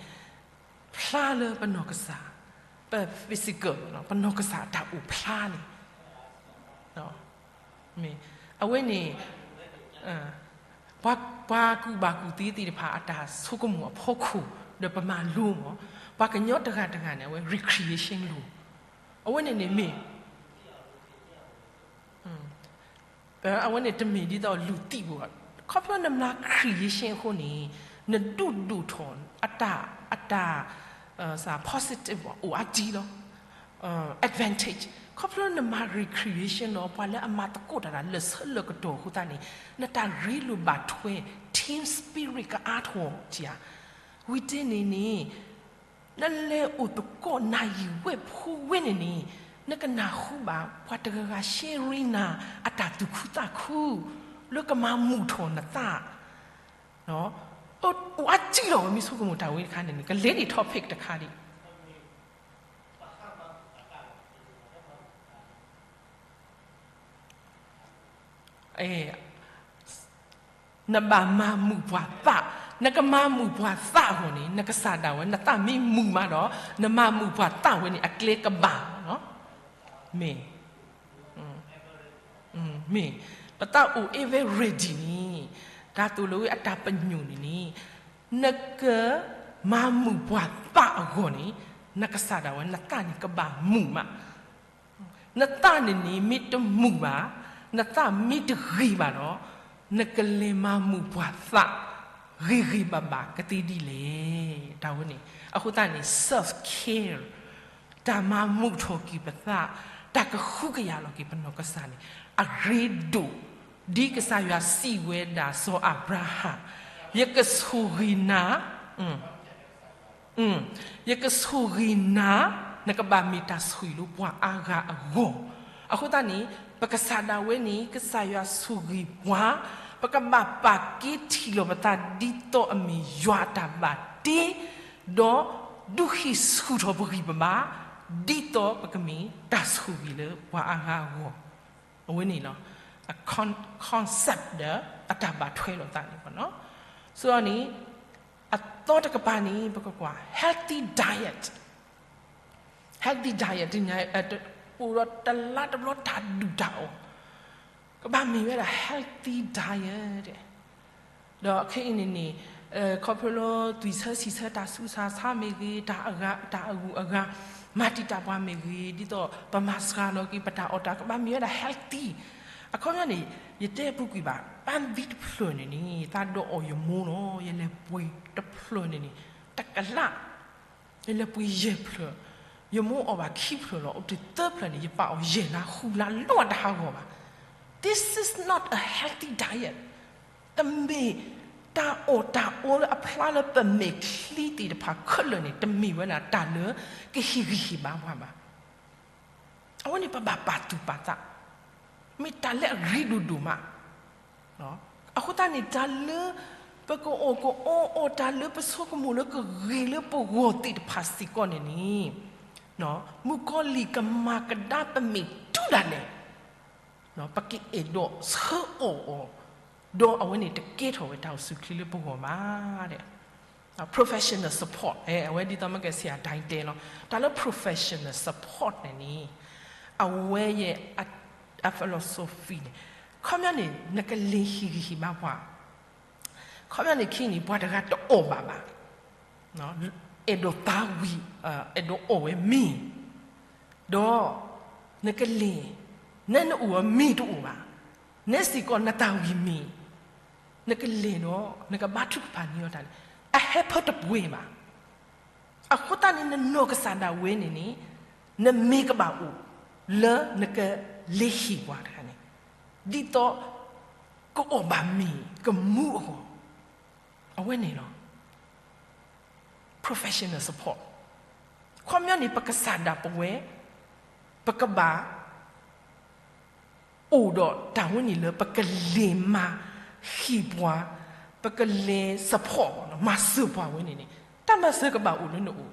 ဖျါလၢပနီၢ်ကစၢ်, ပ physical ပနီၢ်ကစၢ်အတၢ်အိၣ်ဖျါန့ၣ် မ့ၢ်, အဝဲန့ၣ် ပှၤကူၣ်ဘၣ်ကူၣ်သ့သ့ၣ်တဖၣ်အတၢ်ဆိကမိၣ်အဖီခိၣ် ဒီးပမၤလိမး, ပှၤကညီတဂၤတဂၤန့ၣ် အဝဲ recreation လိၤ, အဝဲန့ၣ်န့ၣ်မ့ၢ် အဝဲန့ၣ်တမ့ၢ်ဒ်သိးလူၤသံဘၣ်. ခီဖျိနမၤ recreation အဃိန့ၣ် နဒုးဒိၣ်ထီၣ်အတၢ်, အတၢ် positive အိၣ်အါကံလီၤ. advantage ခီဖျိနမၤ recreation ဒီး ပှၤလၢအမၤသကိးတၢ်လၢာ်ဆၢလၢာ်ကတီၢ်အဃိသတးန့ၣ် နတၢ်ရ့လိာ်ဘၣ်ထွဲ team spirit ကအါထီၣ်ဧါ. ဝံၤတ့ၢ်န့ၣ်န့ၣ် နလဲၤအိၣ်သကိးနၤယံာ်ဝဲဖိဝဲန့ၣ်န့ၣ် နကနၢ်ဟူဘၣ် ပှၤတဂၤဂၤ sharing နၤ အတၢ်သူၣ်ခုသးခု လၢကမၤမုာ်ထီၣ်နသး အိၣ်အါကံလီၤ. မ့ၢ်ဆိကမိၣ်တၢ်ဝဲတခါန့ၣ် ကလဲၤဒံး topic တခါဒံး နဘၣ်မၤမုာ်ပှၤသး, နကမၤမုာ်ပှၤသးအဂီၢ်န့ၣ် နကစၢ်ဒၣ်ဝဲ နသးမ့ၢ်မုာ်မးဒီး နမၤမုာ်ပှၤသးဝဲန့ၣ် အကျဲကဘၣ်, မ့ၢ်, မ့ၢ်, ပသးအိၣ် ever ready န့ၣ်, တၢ်သိၣ်လိဝဲအတၢ်ပညိၣ်န့ၣ်န့ၣ်, နကမၤမုာ်ပှၤသးအဂီၢ်န့ၣ် နကစၢ်ဒၣ်ဝဲ နသးန့ၣ်ကဘၣ်မုာ်မး နသးန့ၣ်န့ၣ် မ့ၢ်တမုာ်ဘၣ်, နသးမ့ၢ်တဂ့ၤဘၣ်ဒီး နကလဲၤမၤမုာ်ပှၤသး ဂ့ၤဂ့ၤဘၣ်ဘၣ်ကသ့ဒ်လဲၣ်. တၢ်ဝဲန့ၣ် အဃိသတးန့ၣ် self care တၢ်မၤမုာ်ထီၣ်က့ၤပသး, တၢ်ကဟုကယာ်လီၤက့ၤပနီၢ်ကစၢ်န့ၣ် အရ့ဒိၣ်, ဒ်ကစၢ်ယွၤစံးဝဲဒၣ်စီၤအၤဘြၤဟၣ်, ယကဆိၣ်ဂ့ၤနၤ ယကဆိၣ်ဂ့ၤနၤ, နကဘၣ်မ့ၢ်တၢ်ဆိၣ်ဂ့ၤလၢပှၤအါဂၤအဂီၢ်. အဃိသတးန့ၣ် ပကစၢ်ဒၣ်ဝဲန့ၣ် ကစၢ်ယွၤဆိၣ်ဂ့ၤပှၤ, ပကဘၣ်ပာ်က့ၤထံၣ်လီၤပသးဒ်သိးအမ့ၢ်ယွၤအတၢ်ဘၣ်တ့, ဒီးဒုးဟံးဆူၣ်ထီၣ်ပဂံၢ်ပဘါ, ဒ်သိးပကမ့ၢ်တၢ်ဆိၣ်ဂ့ၤလၢပှၤအါဂၤအဂီၢ်. အဝဲန့ၣ်လီၤ အ con-, concept ဒီးအတၢ်ဘၣ်ထွဲလိာ်သးန့ၣ်လီၤ. ဆိန့ၣ် အသီတကပၤန့ၣ် ပကကွၢ် healthy diet, healthy diet တနံၤ အိၣ်ဒီးတလါတဘျီတၢ်ဒုၣ်တၢ်အီၣ်, ကဘၣ်မ့ၢ်ဝဲဒၣ် healthy diet ဒီးခဲအံၤန့ၣ်န့ၣ် ခီဖျိလၢသွံၣ်ဆၢဆံၣ်ဆၢတၢ်ဆူးတၢ်ဆါမ့ၢ်ဂ့ၤ, တၢ်အဂၤ တၢ်အဂုၤအဂၤ, မၤတံာ်တာ်ပှၤမ့ၢ်ဂ့ၤ, ဒ်သိးပမၤစှၤလီၤက့ၤ ပတၢ်အီၣ်တၢ်ကဘၣ်မ့ၢ်ဝဲဒၣ် healthy. အခီပညီန့ၣ် ယတဲပူၤကွံာ်ဘၣ် ပန်းသီတဖျၢၣ်န့ၣ်န့ၣ် သးဒီးအီၣ်ယမိၢ်လီၤ, ယလဲၤပှ့ၤတဖျၢၣ်န့ၣ်န့ၣ် တကလး, ယလဲၤပှ့ၤယဲၢ်ဖျၢၣ်, ယမိၢ်အီၣ်ဘၣ်ခံဖျၢၣ်လီၤ, အိၣ်တုၤသၢဖျၢၣ်န့ၣ် ယပာ်အီၤယဲၢ်လါဃုလါ လီၤတဟးဂီၤဘၣ်. This is not a healthy diet. တမ့ၢ်တၢ်အီၣ်တၢ်အီလၢအဖျါလၢပမဲာ်ချံသ့ၣ်တဖၣ်ခဲလၢာ်န့ၣ် တမ့ၢ်ဝဲဒၣ်တၢ်လၢကဟ့ၣ်ဂံၢ်ဟ့ၣ်ဘါပှၤဘၣ်. အဝဲန့ၣ်ပဘၣ်ပာ်သူၣ်ပာ်သး, မ့ၢ်တၢ်လၢအရ့ဒိၣ်ဒိၣ်မး. အဃိသတးန့ၣ် တၢ်လၢပကအီၣ်ကအီအီၤ တၢ်လၢပဆိကမိၣ်လၢကဂ့ၤလၢပဂီၢ်သ့ၣ်တဖၣ်စ့ၢ်ကီးန့ၣ်န့ၣ် မုၣ်ကီၤလံၢ်ကမၤကဒါပမ့ၢ်တုၤဒၣ်လဲာ် ပကအဲၣ်ဒိးဆၢအီၣ်အီၤ, ဒီးအဝဲန့ၣ်တကဲထီၣ်ဝဲတၢ်အိၣ်ဆူၣ်အိၣ်ချ့လၢပဂီၢ်ဘၣ်. Professional support အဝဲဒ်သိးမ့ၢ်ကဲဆရာဒိုင်းတဲလီၤ. တၢ်လၢ professional support န့ၣ်န့ၣ် အဝဲယဲၢ် အ philosophy န့ၣ် ခီပညီန့ၣ် နကလဲၤဟ့ၣ်ဂံၢ်ဟ့ၣ်ဘါပှၤ, ခီပညီန့ၣ် ခဲအံၤန့ၣ် ပှၤတဂၤတအီၣ်ဘၣ်ဘၣ် အဲၣ်ဒိးသးဝံၣ်, အဲၣ်ဒိးအီၣ်ဝဲမ့ၤ, ဒီးနကလဲၤ, နဲနအိၣ်အမ့ၤတအိၣ်ဘၣ်, နဲစ့ၢ်ကီးနသးဝံၣ်မ့ၤ, နကလဲၤဒီး နကဘါထုကဖၣ်န့ၢ်အီၤတၢ်န့ၣ် အဟဲဖၢတပှဲၤဘၣ်. အဃိသတးန့ၣ် နနီၢ်ကစၢ်ဒၣ်ဝဲန့ၣ်န့ၣ် နမ့ၢ်ကဘၣ်အိၣ် လၢနကလဲၤဟ့ၣ်ပှၤတဂၤန့ၣ် ဒ်သိး ကအီၣ်ဘၣ်မ့ၤကမူအဂီၢ်, အဝဲန့ၣ်လီၤ. Professional support ခီပညီန့ၣ် ပကစၢ်ဒၣ်ပဝဲ ပကဘၣ် အိၣ်ဒီးတၢ်ဝဲန့ၣ်လၢပကလဲၤမၤဟ့ၣ်ပှၤ, ပကလဲၤ support မၤစၢၤပှၤဝဲန့ၣ်န့ၣ် တၢ်မၤစၢၤကဘၣ်အိၣ်လၢနအိၣ်,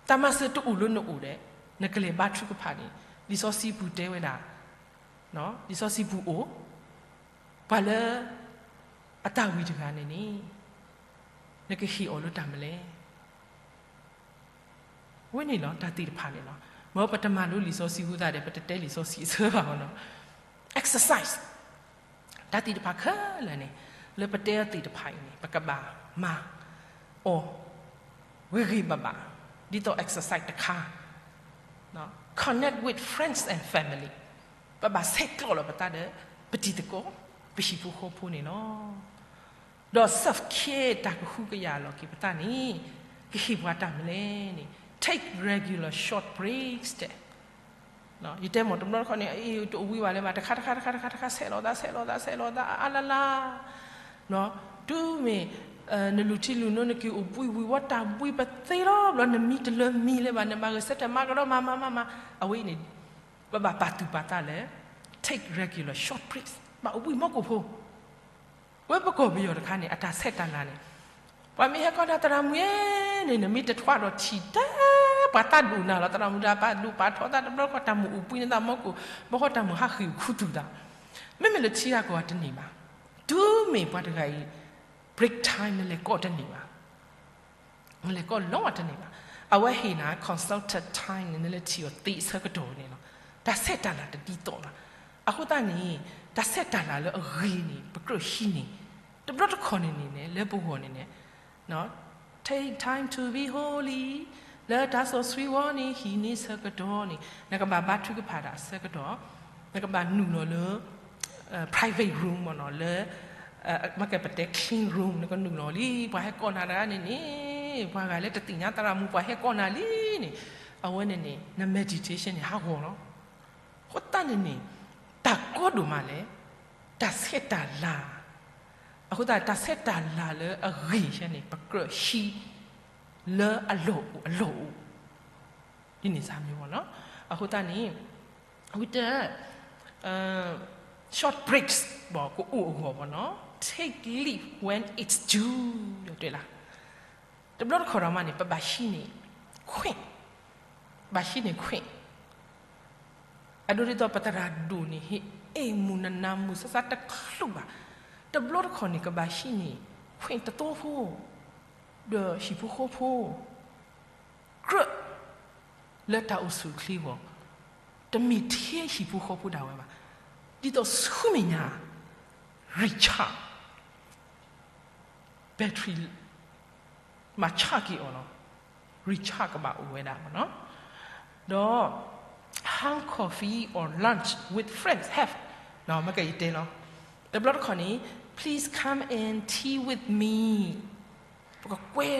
တၢ်မၤစၢၤတအိၣ်လၢနအိၣ်ဒီး နကလဲၤဘါထုကဖၣ်န့ၣ် လံာ်စီဆှံပူၤတဲဝဲဒၣ် လံာ်စီဆှံပူၤအိၣ် ပှၤလၢ အသးဝံၣ်တဂၤန့ၣ်န့ၣ် နကဟ့ၣ်အီၤလၢတၢ်မနုၤလဲၣ်. ဝဲန့ၣ်လီၤ တၢ်သ့ၣ်တဖၣ်န့ၣ်လီၤ. မ်ပတမၤလိလံာ်စီဆှံအဃိသတးဒီး ပတတဲလံာ်စီဆှံအဆၢဘၣ်အီၤနီၤ. Exercise တၢ်သ့ၣ်တဖၣ်ခဲလၢာ်န့ၣ် လၢပတဲအီၤသ့ၣ်တဖၣ်အံၤန့ၣ် ပကဘၣ်မၤအီၤ ဂ့ၤဂ့ၤဘၣ်ဘၣ် ဒ်သိး exercise တခါ connect with friends and family ပဘၣ်ဆဲးကျိးလီၤပသးဒီး ပတံၤသကိး ပဟံၣ်ဖိဃီဖိန့ၣ်လီၤ. ဒီး self care တၢ်ကဟုကယာ်လီၤက့ၤပသးန့ၣ် ကဟ့ၣ်ပှၤတၢ်မနုၤလဲၣ်န့ၣ် take regular short breaks တဲ ယတဲမ့ၢ်တဘျီတခီန့ၣ် အ့ၣ် တအိၣ်ဘှံးဘၣ်လၢၤဘၣ် တခါတခါတခါတခါတခါ ဆဲးလီၤသး ဆဲးလီၤသး ဆဲးလီၤသး အါလါလါ တုၤမ့ၢ် နလူၤထံလူၤနိ နက့ၤအိၣ်ဘှံးဝံၤဝီ တၢ်ဘှံးပသ့လီၤ ဘျီနမံတလၢမံလၢၤဘၣ် နမၤဂဲၤဆၢထၢၣ်မၤကဒီး မၤမၤမၤမၤ အဝဲအံၤန့ၣ် ပဘၣ်ပာ်သူၣ်ပာ်သးလၢ take regular short breaks ဘၣ်အိၣ်ဘှံးမီၢ်ကိၣ်ဖိ ဝဲပကီၢ်ပယီၤတခါန့ၣ် အတၢ်ဆဲးတၢ်လၤန့ၣ် ပှၤမ့ၢ်ဟဲကီၢ်နၤသရၣ်မုၣ်ဧၢန့ၣ် နမ့ၢ်တထွးဒီးထံၣ်တဲ ပှၤသးဒိၣ်နၤလီၤ သရၣ်မုၣ်တဂၤ ပာ်ဒိၣ်ပာ်ထီသးတဘျီဃီ တၢ်မုာ်အိၣ်ဘှံးနသးမီၢ်ကိၣ် ဘီဃီတၢ်မုာ်ဟးဃ့ၢ်ခူသူၣ်သး မ့မ့ၢ်လၢထံဂၤကီၢ်ဂၤတန့ၢ်ဘၣ်. တုၤမ့ၢ်ပှၤတဂၤအံၤ break time နလဲၤကီၢ်တန့ၢ်ဘၣ် နလဲၤကီၢ်လီၤတန့ၢ်ဘၣ်. အဝဲဟ့ၣ်နၤ consulted time န့ၣ် နလဲၤထံၣ်အီၤသ့အဆၢကတီၢ်န့ၣ်လီၤ. တၢ်ဆဲးတၢ်လၤတဒ်သိးဘၣ်. အဃိသတးန့ၣ် တၢ်ဆဲးတၢ်လၤလၢအဂ့ၤန့ၣ် ပကြၢးဟံးန့ၢ် တဘျီတခီၣ်န့ၣ်န့ၣ် လၢပဂီၢ်န့ၣ်န့ၣ် take time to be holy လၢတၢ်စီဆှံဝဲန့ၣ် ဟံးန့ၢ်ဆၢကတီၢ်န့ၣ် နကဘၣ်ဘါထုကဖၣ်တၢ်ဆၢကတီၢ် နကဘၣ်နုာ်လီၤလၢ private room မ့ၢ်နီၤ လၢ မ့ၢ်ကဲပတဲ clean room နကနုာ်လီၤလံ ပှၤဟဲကီၢ်နၤတဂၤန့ၣ်န့ၣ် ပှၤဂၤလၢတသ့ၣ်ညါသရၣ်မုၣ် ပှၤဟဲကီၢ်နၤလံန့ၣ် အဝဲန့ၣ်န့ၣ် န meditation န့ၣ် ဟးဂီၤလီၤ. အဃိသတးန့ၣ်န့ၣ် တၢ်ကီဒိၣ်မးလဲၣ် တၢ်ဆဲးတၢ်လၤ အဃိသတး တၢ်ဆဲးတၢ်လၤလၢအဂ့ၤယဲန့ၣ် ပကြၢးဟံး လၢအလီၢ်အိၣ်အလီၢ်အိၣ် ဒ်န့ၣ်စၢ်မ့ၢ်နီၤ အဃိသတးန့ၣ် ဝံၤတ short breaks ဘၣ်ကအိၣ်အဂီၢ်ဘၣ်နီၤ take leave when it's due ဒီးတဲလၢ တဘျီတခီၣ်ဒီးမးန့ၣ် ပဘၣ်ဟံးန့ၢ် ခွင့် ဘၣ်ဟံးန့ၢ် ခွင့် အဒိဒ်သိးပသရၣ်ဒိၣ်န့ၣ် ဟ့ၣ်အ့ၣ်မုၢ်နနၤမုၢ်စါစါတချုးဘၣ် တဘျီတခီၣ်န့ၣ် ကဘၣ်ဟံးန့ၢ် ခွင့် တသိဖိ ဒီးဟံၣ်ဖိဃီဖိ ကြၢး လၢတၢ်အိၣ်ဆူၣ်အိၣ်ချ့အဂီၢ် တမ့ၢ်ထဲဟံၣ်ဖိဃီဖိဒၣ်ဝဲဘၣ် ဒ်သိးဆူမဲာ်ညါ recharge battery မၤဆၣ်က့ၤအီၤလီၤ. recharge ကဘၣ်အိၣ်ဝဲဒၣ်မ့ၢ်နီၤ. ဒီး have coffee or lunch with friends have မ့ၢ်ကယတဲလီၤ. တဘျီတခီၣ်န့ၣ် please come and tea with me ပကကွဲ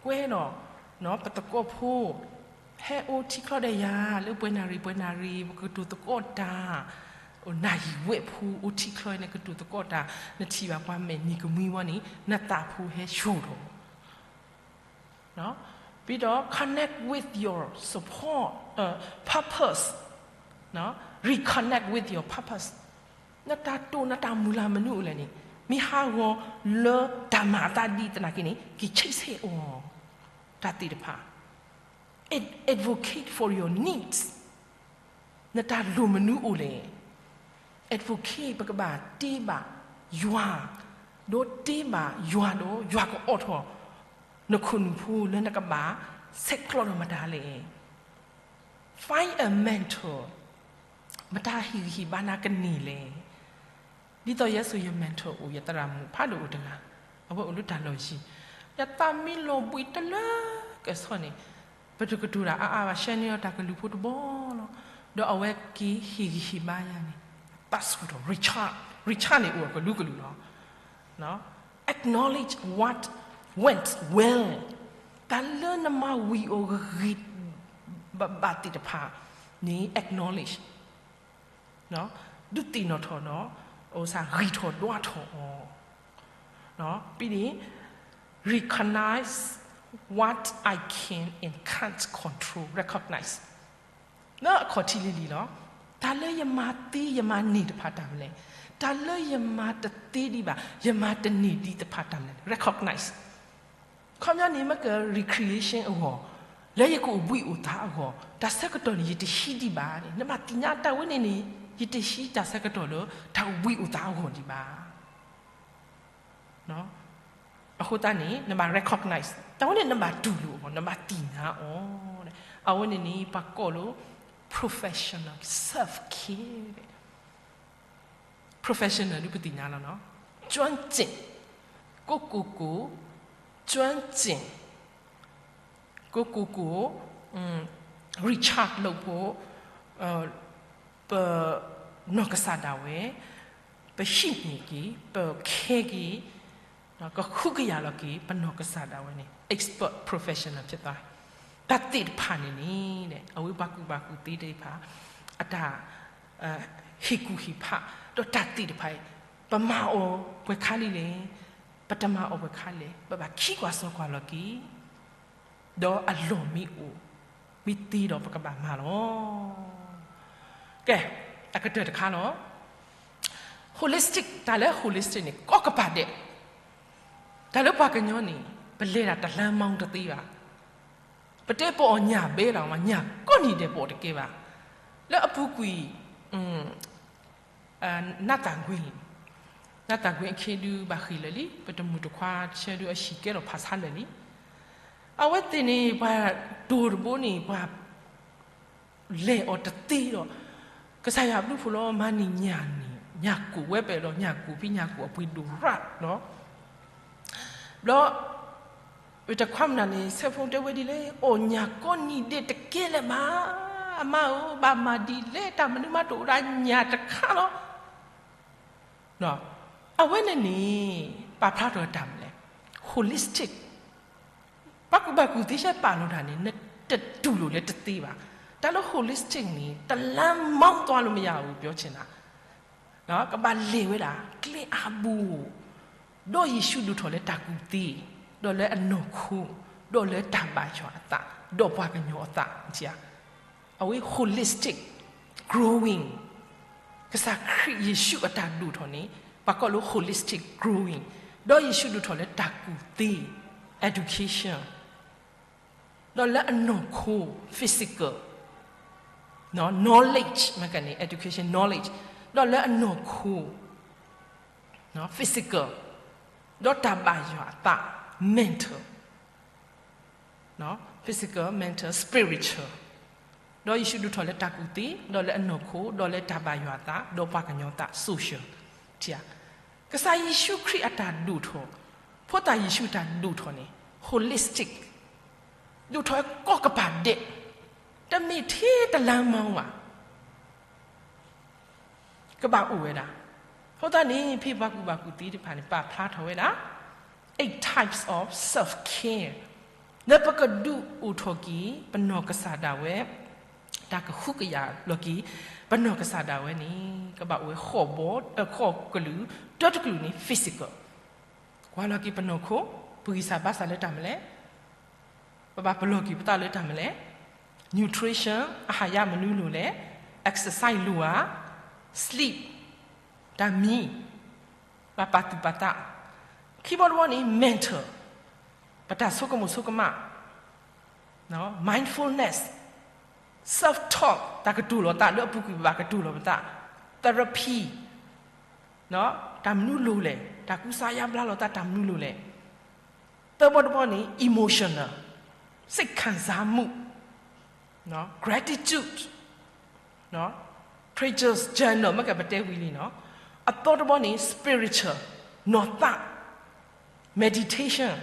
ကွဲဒီး ပသကိးဖိ ဟဲအိၣ်ထံချီဒီးယၤ လၢပှဲၤနၣ်ရံၣ်ပှဲၤနၣ်ရံၣ် ပကတိၤသကိးတၢ် နၣ်ရံၣ်ဝဲၢ်ဖိ အိၣ်ထံချီန့ၣ် ကတိၤသကိးတၢ် နထံၣ်ဘၣ်ပှၤမဲာ်နံၤကမှံဝဲန့ၣ် နသးဖိဟဲဆိၣ်ထီၣ် ပြီးတော့ connect with your support, uh, purpose, reconnect with your purpose. နတၢ်တိာ် နတၢ်မုၢ်လၢ်မနုၤအိၣ်လဲၣ်န့ၣ် မ့ၢ်ဟးဂီၤလၢတၢ်မၤအသးဒ်သနာ်က့န့ၣ် က့ၤဆံးဆဲးအီၤ တၢ်သ့ၣ်တဖၣ် advocate for your needs. နတၢ်လိၣ်မနုၤအိၣ်လဲၣ် advocate ပကဘၣ်တ့ဘၣ်ယွၤ, ဒီးတ့ဘၣ်ယွၤဒီးယွၤကအိးထီၣ် နခိၣ်နူာ်ဖိလၢနကဘၣ်ဆဲးကျိးဒီးမတၤလဲၣ်. Find a mentor, မတၤဟ့ၣ်ဂံၢ်ဟ့ၣ်ဘါနၤကန့ၢ်လဲၣ်. ဒ်သိးယဲဆိယ mentor အိၣ် ယသရၣ်မုၣ်ဖးဒိၣ်အိၣ်တဂၤ, အဝဲအိၣ်လၢတၢ်လီၢ်ယံၤ, ယသးမ့ၢ်လီၤဘှံးတလၢကစီၣ်န့ၣ်, ပတကတိၤတၢ်အါအါဘၣ် ဆှၢန့ၢ်အီၤတၢ်ကလုၢ်ဖိတဘီလီၤ. ဒီးအဝဲက့ၤဟ့ၣ်ဂံၢ်ဟ့ၣ်ဘါယၤန့ၣ်, သးဆူၣ်ထီၣ် recharge, recharge န့ၣ်အိၣ်အကလုာ်ကလုာ်လီၤ. Acknowledge what went well, တၢ်လၢနမၤဝံၤအီၤဂ့ၤဂ့ၤဘၣ်ဘၣ်သ့ၣ်တဖၣ်န့ၣ် acknowledge ဒုးသ့ၣ်နီၣ်ထီၣ်ဒီး ဂံၢ်ထီၣ်ဒွးထီၣ်အီၤ, ပြီးရင် recognize what I can and can't control, recognize လၢအခီၣ်ထံးလံၤလံၤလီၤ. တၢ်လၢယမၤသ့ယမၤန့ၢ်တဖၣ်တၢ်မနုၤလဲၣ်, တၢ်လၢယမၤတသ့ဒံးဘၣ် ယမၤတန့ၢ်ဒံးတဖၣ်တၢ်မနုၤလဲၣ် recognize ခီပညီန့ၣ် မ့ၢ်က recreation အဂီၢ်, လၢယကအိၣ်ဘှံးအိၣ်သါအဂီၢ်, တၢ်ဆၢကတီၢ်န့ၣ် ယတဟံးဒံးဘၣ်န့ၣ် နဘၣ်သ့ၣ်ညါတၢ်ဝဲန့ၣ်န့ၣ် ယတဟံးတၢ်ဆၢကတီၢ်လၢ တၢ်အိၣ်ဘှံးအိၣ်သါအဂီၢ်ဒံးဘၣ်. အဃိသတးန့ၣ် နဘၣ် recognize တၢ်ဝဲန့ၣ် နဘၣ်တူၢ်လိာ်အီၤ နဘၣ်သ့ၣ်ညါအီၤ, အဝဲန့ၣ်န့ၣ် ပှၤကိးလၢ professional self care, professional ဒ်ပသ့ၣ်ညါလီၤ, ကျွမ်းကျင်, ကိုယ့်ကိုယ်ကို ကျွမ်းကျင်, ကိုယ့်ကိုယ်ကို recharge လုပ်ဖို့, ပနီၢ်ကစၢ်ဒၣ်ဝဲ, ပဟံးန့ၢ်က့ၤ, ပခဲက့ၤ, ကဃုကယာ်လီၤက့ၤ ပနီၢ်ကစၢ်ဒၣ်ဝဲန့ၣ် expert professional ဖြစ်သွား, တၢ်သ့ၣ်တဖၣ်န့ၣ်န့ၣ် အဝဲပှၤကူၣ်ဘၣ်ကူၣ်သ့သ့ၣ်တဖၣ် အတၢ်ဟ့ၣ်ကူၣ်ဟ့ၣ်ဖး, ဒီးတၢ်သ့ၣ်တဖၣ်အံၤ ပမၤအီၤပှဲၤခါလံလဲၣ်, ပတမၤအီၤပှဲၤခါလဲၣ်, ပဘၣ်ခံကွၢ်စီကွၢ်လီၤက့ၤ, ဒီးအလီၢ်မ့ၢ်အိၣ်, မ့ၢ်သ့ဒီးပကဘၣ်မၤလီၤ. ကဲ, အကတၢၢ်တခါလီၤ. holistic, တၢ်လၢ holistic န့ၣ် ကိးကပၤဒဲး, တၢ်လၢပှၤကညီန့ၣ် ပလဲၤဒၣ်တလါမီတသ့ဘၣ်. ပတဲပအီၣ်ညၣ်ဘဲလီၤ, ညၣ်ကိးနံၤဒဲးပအီၣ်တကဲဘၣ်. လၢအပူၤကွံာ် နးသၣ်ကွ့, နးသၣ်ကွ့အခ့ဒုးဘၣ်ဃ့ၢ်လၢာ်လံ, ပတမုၢ်တခွါဆၢဒုးအဟံၣ်ကဲထီၣ်ဖးဆါလၢာ်လံ. အဝဲသ့ၣ်န့ၣ် ပှၤတိၤတဘိန့ၣ် ပှၤလဲၤအီၤတသ့ဒီး, ကစၢ်ယွၤဘျုးဖှိၣ်လီၤ မၤန့ၢ်ညၣ်န့ၣ် ညၣ်ကိၣ်ဝဲပဲာ်ဒီး ညၣ်ကိၣ်ဖဲညၣ်ကိၣ်အပှ့ၤဒိၣ်ရၣ်လီၤ. ဘျီ တခွါမုၢ်နၤန့ၣ် ဆဲးဖိတဲဝဲဒ်လဲၣ်, အီၣ်ညၣ်ကိးနံၤဒဲးတကဲလၢၤဘၣ်, အမါဧၢ, ဘၣ်မၤဒ်လဲၣ်, တၢ်မနုၤမးတအိၣ်ဒၣ်ညၣ်တခါလီၤ. အဝဲန့ၣ်န့ၣ် ပာ်ဖျါထီၣ်တၢ်မနုၤလဲၣ်, holistic ပှၤကူၣ်ဘၣ်ကူၣ်သ့ ဆဲးပာ်လီၤတၢ်န့ၣ် နတတူၢ်လိာ်လၢတသ့ဘၣ်. တၢ်လၢ holistic န့ၣ် တလါမီသွားလို့မရဘူး ပြောချင်တာ. ကဘၣ်လဲၤဝဲဒၣ် ကျဲအါဘိ, ဒီးယ့ၣ်ၡူးဒိၣ်ထီၣ်လၢတၢ်ကူၣ်သ့, ဒီးလၢအနီၢ်ခိ, ဒီးလၢတၢ်ဘၣ်ယွၤအသး, ဒီးပှၤကညီအသး, အဝဲ holistic growing, ကစၢ်ခရံာ်ယ့ၣ်ၡူးအတၢ်ဒိၣ်ထီၣ်န့ၣ် ပှၤကိးလၢ holistic growing, ဒီးယ့ၣ်ၡူးဒိၣ်ထီၣ်လၢတၢ်ကူၣ်သ့, education, ဒီးလၢအနီၢ်ခိ, physical, knowledge, မ့ၢ်ကန့ၣ် education, knowledge, ဒီးလၢအနီၢ်ခိ, physical, ဒီးတၢ်ဘၣ်ယွၤအသး, mental, physical, mental, spiritual, ဒီးယ့ၣ်ၡူးဒိၣ်ထီၣ်လၢတၢ်ကူၣ်သ့, ဒီးလၢအနီၢ်ခိ, ဒီးလၢတၢ်ဘၣ်ယွၤအသး, ဒီးပှၤကညီသး, social. ကစၢ်ယ့ၣ်ၡူးခရံာ်အတၢ်ဒိၣ်ထီၣ် ဖိသၣ်ယ့ၣ်ၡူးတၢ်ဒိၣ်ထီၣ်န့ၣ် holistic, ဒိၣ်ထီၣ်ဝဲကိးကပၤဒဲး, တမ့ၢ်ထဲတလါမီဘၣ် ကဘၣ်အိၣ်ဝဲဒၣ်. အဃိသတးန့ၣ် ဖဲပှၤကူၣ်ဘၣ်ကူၣ်သ့တဖၣ်န့ၣ် ပာ်ဖျါထီၣ်ဝဲဒၣ် eight types of self-care လၢပကဒုးအိၣ်ထီၣ်က့ၤ ပနီၢ်ကစၢ်ဒၣ်ဝဲ, တၢ်ကဟုကယာ်လီၤက့ၤ ပနီၢ်ကစၢ်ဒၣ်ဝဲန့ၣ် ကဘၣ်အိၣ်ဝဲဃိးဘီ, ဃိးကလုာ်, တၢတကလုာ်န့ၣ် physical, ကွၢ်လီၤက့ၤပနီၢ်ခိ, ပဂံၢ်စၢ်ဘါစၢ်လၢတၢ်မနုၤလဲၣ်, ပဘၣ်ပလီၢ်က့ၤပသးလၢတၢ်မနုၤလဲၣ်, nutrition အဟၣ်ယါမနုၤလိၤလဲၣ်, exercise လိၣ်ဧါ, sleep တၢ်မံ, ဘၣ်ပာ်သူၣ်ပာ်သး, ခံဘီတဘီန့ၣ် mental ပတၢ်ဆိကမိၣ်ဆိကမး, mindfulness, self-talk တၢ်ကတိၤလီၤသးလၢအပူၤကွံာ် ပဘၣ်ကတိၤလီၤပသး, therapy တၢ်မနုၤလိၤလဲၣ်, တၢ်ကူစါယါဘျါလီၤသးတၢ်မနုၤလိၤလဲၣ်. သၢဘီတဘီန့ၣ် emotional စိတ်ခံစားမှု, gratitude, prayers journal မ့ၢ်ကပတဲဝံၤလံနီၤ. အသီတဘီန့ၣ် spiritual နီၢ်သး meditation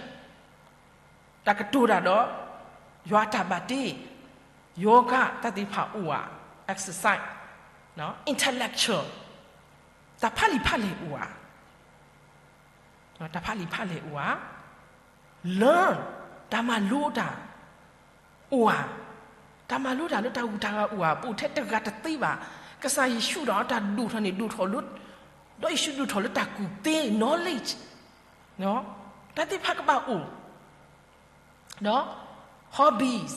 တၢ်ကတိၤတၢ်ဒီး ယွၤတၢ်ဘၣ်တ့, ယိၤဂါ တၢ်သ့ၣ်တဖၣ်အိၣ်ဧါ, exercise, intellectual တၢ်ဖးလံာ်ဖးလဲၢ်အိၣ်ဧါ, တၢ်ဖးလံာ်ဖးလဲၢ်အိၣ်ဧါ, learn တၢ်မၤလိတၢ်အိၣ်ဧါ, တၢ်မၤလိတၢ်လၢတၢ်ဂုၤတၢ်ဂၤအိၣ်ဧါ, ပအိၣ်ထဲတဂၤတသ့ဘၣ်. ကစၢ်ယ့ၣ်ၡူးဒီးတၢ်ဒိၣ်ထီၣ်န့ၣ် ဒိၣ်ထီၣ်လၢ ဒီးယ့ၣ်ၡူးဒိၣ်ထီၣ်လၢတၢ်ကူၣ်သ့ knowledge တၢ်သ့ၣ်တဖၣ်ကဘၣ်အိၣ်, ဒီး hobbies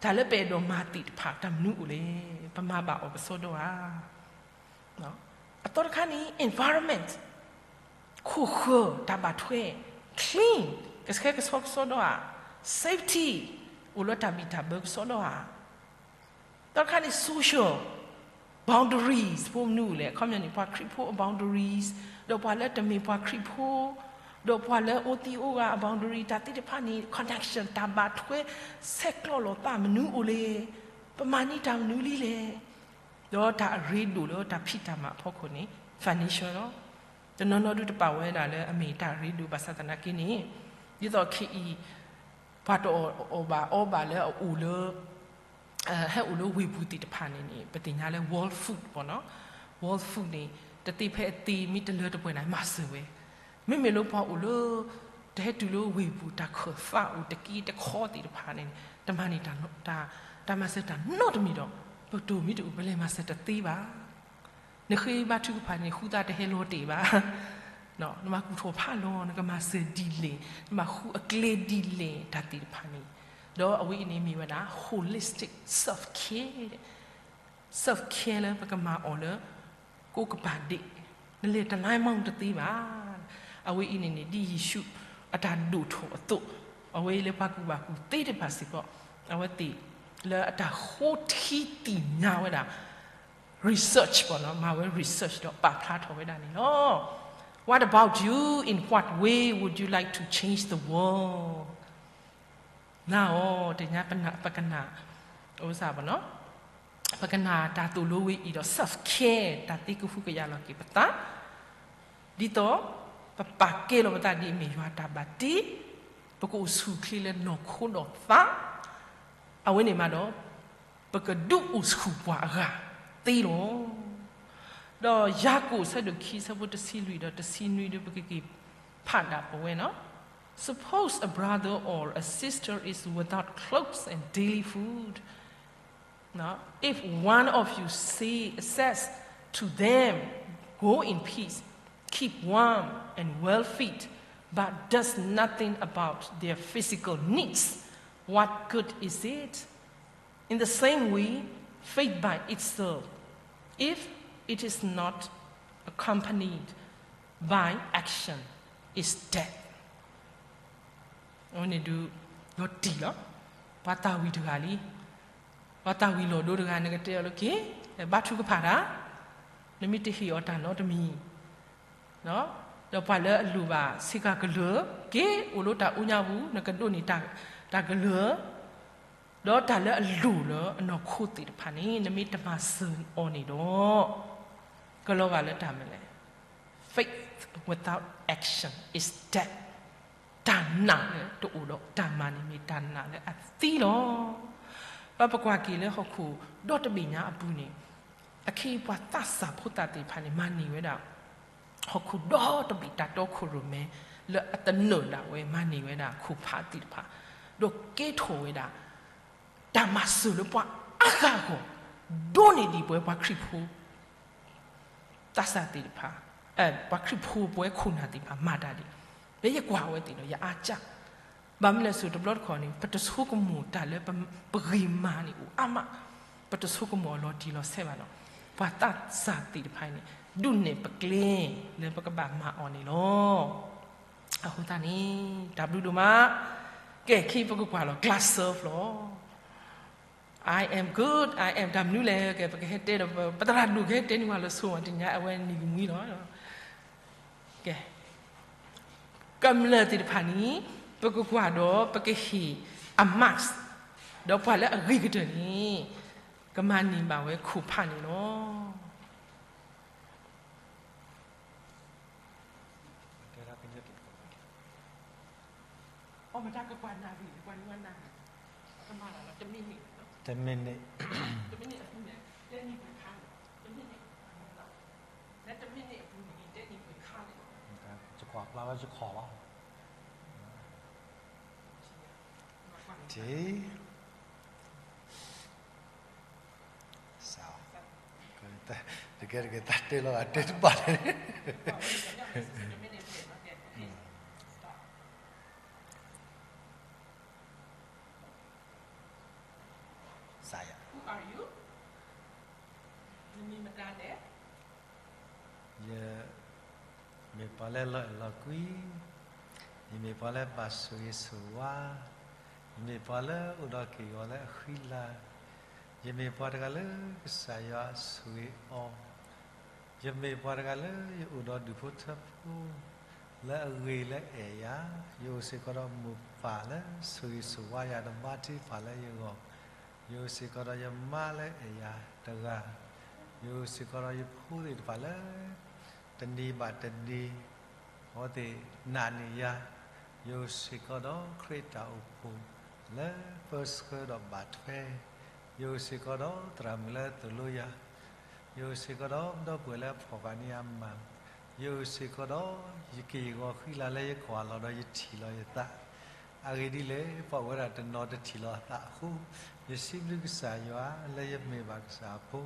တၢ်လၢပအဲၣ်ဒိးမၤသ့ၣ်တဖၣ် တၢ်မနုၤအိၣ်လဲၣ်, ပမၤဘၣ်အီၤကစီဒီဧါ. အသီတခါန့ၣ် environment ခိၣ်ဃၢၤ တၢ်ဘၣ်ထွဲ clean ကဆှဲကဆှီကစီဒီဧါ, safety အိၣ်လၢတၢ်ဘံၣ်တၢ်ဘၢကစီဒီဧါ. သီတခါန့ၣ် social boundaries ဖိမနုၤလဲၣ်, အခီပညီန့ၣ် ပှၤခရံာ်ဖိအ boundaries ဒီးပှၤလၢတမ့ၢ်ပှၤခရံာ်ဖိ ဒီးပှၤလၢအအိၣ်သံးအိၣ်ဂၤအ boundary တၢ်သ့ၣ်တဖၣ်န့ၣ် connection တၢ်ဘၣ်ထွဲ ဆဲးကျိးလိာ်သးမနုၤအိၣ်လဲၣ်, ပမၤန့ၢ်တၢ်မနုၤလံလဲၣ်. ဒီးတၢ်အရ့ဒိၣ်လၢတၢ်ဖံးတၢ်မၤအဖီခိၣ်န့ၣ် financial လီၤ. တနီၤနီၤဒုးတပာ်ဝဲဒၣ်လၢအမ့ၢ်တၢ်ရ့ဒိၣ် ဘၣ်ဆၣ်သနာ်က့န့ၣ် ဒ်သိးခဲအံၤ ပှၤတအီၣ်ဘၣ်အီဘၣ်လၢအအိၣ်လၢ ဟဲအိၣ်လၢဝ့ၢ်ပူၤသ့ၣ်တဖၣ်န့ၣ်န့ၣ် ပသ့ၣ်ညါလၢ world food ပေါ့နော်, world food န့ၣ် တသ့ဖဲအသ့ မ့ၢ်တလၢတပှဲၤန့ၣ် မၤစၢၤဝဲ. မ့မ့ၢ်လၢပှၤအိၣ်လၢ တဟဲတုၤလၢဝ့ၢ်ပူၤ တၢ်ခၢၣ်သးအိၣ်တက့တခီသ့ၣ်တဖၣ်န့ၣ် တမၤန့ၢ် တၢ်မၤစၢၤတၢ်နီတမံၤဒီး ပတိၢ်မံတအိၣ် ပလဲၤမၤစၢၤတသ့ဘၣ်. နဃ့ဘါထုကဖၣ်န့ၣ် ဃုသးတဟဲလီၤတဲာ်ဘၣ်. နမၤကူၣ်ထီၣ်ဖးလီၤ နကမၤစၢၤဒ်လဲၣ်, နဘၣ်ဃုအကျဲဒ်လဲၣ် တၢ်သ့ၣ်တဖၣ်န့ၣ်, ဒီးအဝဲအံၤန့ၣ်မ့ၢ်ဝဲဒၣ် holistic self care, self care လၢပကမၤအီၤလၢ ကိးကပၤဒဲး, နလဲၤတလါမီတသ့ဘၣ်. အဝဲအံၤန့ၣ်န့ၣ် ဒ်ယ့ၣ်ၡူးအတၢ်ဒိၣ်ထီၣ်အသိး, အဝဲအံၤလၢပှၤကူၣ်ဘၣ်ကူၣ်သ့တဖၣ်စ့ၢ်ကီး, အဝဲသ့ၣ်လၢအတၢ်ဃိထံသ့ၣ်ညါဝဲဒၣ် research ပေါ့နော်, မၤဝဲ research ဒီးပာ်ဖျါထီၣ်ဝဲဒၣ်န့ၣ်လီၤ. What about you? In what way would you like to change the world? နအီၤ တညါပကနၣ် အိစၢ်ပေါ့နော်, ပကနၣ်တၢ်သိၣ်လိဝဲအံၤဒီး self care တၢ်သ့ကဟုကယာ်လီၤက့ၤပသး, ဒ်သိး ပပာ်ကဲလီၤပသးဒ်အမ့ၢ်ယွၤတၢ်ဘၣ်တ့, ပကအိၣ်ဆူၣ်အိၣ်ချ့လၢနီၢ်ခိဒီးသး, အဝဲန့ၣ်မးဒီး ပကဒုးအိၣ်ဆူၣ်ပှၤအဂၤသ့လီၤ. ဒီးယၤကိာ်ဆၢဒိၣ်ခံဆၢဖိတဆံလွံၢ်ဒီးတဆံနွံဒီး ပကက့ၤဖးဒၣ်ပဝဲနီၤ. Suppose a brother or a sister is without clothes and daily food. Now, if one of you say, says to them, "Go in peace, keep warm and well fed," but does nothing about their physical needs, what good is it? In the same way, faith by itself, if it is not accompanied by action, is dead. အဝဲန့ၣ်ဒုး လီၤတံၢ်လီၤ. ပှၤသးဝံၣ်တဂၤလံ, ပှၤသးဝံၣ်လီၢ်ဒိတဂၤ နကတဲအီၤလၢက့ၤ ဘါထုကဖၣ်တၢ်, နမ့ၢ်တဟ့ၣ်အီၤတၢ်နီတမံၤ, ဒီးပှၤလၢအလိၣ်ဘၣ်ဆ့ကၤကလၢာ် က့ၤအိၣ်လၢတၢ်အူညါပူၤ နကဒိးန့ၢ်တၢ်ကလၢာ်, ဒီးတၢ်လၢအလိၣ်လၢအနီၢ်ခိသ့ၣ်တဖၣ်န့ၣ် နမ့ၢ်တမၤစၢၤအီၤန့ၣ်ဒီး ကလီၤဂာ်လၢတၢ်မနုၤလဲၣ်. Faith without action is dead. တၢ်နာ်လၢတအိၣ်ဒီးတၢ်မၤန့ၣ် မ့ၢ်တၢ်နာ်လၢအသံလီၤ. ဘၣ်ပကွၢ်က့ၤလၢဟီၣ်ခိၣ်ဒီတဘ့ၣ်ညါအပူၤန့ၣ် အခ့အပှၤသးစၢ်ဖိသၣ်သ့ၣ်တဖၣ်န့ၣ် မၤန့ၢ်ဝဲဒၣ် ဟီၣ်ခိၣ်ဒီတဘ့ၣ်တၢ်တီခိၣ်ရိၣ်မဲ လၢအသနၢၣ်ဒၣ်ဝဲ မၤန့ၢ်ဝဲဒၣ်ခိၣ်ဖးသ့ၣ်တဖၣ် ဒီးကဲထီၣ်ဝဲဒၣ် တၢ်မၤစၢၤလၢပှၤအါဂၤအဂီၢ် ဒိးန့ၢ်ဒံးပဝဲပှၤခရံာ်ဖိ သးစၢ်သ့ၣ်တဖၣ်, ပှၤခရံာ်ဖိပဝဲခိၣ်နၢ်သ့ၣ်တဖၣ်မၤတၢ်ဒ်အံၤ, လၢယကွၢ်ဝဲသ့ၣ်ဒီး ယအါကၢ်, ဘၣ်မနုၤလဲၣ်စိၤတဘျီတခီၣ်န့ၣ် ပတဆိကမိၣ်တၢ်လၢပဂ့ၤမၤန့ၣ်အိၣ်အါမး, ပတဆိကမိၣ်အလီၤတံၢ်လီၤဆဲးဘၣ်ဒီး ပှၤသးစၢ်သ့ၣ်တဖၣ်အံၤန့ၣ် ဒုးနဲၣ်ပကျဲလၢပကဘၣ်မၤအီၤန့ၣ်လီၤ. အဃိသတးန့ၣ် တၢ်ဘျုးဒိၣ်မး, ကဲ ခဲအံၤပကကွၢ်လီၤ glass serve လီၤ. I am good, I am တၢ်မနုၤလဲၣ်, ကဲ ပကဟဲတဲဒီး ပသရၣ်ဒိၣ်ကဟဲတဲန့ၢ်ပှၤလၢဆိမးတနံၤညါ အဝဲနံၤကမှံလီၤ. ကဲ ကမျၢၢ်သ့ၣ်တဖၣ်န့ၣ် ပကကွၢ်ဒီးပကဟ့ၣ်အ mask, ဒီးပှၤလၢအဂ့ၤကတၢၢ်န့ၣ် ကမၤန့ၢ်ဘၣ်ဝဲခိၣ်ဖးန့ၣ်လီၤ. တမံၤန့ၣ်, တမံၤန့ၣ်, တကဲတကဲ တၢ်တဲလီၤဂာ်တဲတဘၣ်န့ၣ် စးယၤ, ယမ့ၢ်ပှၤလၢလီၤအဲၣ်လီၤကွံ, ယမ့ၢ်ပှၤလၢဘၣ်ဆိၣ်ဂ့ၤဆိၣ်ဝါ, ယမ့ၢ်ပှၤလၢအိၣ်ဒီးက့ၢ်ဂီၤလၢအဃံလၤ, ယမ့ၢ်ပှၤတဂၤလၢကစၢ်ယွၤဆိၣ်ဂ့ၤအီၤ, ယမ့ၢ်ပှၤတဂၤလၢယအိၣ်ဒီးဒူၣ်ဖိထၢဖိ လၢအဂ့ၤလၢအဲၣ်ယၤ, ယအိၣ်စ့ၢ်ကီးဒီးမိၢ်ပၢ်လၢဆိၣ်ဂ့ၤဆိၣ်ဝါယၤဒီးဘါထုကဖၣ်လၢယဂီၢ်, ယအိၣ်စ့ၢ်ကီးဒီးယမါလၢအဲၣ်ယၤတဂၤ, ယအိၣ်စ့ၢ်ကီးဒီးယဖိသ့ၣ်တဖၣ်လၢ တနံၤဘၣ်တနံၤ အဝဲသ့ၣ်နာ်န့ၢ်ယၤ, ယအိၣ်စ့ၢ်ကီးဒီးခရံာ်တၢ်အိၣ်ဖှိၣ်လၢပၢဆှၢဒီးဘၣ်ထွဲ, ယအိၣ်စ့ၢ်ကီးဒီးသရၣ်မုၣ်လၢသိၣ်လိယၤ, ယအိၣ်စ့ၢ်ကီးဒီးဒီပုၢ်ဝဲၢ်လၢအဖှီၣ်ဃာ်န့ၢ်ယၤမၤ, ယအိၣ်စ့ၢ်ကီးဒီးယက့ၢ်ယဂီၤဃံလၤလၢယကွၢ်လီၤဒီးယထံၣ်လီၤယသး, အဂ့ၢ်ဒ်လဲၣ် ပှၤအိၣ်ဝဲဒၣ်တနီၤတထံၣ်လီၤအသးအဃိ, ယစံးဘျုးကစၢ်ယွၤလၢယမ့ၢ်ဘၣ်ကစၢ်အဖိ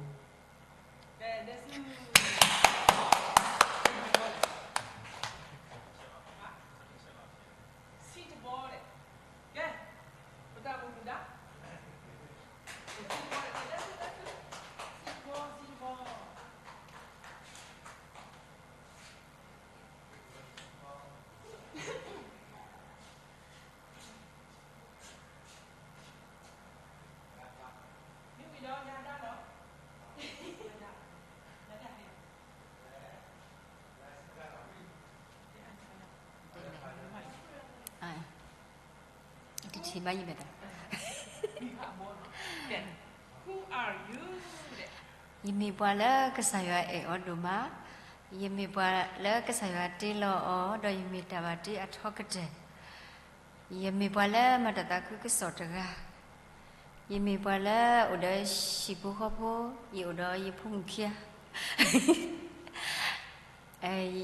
တထံၣ်ဘၣ်ယဘဲၣ်တၢ်, ယမ့ၢ်ပှၤလၢကစၢ်ယွၤအဲၣ်အီၤဒိၣ်မး, ယမ့ၢ်ပှၤလၢကစၢ်ယွၤတ့လီၤအီၤ ဒီးယမ့ၢ်တၢ်ဘၣ်တ့အထီကတၢၢ်, ယမ့ၢ်ပှၤလၢမၤတၢ်သးခုကစီၣ်တဂၤ, ယမ့ၢ်ပှၤလၢအိၣ်ဒီးဟံၣ်ဖိဃီဖိ, ယအိၣ်ဒီးယဖိမုၣ်ခံဂၤ,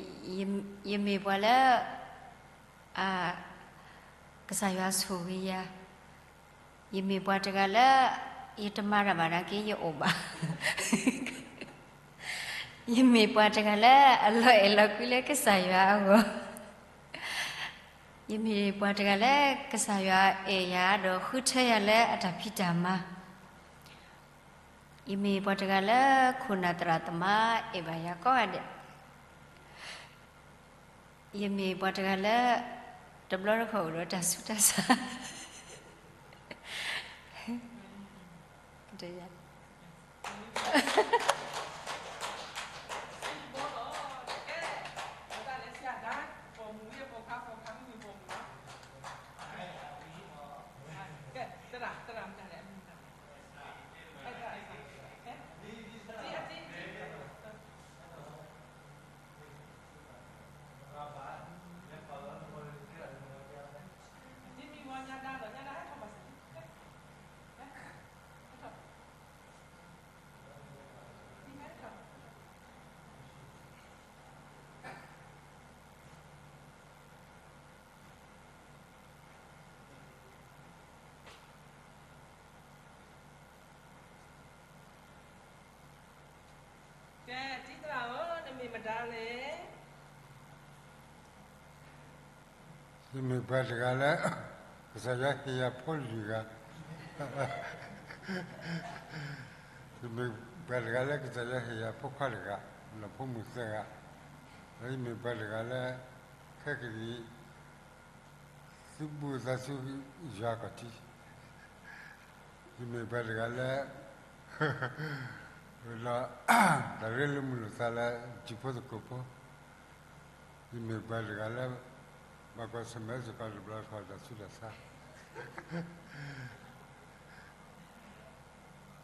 ယမ့ၢ်ပှၤလၢ ကစၢ်ယွၤဆိၣ်ဂ့ၤယၤ, ယမ့ၢ်ပှၤတဂၤလၢ ယတမၤတၢ်ဘၣ်နာ်က့ ယအိၣ်ဘၣ်, ယမ့ၢ်ပှၤတဂၤလၢအလီၤအဲၣ်လီၤကွံလၢကစၢ်ယွၤအဂီၢ်, ယမ့ၢ်ပှၤတဂၤလၢကစၢ်ယွၤအဲၣ်ယၤဒီးဃုထၢယၤလၢအတၢ်ဖံးတၢ်မၤ, ယမ့ၢ်ပှၤတဂၤလၢခိၣ်နၢ်သရၣ်သမါအဲၣ်ဘၣ်ယၤကိးဂၤဒဲး, ယမ့ၢ်ပှၤတဂၤလၢ တဘျီတခီၣ်အိၣ်ဒီးတၢ်ဆူးတၢ်ဆါ သရၣ်မုၣ် ယမ့ၢ်ပှၤတဂၤလၢ ကစၢ်ယွၤဟ့ၣ်ယၤဖိလွံၢ်ဂၤ, ယမ့ၢ်ပှၤတဂၤလၢကစၢ်ယွၤဟ့ၣ်ယၤဖိခွါတဂၤ, ဒီးဖိမုၣ်သၢဂၤ, ဒီးယမ့ၢ်ပှၤတဂၤလၢ ခဲကနံၣ် သုးဘူးသးဆူယွၤခီၣ်ထံး, ယမ့ၢ်ပှၤတဂၤလၢ ဒီး တၢ်ရ့လိာ်မုာ်လိာ်သးလၢတံၤဖိသကိးဖိ, ယမ့ၢ်ပှၤတဂၤလၢ ဘၣ်ကွၢ်ဆၢၣ်မဲာ်စ့ၢ်ကီးတဘျီတခီၣ်တၢ်ဆူးတၢ်ဆါ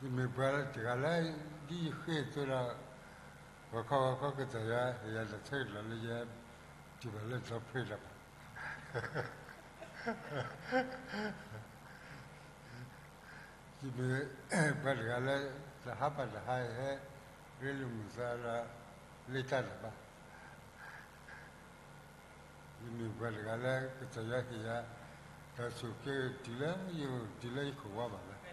ယမ့ၢ်ပှၤတဂၤလၢ ဒ်ယဃ့အသိးဒီး ဂီၤခီဂီၤခီကစၢ်ယွၤဟ့ၣ်ယၤတၢ်ဆၢကတီၢ်လၢယ တုၤဘၣ်လၢဒီဖျ့လၢၤဘၣ်. ယမ့ၢ်ပှၤတဂၤလၢ တဟါပၤတဟါအံၤဟဲ ရ့လိာ်မုာ်သးဒီး လ့တၢ်တၢ်ဘၣ် ယမ့ၢ်ပှၤတဂၤလၢကစၢ်ယွၤဟ့ၣ်ယၤ တၢ်ဆိၣ်ဂ့ၤတုၤလၢယအိၣ်တုၤလၢယခိၣ်ဝါဘၣ်လီၤ.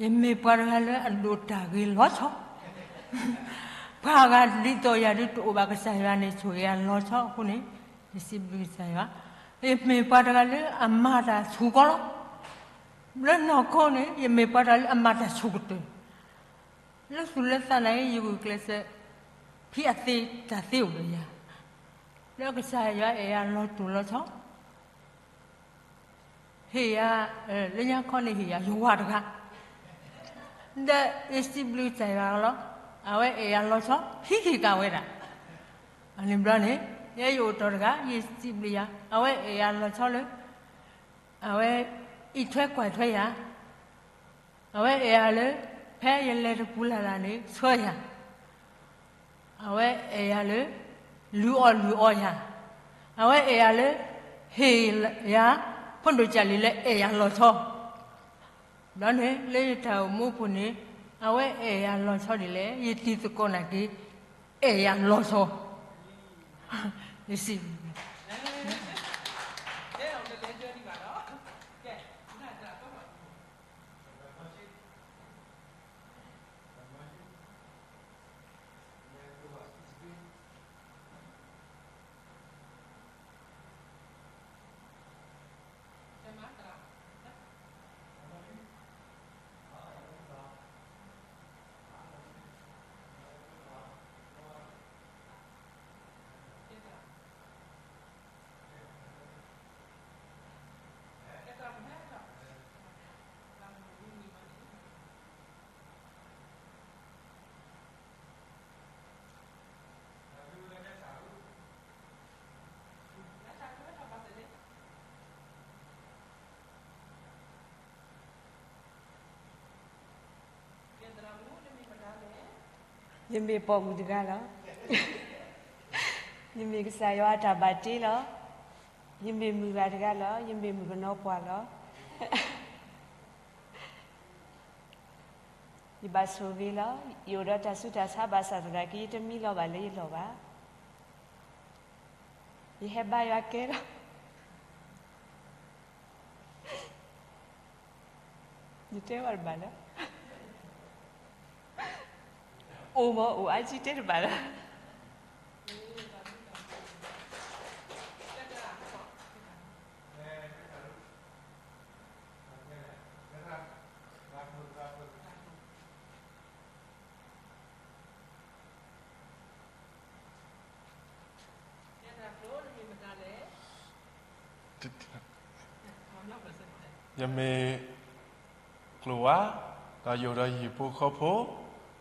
ယမ့ၢ်ပှၤတဂၤလၢအဒိၣ်တၢ်ဂ့ၤလီၤဆီ, ပှၤဂၤဒ်သိးယၤဒ်တအိၣ်ဘၣ် ကစၢ်ယွၤန့ၣ် ဆိၣ်ဂ့ၤယၤလီၤဆီအဃိန့ၣ် ယစံးဘျုးကစၢ်ယွၤ, ယမ့ၢ်ပှၤတဂၤလၢအမၤတၢ်ဆူၣ်ကီးလီၤ. လၢနီၢ်ခိန့ၣ် ယမ့ၢ်ပှၤတဂၤလၢအမၤတၢ်ဆူၣ်ကတၢၢ်, လၢသူၣ်လၢသးန့ၣ် ယဂုာ်ကျဲးစၢး ဖံးအသ့တၢ်သ့အိၣ်ဒီးယၤ, လၢကစၢ်ယွၤအဲၣ်ယၤလီၤတိၢ်လီၤဆီ ဟ့ၣ်ယၤ, လၢညါခီန့ၣ်ဟ့ၣ်ယၤယဝၤတဂၤ, ဒီးယစံးဘျုးကစၢ်ယွၤလီၤ. အဝဲအဲၣ်ယၤလီၤဆီ ဟံးက့ၤကးဝဲဒၣ်, အန့ၣ်ဘျီန့ၣ် ယဲယအိၣ်တီၢ်တဂၤ ယစံးဘျုးယၤ, အဝဲအဲၣ်ယၤလီၤဆီလၢ အဝဲအံးထွဲကွၢ်ထွဲယၤ, အဝဲအဲၣ်ယၤလၢ ဖဲယလဲၤတပူၤလၢ်လၢ်န့ၣ် ဆှၢယၤ, အဝဲအဲၣ်ယၤလၢ လုၢ်အီၣ်လုၢ်အီယၤ, အဝဲအဲၣ်ယၤလၢ ဟ့ၣ်ယၤ ဖိဒိၣ်ကၢ်လံၤလၢအဲၣ်ယၤလီၤဆီ, ဒီးန့ၣ် လၢယတၢ်အိၣ်မူအပူၤန့ၣ် အဝဲအဲၣ်ယၤလီၤဆီဒ်လဲၣ် ယတံၤသကိးနာ်က့ အဲၣ်ယၤလီၤဆီ, ယစံး ယမ့ၢ်ပိာ်မုၣ်တဂၤလီၤ. ယမ့ၢ်ကစၢ်ယွၤအတၢ်ဘၣ်တ့လီၤ. ယမ့ၢ်မုၣ်ဂၤတဂၤလီၤ. ယမ့ၢ်မုၣ်ကနီၤပှၢ်လီၤ. ယဘၣ်ဆိၣ်ဂ့ၤလီၤ. ယအိၣ်ဒီးတၢ်ဆူးတၢ်ဆါဘၣ်ဆၣ်သနာ်က့ ယတမံလီၤဘၣ်လၢယလီၢ်ဘၣ်. ယဟဲဘါယွၤကဲလီၤ. ယတဲဘၣ်တဘၣ်လၢ အိၣ်မ့ၢ်အိၣ်အါကံတဲတဘၣ်လၢ ယမ့ၢ် ကျိၤဝါ, ဒီးယအိၣ်ဒီးယဟံၣ်ဖိဃီဖိ,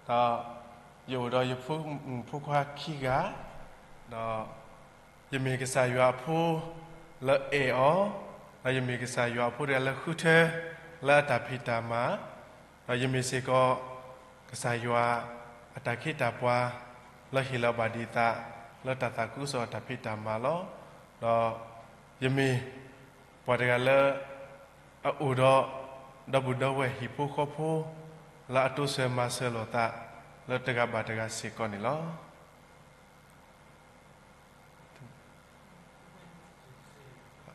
ဒီးယအိၣ်ဒီးယဖိမုၣ်ဖိခွါခံဂၤ, ဒီးယမ့ၢ်ကစၢ်ယွၤအဖိလၢအဲၣ်အီၤ, ဒီးယမ့ၢ်ကစၢ်ယွၤအဖိတဂၤလၢဃုထၢလၢအတၢ်ဖံးတၢ်မၤ, ဒီးယမ့ၢ်စ့ၢ်ကီး ကစၢ်ယွၤအတၢ်ခ့တၢ်ပှၤလၢဟ့ၣ်လီၤဘၣ်ဒံးသး လၢတၢ်သးခုကစီၣ်အတၢ်ဖံးတၢ်မၤလီၤ. ဒီးယမ့ၢ်ပှၤတဂၤလၢ အအိၣ်ဒီး ဒီပုၢ်ဒီဝဲၢ်ဟံၣ်ဖိဃီဖိ လၢအတိစၢၤမၤစၢၤလိာ်သး လၢတဂၤဘၣ်တဂၤစ့ၢ်ကီးန့ၣ်လီ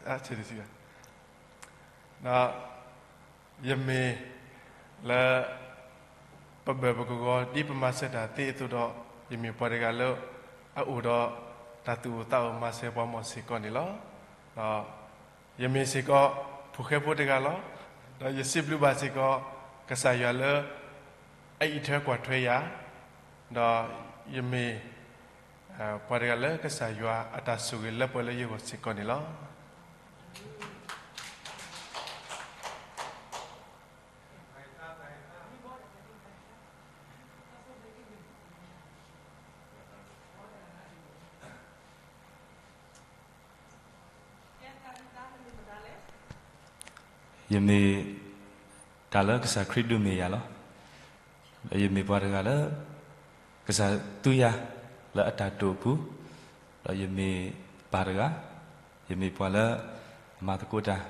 ၤ. ဒီး ယမ့ၢ်လၢ ပဘၢၣ်ပကဂီၤ ဒ်ပမၤစၢၤတၢ်သ့အသိးဒီး ယမ့ၢ်ပှၤတဂၤလၢ အအိၣ်ဒီးတၢ်သူၣ်အိၣ်သးအိၣ်မၤစၢၤပှၤမီၢ်စ့ၢ်ကီးန့ၣ်လီၤ. ဒီးယမ့ၢ်စ့ၢ်ကီး ဖိၣ်ဃဲဖိတဂၤလီၤ. ဒီးယစံးဘျုးဘၣ်စ့ၢ်ကီး ကစၢ်ယွၤလၢ အအံးထွဲကွၢ်ထွဲယၤ, ဒီးယမ့ၢ် ပှၤတဂၤလၢကစၢ်ယွၤအတၢ်ဆိၣ်ဂ့ၤလၢပှဲၤလၢယဂီၢ်စ့ၢ်ကီးန့ၣ်လီၤ. ယမ့ၢ် တၢ်လၢကစၢ်ခရံာ်ဒုးမ့ၢ်ယၤလီၤ. ဒီးယမ့ၢ်ပှၤတဂၤလၢ ကစၢ်သူယၤလၢအတၢ်တိာ်အပူၤ, ဒီးယမ့ၢ်ပၢ်တဂၤ, ယမ့ၢ်ပှၤလၢ အမၤသကိးတၢ်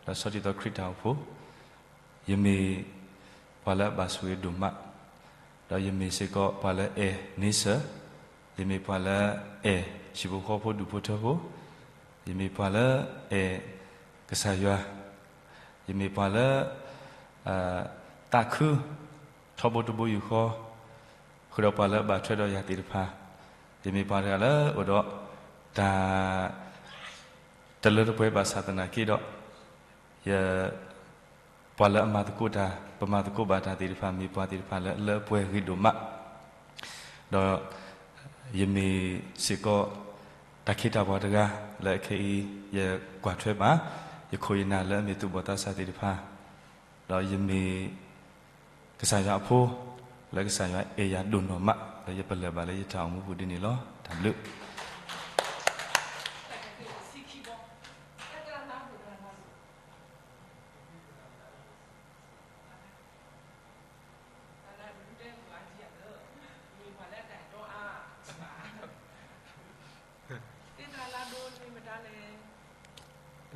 လၢဆီဒံၣ်သီခရံာ်တၢ်အိၣ်ဖှိၣ်, ယမ့ၢ်ပှၤလၢအဘၣ်ဆိၣ်ဂ့ၤဒိၣ်မး, ဒီးယမ့ၢ်စ့ၢ်ကီးပှၤလၢအဲၣ်န့ဆၢၣ်, ယမ့ၢ်ပှၤလၢအဲၣ်ဟံၣ်ဖိဃီဖိဒူၣ်ဖိထၢဖိ, ယမ့ၢ်ပှၤလၢအဲၣ်ကစၢ်ယွၤ, ယမ့ၢ်ပှၤလၢ သးခု ထီဘိတဘိယူၢ်ဃီ, ဃုာ်ဒီးပှၤလၢအဘၣ်ထွဲဒီးယၤသ့ၣ်တဖၣ်, ယမ့ၢ်ပှၤတဂၤလၢအိၣ်ဒီး တၢ် တလၢတပှဲၤဘၣ်ဆၣ်သနာ်က့ဒီး ယ ပှၤလၢအမၤသကိးတၢ် ပမၤသကိးဘၣ်တၢ်သ့ၣ်တဖၣ် မ့ၢ်ပှၤသ့ၣ်တဖၣ်လၢအလၢအပှဲၤဂ့ၤဒိၣ်မး, ဒီးယမ့ၢ်စ့ၢ်ကီး တၢ်ခ့တၢ်ပှၤတဂၤ လၢအခဲအံၤ ယကွၢ်ထွဲဘၣ် ယခိၣ်ယနၢ်လၢအမ့ၢ်သူၣ်ဘီၣ်သးစၢ်သ့ၣ်တဖၣ်, ဒီးယမ့ၢ် ကစၢ်ယွၤအဖိ လၢကစၢ်ယွၤအဲၣ်ယၤဒိၣ်နီၢ်မး လၢယပလၢၢ်ဘၣ်လၢယတၢ်အိၣ်မူပူၤဒ်န့ၣ်လီၤ. တၢ်ဘျုး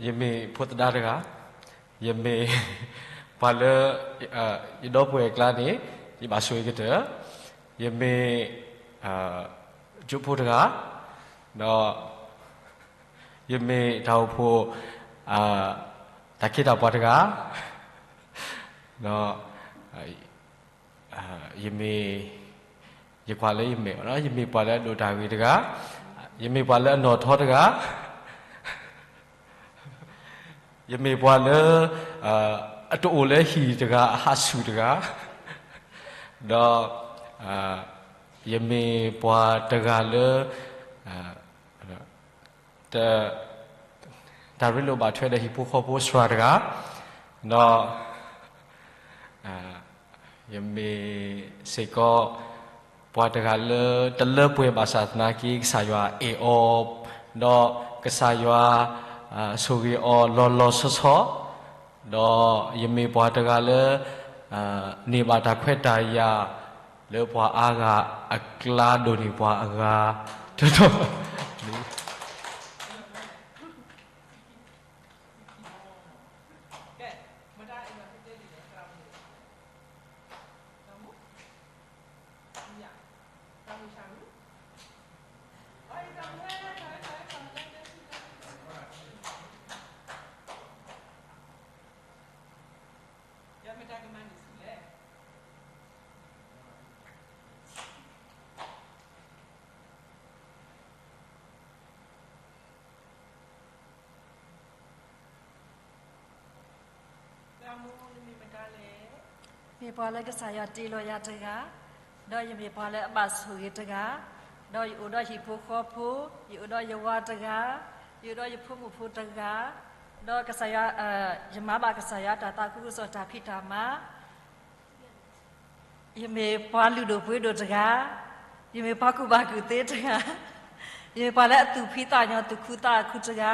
ယမ့ၢ်ဖိသဒါတဂၤ, ယမ့ၢ် ပှၤလၢ ယဒီပုၢ်ဝဲၢ်အကျါန့ၣ် ယဘၣ်ဆိၣ်ဂ့ၤကတၢၢ်, ယမ့ၢ် ကၠိဖိတဂၤ, ဒီး ယမ့ၢ်တၢ်အိၣ်ဖှိၣ် တၢ်ခ့တၢ်ပှၤတဂၤ, ဒီး ယမ့ၢ် ယကွၢ်လၢယမဲာ် ယမ့ၢ်ပှၤလၢအဒိၣ်တၢ်ဂ့ၤတဂၤ, ယမ့ၢ်ပှၤလၢအနီၣ်ထီတဂၤ, ယမ့ၢ်ပှၤလၢ အတအိၣ်လၢဟံၣ်တဂၤ အဟးဆူၣ်တဂၤ, ဒီး ယမ့ၢ်ပှၤတဂၤလၢ တ တၢ်ရ့လိာ်ဘၣ်ထွဲဒီးဟံၣ်ဖိဃီဖိစှၤတဂၤ, ဒီး ယမ့ၢ်စ့ၢ်ကီး ပှၤတဂၤလၢတလၢပှဲၤဘၣ်ဆၣ်သနာ်က့ ကစၢ်ယွၤအဲၣ်အီၤ, ဒီးကစၢ်ယွၤ ဆိၣ်ဂ့ၤအီၤလီၤလီၤဆီဆီ, ဒီးယမ့ၢ်ပှၤတဂၤလၢ န့ၢ်ဘၣ်တၢ်ခွဲးတၢ်ယာ် လၢပှၤအါဂၤအကျါဒိၣ်န့ၢ်ပှၤအဂၤ တတီၢ် မ့ၢ်ပှၤလၢကစၢ်ယွၤတ့လီၤယၤတဂၤ, ဒီးယမ့ၢ်ပှၤလၢအဘၣ်ဆိၣ်ဂ့ၤတဂၤ, ဒီးယအိၣ်ဒီးဟံၣ်ဖိဃီဖိ, ယအိၣ်ဒီးယဝၤတဂၤ, ယအိၣ်ဒီးယဖိမုၣ်ဖိတဂၤ, ဒီးကစၢ်ယွၤ ယမၤဘၣ်ကစၢ်ယွၤတၢ်သးခုကစီၣ်တၢ်ဖံးတၢ်မၤ ယမ့ၢ်ပှၤလုၢ်ဒိၣ်ပှ့ၤဒိၣ်တဂၤ, ယမ့ၢ်ပှၤကူၣ်ဘၣ်ကူၣ်သ့တဂၤ, ယမ့ၢ်ပှၤလၢအသူၣ်ဖှံသးညီသူၣ်ခုသးခုတဂၤ,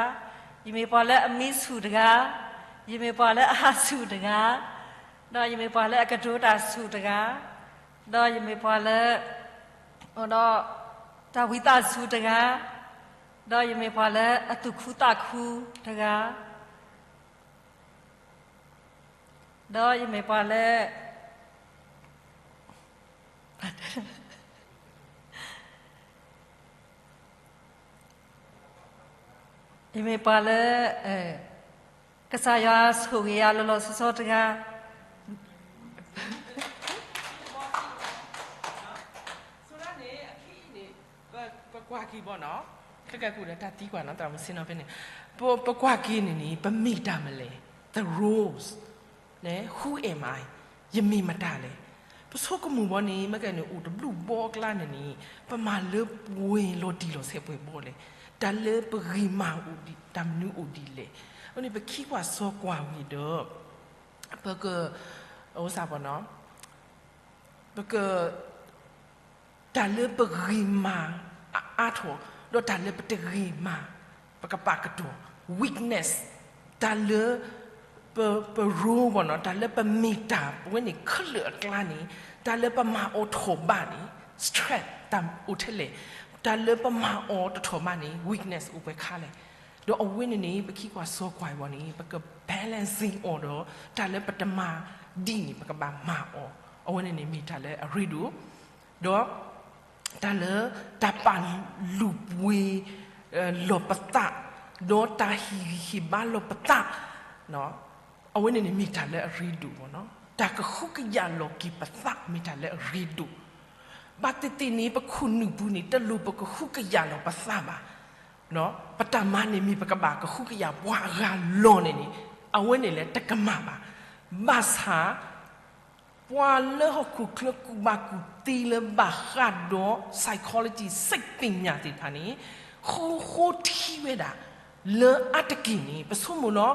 ယမ့ၢ်ပှၤလၢအမံဆူၣ်တဂၤ, ယမ့ၢ်ပှၤလၢအဟးဆူၣ်တဂၤ, ဒီးယမ့ၢ်ပှၤလၢအကတိၤတၢ်ဆူၣ်တဂၤ, ဒီးယမ့ၢ်ပှၤလၢ အိၣ်ဒီး တၢ်ဝံသးစူၤတဂၤ, ဒီးယမ့ၢ်ပှၤလၢအသူၣ်ခုသးခုတဂၤ, ဒီးယမ့ၢ်ပှၤလၢ ယမ့ၢ်ပှၤလၢ ကစၢ်ယွၤဆိၣ်ဂ့ၤယၤလီၤလီၤဆီဆီတဂၤ. ဆိဒၣ်န့ၣ် အခံအံၤန့ၣ် ပကွၢ်က့ၤဘၣ်နီၤ, ခဲကဲကူၣ်ဒီးတၢ်သံကွၢ်နီၤ သရၣ်မုၣ်စ့နီၤဖဲန့ၣ်, ပကွၢ်က့ၤန့ၣ်န့ၣ် ပမ့ၢ်တၢ်မလဲၣ်, the roles, န့ၣ် who am I, ယမ့ၢ်မတၤလဲၣ်. ပဆိကမိၣ်ဘၣ်န့ၣ် မ့ၢ်ကဲန့ၣ် အိၣ်တဘျုးဘီအကျါန့ၣ်န့ၣ် ပမၤလၢပှဲၤလီၤတံၢ်လီၤဆဲးပှဲၤဘီလဲၣ်, တၢ်လၢပဂ့ၤမးအိၣ်ဒ် တၢ်မနုၤအိၣ်ဒ်လဲၣ်. အဃိန့ၣ် ပခံကွၢ်စီကွၢ်ဝံၤဒီး ပက အိၣ်စၢ်ဘၣ်နီၤ ပက တၢ်လၢပဂ့ၤမးအါထီၣ် ဒီးတၢ်လၢပတဂ့ၤမး ပကပာ်ကတီၢ် weakness, တၢ်လၢ ပ ပ role ဘၣ်နီၤ, တၢ်လၢပမ့ၢ်တၢ်ပဝဲန့ၣ်ခဲလၢာ်အကျါန့ၣ် တၢ်လၢပမၤအီၤထီၣ်ဘးန့ၣ် strength တၢ်အိၣ်ထဲလဲၣ်, တၢ်လၢပမၤအီၤတထီၣ်ဘးန့ၣ် weakness အိၣ်ပှဲၤခါလဲၣ်. ဒီးအဝဲန့ၣ်န့ၣ် ပခံကွၢ်စီကွၢ်အံၤဘၣ်န့ၣ် ပက balancing အီၤဒီး တၢ်လၢပတမၤဒ်န့ၣ် ပကဘၣ်မၤအီၤ, အဝဲန့ၣ်န့ၣ်မ့ၢ်တၢ်လၢအရ့ဒိၣ် ဒီး တၢ်လၢ တၢ်ပာ်လုၢ်ပှ့ၤ လီၤပသး, ဒီးတၢ်ဟ့ၣ်ဂံၢ်ဟ့ၣ်ဘါလီၤပသး, အဝဲန့ၣ်န့ၣ်မ့ၢ်တၢ်လၢအရ့ဒိၣ်ဘၣ်နီၤ, တၢ်ကဟုကယာ်လီၤက့ၤပသးမ့ၢ်တၢ်လၢအရ့ဒိၣ်. ဘၣ်သ့ၣ်သ့ၣ်န့ၣ် ပခိၣ်နူာ်ပူၤန့ၣ် တလိၣ်ပကဟုကယာ်လီၤပသးဘၣ်. ပတၢ်မၤန့ၣ်မ့ၢ်ပကဘၣ်ကဟုကယာ်ပှၤအဂၤလီၤန့ၣ်န့ၣ် အဝဲန့ၣ်လၢတကမၣ်ဘၣ်. ဘၣ်ဆၣ် ပှၤလၢဟီၣ်ခိၣ်ချၢကူၣ်ဘၣ်ကူၣ်သ့လၢဘၣ်ဃးဒီး psychology စ့ၣ်သ့ၣ်ညါသ့ၣ်တဖၣ်န့ၣ် ဃိဃိထံဝဲဒၣ် လၢအါတက့ၢ်န့ၣ် ပဆိကမိၣ်လီၤ,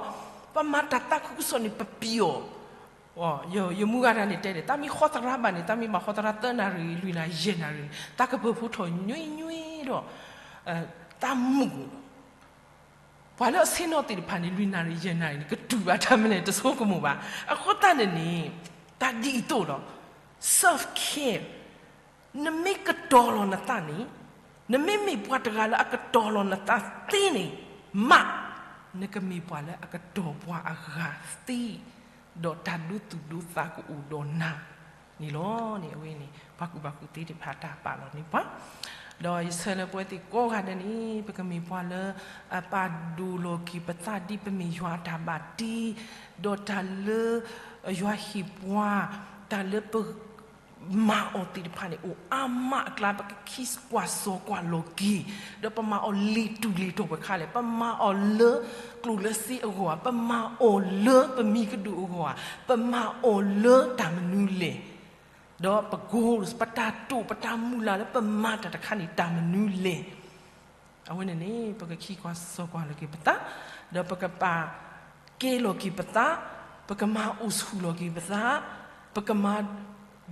ပမၤတၢ်သးခုကစီၣ်န့ၣ် ပပျီၣ် ယမူဂၤတဂၤန့ၣ်တဲန့ၣ် တၢ်မ့ၢ်ဟီသရၣ်ဘၣ်န့ၣ် တၢ်မ့ၢ်ဘၣ်ဟီသရၣ်သၢနၣ်ရံၣ် လွံၢ်နၣ်ရံၣ် ယဲၢ်နၣ်ရံၣ်န့ၣ် တၢ်ကပၢၤဖိထီၣ်ညွံညွံဒီး တၢ်မုာ် ပှၤလၢအဆ့ၣ်နီၤသ့ၣ်တဖၣ်န့ၣ် လွံၢ်နၣ်ရံၣ် ယဲၢ်နၣ်ရံၣ်န့ၣ် ကတူၢ်ဘၣ်တၢ်မနုၤလဲၣ် တဆိကမိၣ်ဘၣ်. အဃိသတးန့ၣ်န့ၣ် တၢ်ဒ်အံၤအသိးဒီး self care နမ့ၢ်ကတီၤလီၤနသးန့ၣ်, နမ့မ့ၢ်ပှၤတဂၤလၢအကတီၤလီၤနသးသ့န့ၣ်မး, နကမ့ၢ်ပှၤလၢအကတီၤပှၤအဂၤသ့, ဒီးတၢ်ဒိသူၣ်ဒိသးကအိၣ်ဒီးနၤန့ၣ်လီၤန့ၣ်. အဝဲန့ၣ် ပှၤကူၣ်ဘၣ်ကူၣ်သ့သ့ၣ်တဖၣ်တၢ်ပာ်လီၤန့ၢ်ပှၤ ဒီးယဆၢလၢပဝဲသ့ၣ်ကိးဂၤဒဲးန့ၣ် ပကမ့ၢ်ပှၤလၢအပာ်ဒိၣ်လီၤက့ၤပသးဒ်ပမ့ၢ်ယွၤအတၢ်ဘၣ်တ့, ဒီးတၢ်လၢ ယွၤဟ့ၣ်ပှၤ တၢ်လၢပ မၤအီၤသ့ၣ်တဖၣ်န့ၣ် အိၣ်အါမးအကျါ ပကခံကွၢ်စီကွၢ်လီၤက့ၤ, ဒီးပမၤအီၤလ့ၤတူာ်လ့ၤတီၤပှဲၤခါလဲၣ်, ပမၤအီၤလၢကျိၣ်လၢစ့အဂီၢ်ဧါ, ပမၤအီၤလၢပမံၤကဒိၣ်အဂီၢ်ဧါ, ပမၤအီၤလၢတၢ်မနုၤလဲၣ်, ဒီးပ goals ပတၢ်တိာ် ပတၢ်မုၢ်လၢ်လၢပမၤတၢ်တခါန့ၣ် တၢ်မနုၤလဲၣ်. အဝဲန့ၣ်န့ၣ် ပကခံကွၢ်စီကွၢ်လီၤက့ၤပသး, ဒီးပကပာ်ကဲလီၤက့ၤပသး, ပကမၤအိၣ်ဆူၣ်လီၤက့ၤပသး, ပကမၤ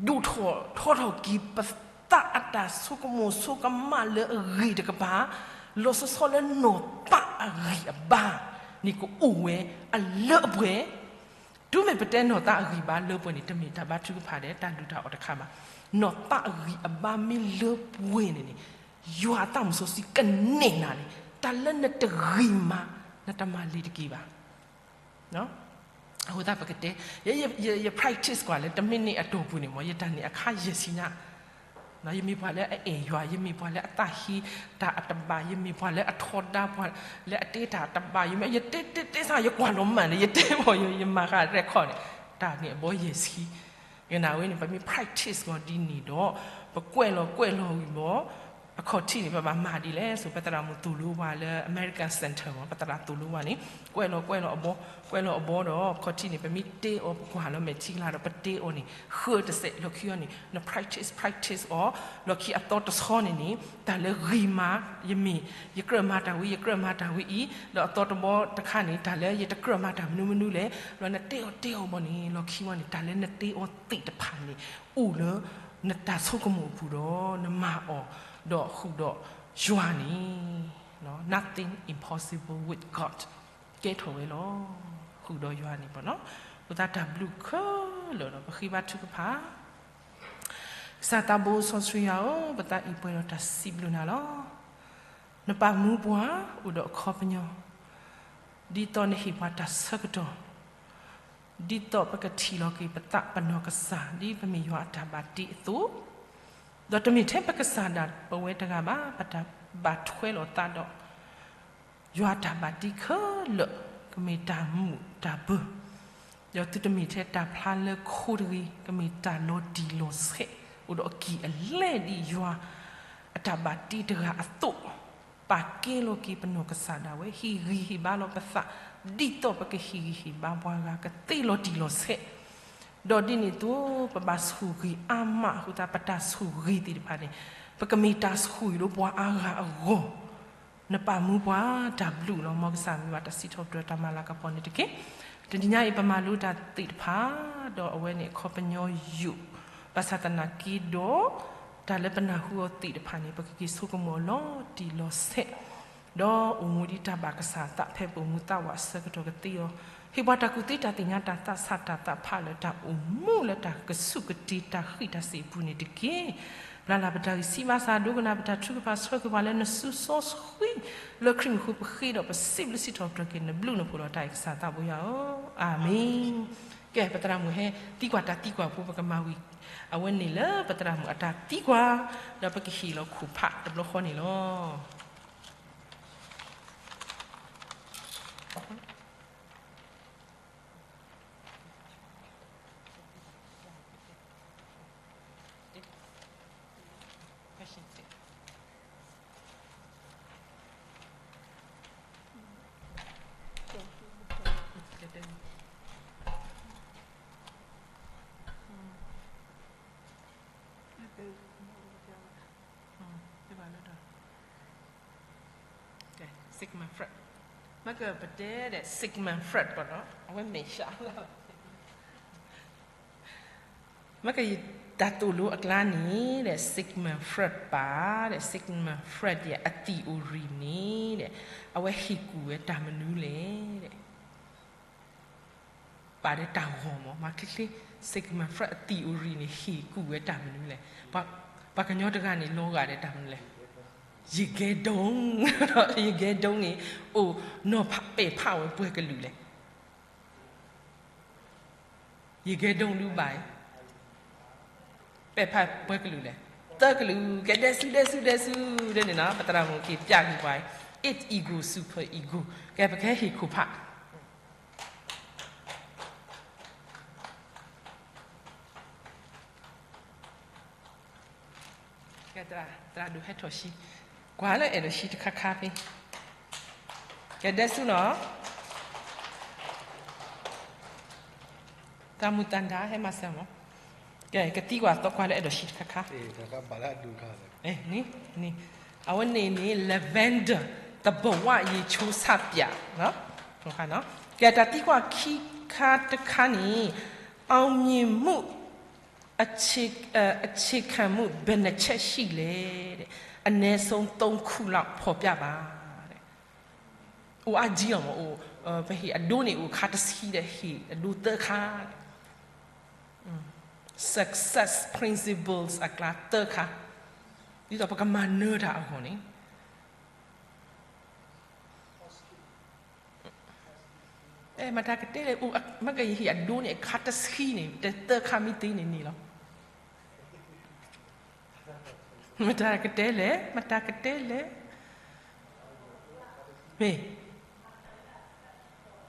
ဒိၣ်ထီၣ်ထီထီၣ်က့ၤပသးအတၢ်ဆိကမိၣ်ဆိကမးလၢအဂ့ၤတကပၤ, လီၤဆီဆီလၢနီၢ်သးအဂံၢ်အဘါန့ၣ် ကအိၣ်ဝဲအလၢအပှဲၤ တုၤမ့ၢ်ပတဲနီၢ်သးအဂံၢ်အဘါလၢပှဲၤန့ၣ် တမ့ၢ်တၢ်ဘါထုကဖၣ်ဒီးတၢ်ဒုၣ်တၢ်အီၣ်တခါဘၣ်. နီၢ်သးအဂံၢ်အဘါမ့ၢ်လၢပှဲၤန့ၣ်န့ၣ် ယွၤအသးမုၣ်စီဆှံကနဲၣ်နၤန့ၣ် တၢ်လၢနတဂ့ၤမး နတမၤလ့ၤတက့ၤဘၣ်. အဃိသတးပကတဲ ယ ယ ယ practice ကွၢ်လၢတမ့ၢ်န့ၢ်အတီၢ်ပူၤန့ၣ်မ့ၢ် ယတၢ်န့ၢ်အခါယဲၢ်ဆံနၤ ယမ့ၢ်ပှၤလၢအအဲၣ်ယွၤ, ယမ့ၢ်ပှၤလၢအသးဟ့တၢ်အတဘၣ်, ယမ့ၢ်ပှၤလၢအထီဒါပှၤလၢအတဲတၢ်တဘၣ်, ယမ့ၢ် ယတဲတဲတဲစ့ၢ် ယကွၢ်လီၤမၢ်န့ၣ် ယတဲဘၣ် ယမၤဃာ် record န့ၣ် တၢ်န့ၢ်အဘီယဲၢ်ဆံ ကနၣ်ဝဲန့ၣ် ပမ့ၢ် practice ဘၣ်ဒ်န့ၣ်ဒီး ပကွဲးလီၤကွဲးလီၤဝံၤဘၣ် အခီၣ်ထံးန့ၣ် ပဘၣ်မၤဒ်လဲၣ်. ဆိပသရၣ်မုၣ်သိၣ်လိပှၤလၢ American Center မ့ၢ် ပသရၣ်သိၣ်လိပှၤန့ၣ် ကွဲးလီၤကွဲးလီၤအဘီ, ကွဲးလီၤအဘီဒီး အခီၣ်ထံးန့ၣ် ပမ့ၢ်တဲအီၤ ပကွၢ်လီၤမဲာ်ထံကလၤဒီး ပတဲအီၤန့ၣ် ဃၢတစဲး လီၢ်ခံအီၤန့ၣ် န practice practice အီၤ လီၢ်ခံအသီတဆီန့ၣ်န့ၣ် တၢ်လၢဂ့ၤမး ယမ့ၢ် ယကြၢးမၤတၢ်ဝဲ ယကြၢးမၤတၢ်ဝဲအံၤ ဒီးအသီတဘီတခါန့ၣ် တၢ်လၢယတကြၢးမၤတၢ်မနုၤမနုၤလဲၣ် ဒီးနတဲအီၤတဲအီၤဘၣ်န့ၣ် လီၢ်ခံဝဲန့ၣ် တၢ်လၢနတဲအီၤသ့ၣ်တဖၣ်န့ၣ် အိၣ်လၢ နတၢ်ဆိကမိၣ်အပူၤဒီး နမၤအီၤ ဒီးဃုာ်ဒီးယွၤန့ၣ် nothing impossible with God ကဲထီၣ်ဝဲလီၤ. ဃုာ်ဒီးယွၤန့ၣ်ဘၣ်နီၤ အဃိသတးတၢ်ဘျုးခဲလၢာ်ဒီး ပဃ့ဘါထုကဖၣ် ကစၢ်သးဘိစီဆှံယွၤဧၢ, ပသးအံၤပှဲၤဒီးတၢ်စံးဘျုးနၤလီၤ. နပာ်မူပှၤအိၣ်ဒီးအခီပညီ, ဒ်သိးနဟ့ၣ်ပှၤတၢ်ဆၢကတီၢ် ဒ်သိးပကထံၣ်လီၤက့ၤပသးပနီၢ်ကစၢ် ဒ်ပမ့ၢ်ယွၤအတၢ်ဘၣ်တ့အသိး, ဒီးတမ့ၢ်ထဲပကစၢ်ဒၣ်ပဝဲတဂၤဘၣ်, ပတၢ်ဘၣ်ထွဲလိာ်သးဒီး ယွၤအတၢ်ဘၣ်တ့ခဲလၢာ် ကမ့ၢ်တၢ်မုာ်တၢ်ဘၢ, ဒီးသုတမ့ၢ်ထဲတၢ်ဖျါလၢခိတဂ့ၤ, ကမ့ၢ်တၢ်လီၤတံၢ်လီၤဆဲး အိၣ်ဒီးအကံၢ်အလဲဒ်ယွၤအတၢ်ဘၣ်တ့တဂၤအသိး, ပာ်ကဲလီၤက့ၤပနီၢ်ကစၢ်ဒၣ်ဝဲ, ဟ့ၣ်ဂံၢ်ဟ့ၣ်ဘါလီၤပသး ဒ်သိးပကဟ့ၣ်ဂံၢ်ဟ့ၣ်ဘါပှၤဂၤ ကသ့လီၤတံၢ်လီၤဆဲး, ဒီးဒ်န့ၣ်အသိး ပဘၣ်ဆိၣ်ဂ့ၤအါမးအဃိသတး ပတၢ်ဆိၣ်ဂ့ၤသ့ၣ်တဖၣ်န့ၣ် ပကမ့ၢ်တၢ်ဆိၣ်ဂ့ၤလၢပှၤအါဂၤအဂီၢ်, နပာ်မူပှၤတၢ်ဘျုးလီၤ. မ်ကစၢ်မံၤဘၣ်တၢ်စံးထီၣ်ပတြၢၤတၢ်မၤလၤကပီၤန့ၣ်တက့ၢ်. တနံၤညါအံၤ ပမၤလိတၢ်သ့ၣ်တဖၣ် ဒီးအဝဲန့ၣ်အခီပညီယိာ်, ဘၣ်ဆၣ်သနာ်က့ဒီး တၢ်လၢပနၢ်ဟူအီၤသ့ၣ်တဖၣ်န့ၣ် ပကက့ၤဆိကမိၣ်အီၤလီၤတံၢ်လီၤဆဲး, ဒီးအိၣ်မူဒ်တၢ်ဘၣ်ကစၢ်အသး ဖဲပအိၣ်မူသးဝးအဆၢကတီၢ်ကသ့အီၤ, ဟ့ၣ်ပှၤတၢ်ကူၣ်သ့တၢ်သ့ၣ်ညါတၢ်သးဆးတၢ်သးဖးလၢတၢ်အိၣ်မူလၢတၢ်ကဆူၣ်ကတ့ၤတၢ်ဃံးတၢ်စ့ၢ်အပူၤန့ၣ်တက့ၢ်. ပျၢ်လၢ်ပတၢ်ဂံၢ်စံးဘၣ်ဆၣ် ဒိကနၣ်ပတၢ်ထုကဖၣ် ဆှၢက့ၤပှၤလၢနစုစီဆှံ လၢခရံာ်မံၤအဃိ ပဃ့ဒီးပစံးဘျုးစံးထီၣ်ပတြၢၤက့ၤနဘျုးနဖှိၣ်ဒီးတၢ်အဲၣ်ကစၢ်သးဘိယွၤဧၢ, အၤမ့ၣ်. ကဲ ပသရၣ်မုၣ်ဟဲသံကွၢ်တၢ်သံကွၢ်ဖိ ပကမၤဝံၤ အဝဲန့ၣ်လၢပသရၣ်မုၣ်အတၢ်သံကွၢ်, ဒီးပကဟ့ၣ်လီၤခိၣ်ဖးတဘျီဃီန့ၣ်လီၤ. Sigmund Freud, မ့ၢ်ကပတဲဒီး Sigmund Freud ဘၣ်နီၤ အဝဲမဲာ်ဆှးလီၤ. မ့ၢ်ကယတၢ်သိၣ်လိအကျါန့ၣ်ဒီး Sigmund Freud ပာ်ဒီး Sigmund Freud ယဲ အ theory န့ၣ်ဒီး အဝဲဟ့ၣ်ကူၣ်ဝဲတၢ်မနုၤလဲၣ်ဒီး ပာ်ဒီးတၢ်ဂီၤမး မၤချ့ချ့ Sigmund Freud အ theory န့ၣ် ဟ့ၣ်ကူၣ်ဝဲတၢ်မနုၤလဲၣ်. ပှၤကညီတဂၤန့ၣ် လီၤဂာ်ဒီးတၢ်မနုၤလဲၣ်. ယကဲဒိၣ်, ယကဲဒိၣ်န့ၣ် အိၣ်နီၢ်ပဲာ်ဖးဝဲပှဲၤကလုာ်လဲၣ်. ယကဲဒိၣ်လူၤဘၣ်, ပဲာ်ဖးပှဲၤကလုာ်လဲၣ်. သၢကလုာ်, ကဲဒဲဆူဒဲဆူဒဲဆူ, ဒ်န့ၣ်နီၤ ပသရၣ်မုၣ်က့ၤပျၢ်က့ၤပှၤ, id, ego, super ego, ကဲပကဟဲဟ့ၣ်ခိၣ်ဖး ကဲ သရၣ်ဒိၣ်ဟဲထီၣ်ဆံ, ကွၢ်လၢအဲၣ်ဒိးဆံတခါခါဖဲ, ကဲဒဲဆူနီၤ, သရၣ်မုၣ်သန္တာ ဟဲမၤစၢၤမး, ကဲကသံကွၢ်သီကွၢ်လၢအဲၣ်ဒိးဆံတခါခါ, န့ၣ်, အဝဲန့ၣ်န့ၣ် lavender သဘိဝါရေချိုးဆပ်ပြာ, ကဲတၢ်သံကွၢ်ခံခါတခါန့ၣ်, အောင်မြင်မှု အခြေခံမှု ဘယ်နှစ်ချက်ရှိလဲ, အနည်းဆုံး သုံးခုလောက် ဖော်ပြပါ. အိၣ်အါကံလီၤမး, ပဟ့ၣ်အဒိန့ၣ် အိၣ်ခါတဆံဒီး ဟ့ၣ်အဒိသၢခါ, success principles အကျါသၢခါ, ဒ်သိးပကမၤနၢၤတၢ်အဂီၢ်န့ၣ် မတၤကတဲလဲၣ်, မ့ၢ်ကယဟ့ၣ်အဒိန့ၣ် အခါတဆံန့ၣ် တသၢခါမ့ၢ်သ့န့ၣ်န့ၣ်လီၤ. မတၤကတဲလဲၣ်, မတၤကတဲလဲၣ်, မ့ၢ်,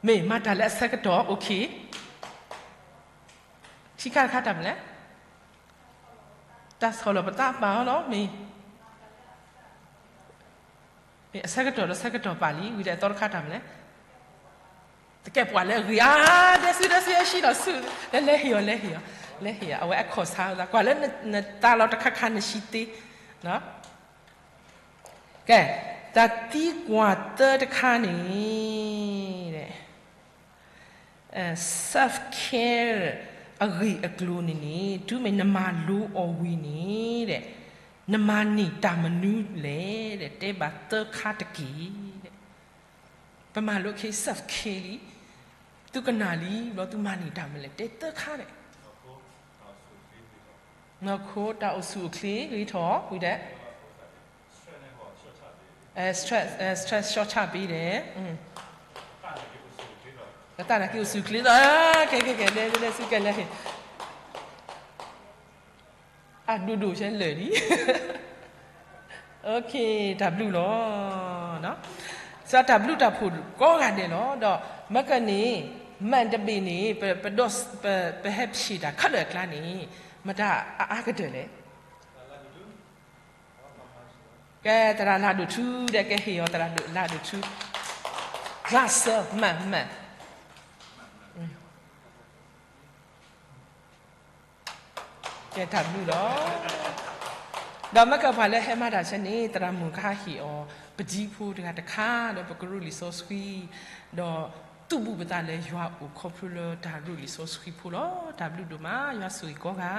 မ့ၢ်မၤတၢ်လၢအဆၢကတီၢ်, okay. ခံခါတခါတၢ်မနုၤလဲၣ်, တၢ်ဆီၣ်လီၤပသးပာ်အီၤလီၤ, မ့ၢ် အဆၢကတီၢ်ဒီးဆၢကတီၢ်ပာ်လံ, ဝံၤဒီးအသီတခါတၢ်မနုၤလဲၣ်, တကဲပှၤလၢအဂ့ၤအါ, ဒဲစုဒဲစုအဟံးလီၤဆူ, လဲၤဟ့ၣ်အီၤ, လဲၤဟ့ၣ်အီၤ, လဲၤဟ့ၣ်အီၤ, အဝဲအခီၣ်ဆါ, ကွၢ်လၢနသးလီၤတခါခါနဆံသ့, ကဲ, တၢ်သံကွၢ်သၢတခါန့ၣ် self care အဂ့ၢ်အကျိၤန့ၣ်န့ၣ် တုၤမ့ၢ်နမၤလိအီၤဝံၤန့ၣ်ဒီး နမၤန့ၢ်တၢ်မနုၤလဲၣ်ဒီး တဲဘၣ်သၢခါတက့ၢ်. ပမၤလိခဲအံၤ self care လံ, သုကနၣ်လံ ဘျီသုမၤန့ၢ်တၢ်မနုၤလဲၣ် တဲသၢခါန့ၣ်, နီၢ်ခိတၢ်အိၣ်ဆူၣ်အိၣ်ချ့ဂ့ၤထီၣ်, ဝံၤဒီး stress လျှော့ချပေးတယ်, အ ကသနာ်က့အိၣ်ဆူၣ်ချ့သီ, ကဲ ကဲ ကဲ လဲၤ လဲၤ လဲၤ ဆူကဲလဲၤ, အဒိၣ်ဒိၣ်ဆဲလၢာ်လံ, တၢ်ဘျုးလီၤ. စီၤတၢ်ဘျုးတၢ်ဖှိၣ်ကိးဂၤဒဲးလီၤ. ဒီးမ့ၢ်ကန့ၣ်, မ့ၢ်တဘ့ၣ်န့ၣ်, ပ, ပဟဲဖျ့ၣ်တၢ်ခဲလၢာ်အကျါန့ၣ်, မတၤအအါကတၢၢ်လဲၣ်. ကဲ သရၣ်လၤဒိၣ်ထူဒီး ကဟ့ၣ်အီၤသရၣ်လၤဒိၣ်ထူ, ဂၤစၢၤ မၤ မၤ, ကဲ တၢ်ဘျုးလီၤ. ဒီးမ့ၢ်ကပှၤလၢဟဲမၤတၢ်ဆၢန့ၣ် သရၣ်မုၣ်ကဟးဟ့ၣ်အီၤ ပဒံဖိတဂၤတခါ ဒီးပကရူၢ်လံာ်စီဆှံ, ဒီးသူၣ်ဘူၣ်ပသးလၢယွၤအိၣ်ခီဖျိလၢတၢ်ရူၢ်လံာ်စီဆှံဖိလီၤ. တၢ်ဘျုးဒိၣ်မး, ယွၤဆိၣ်ဂ့ၤကိးဂၤ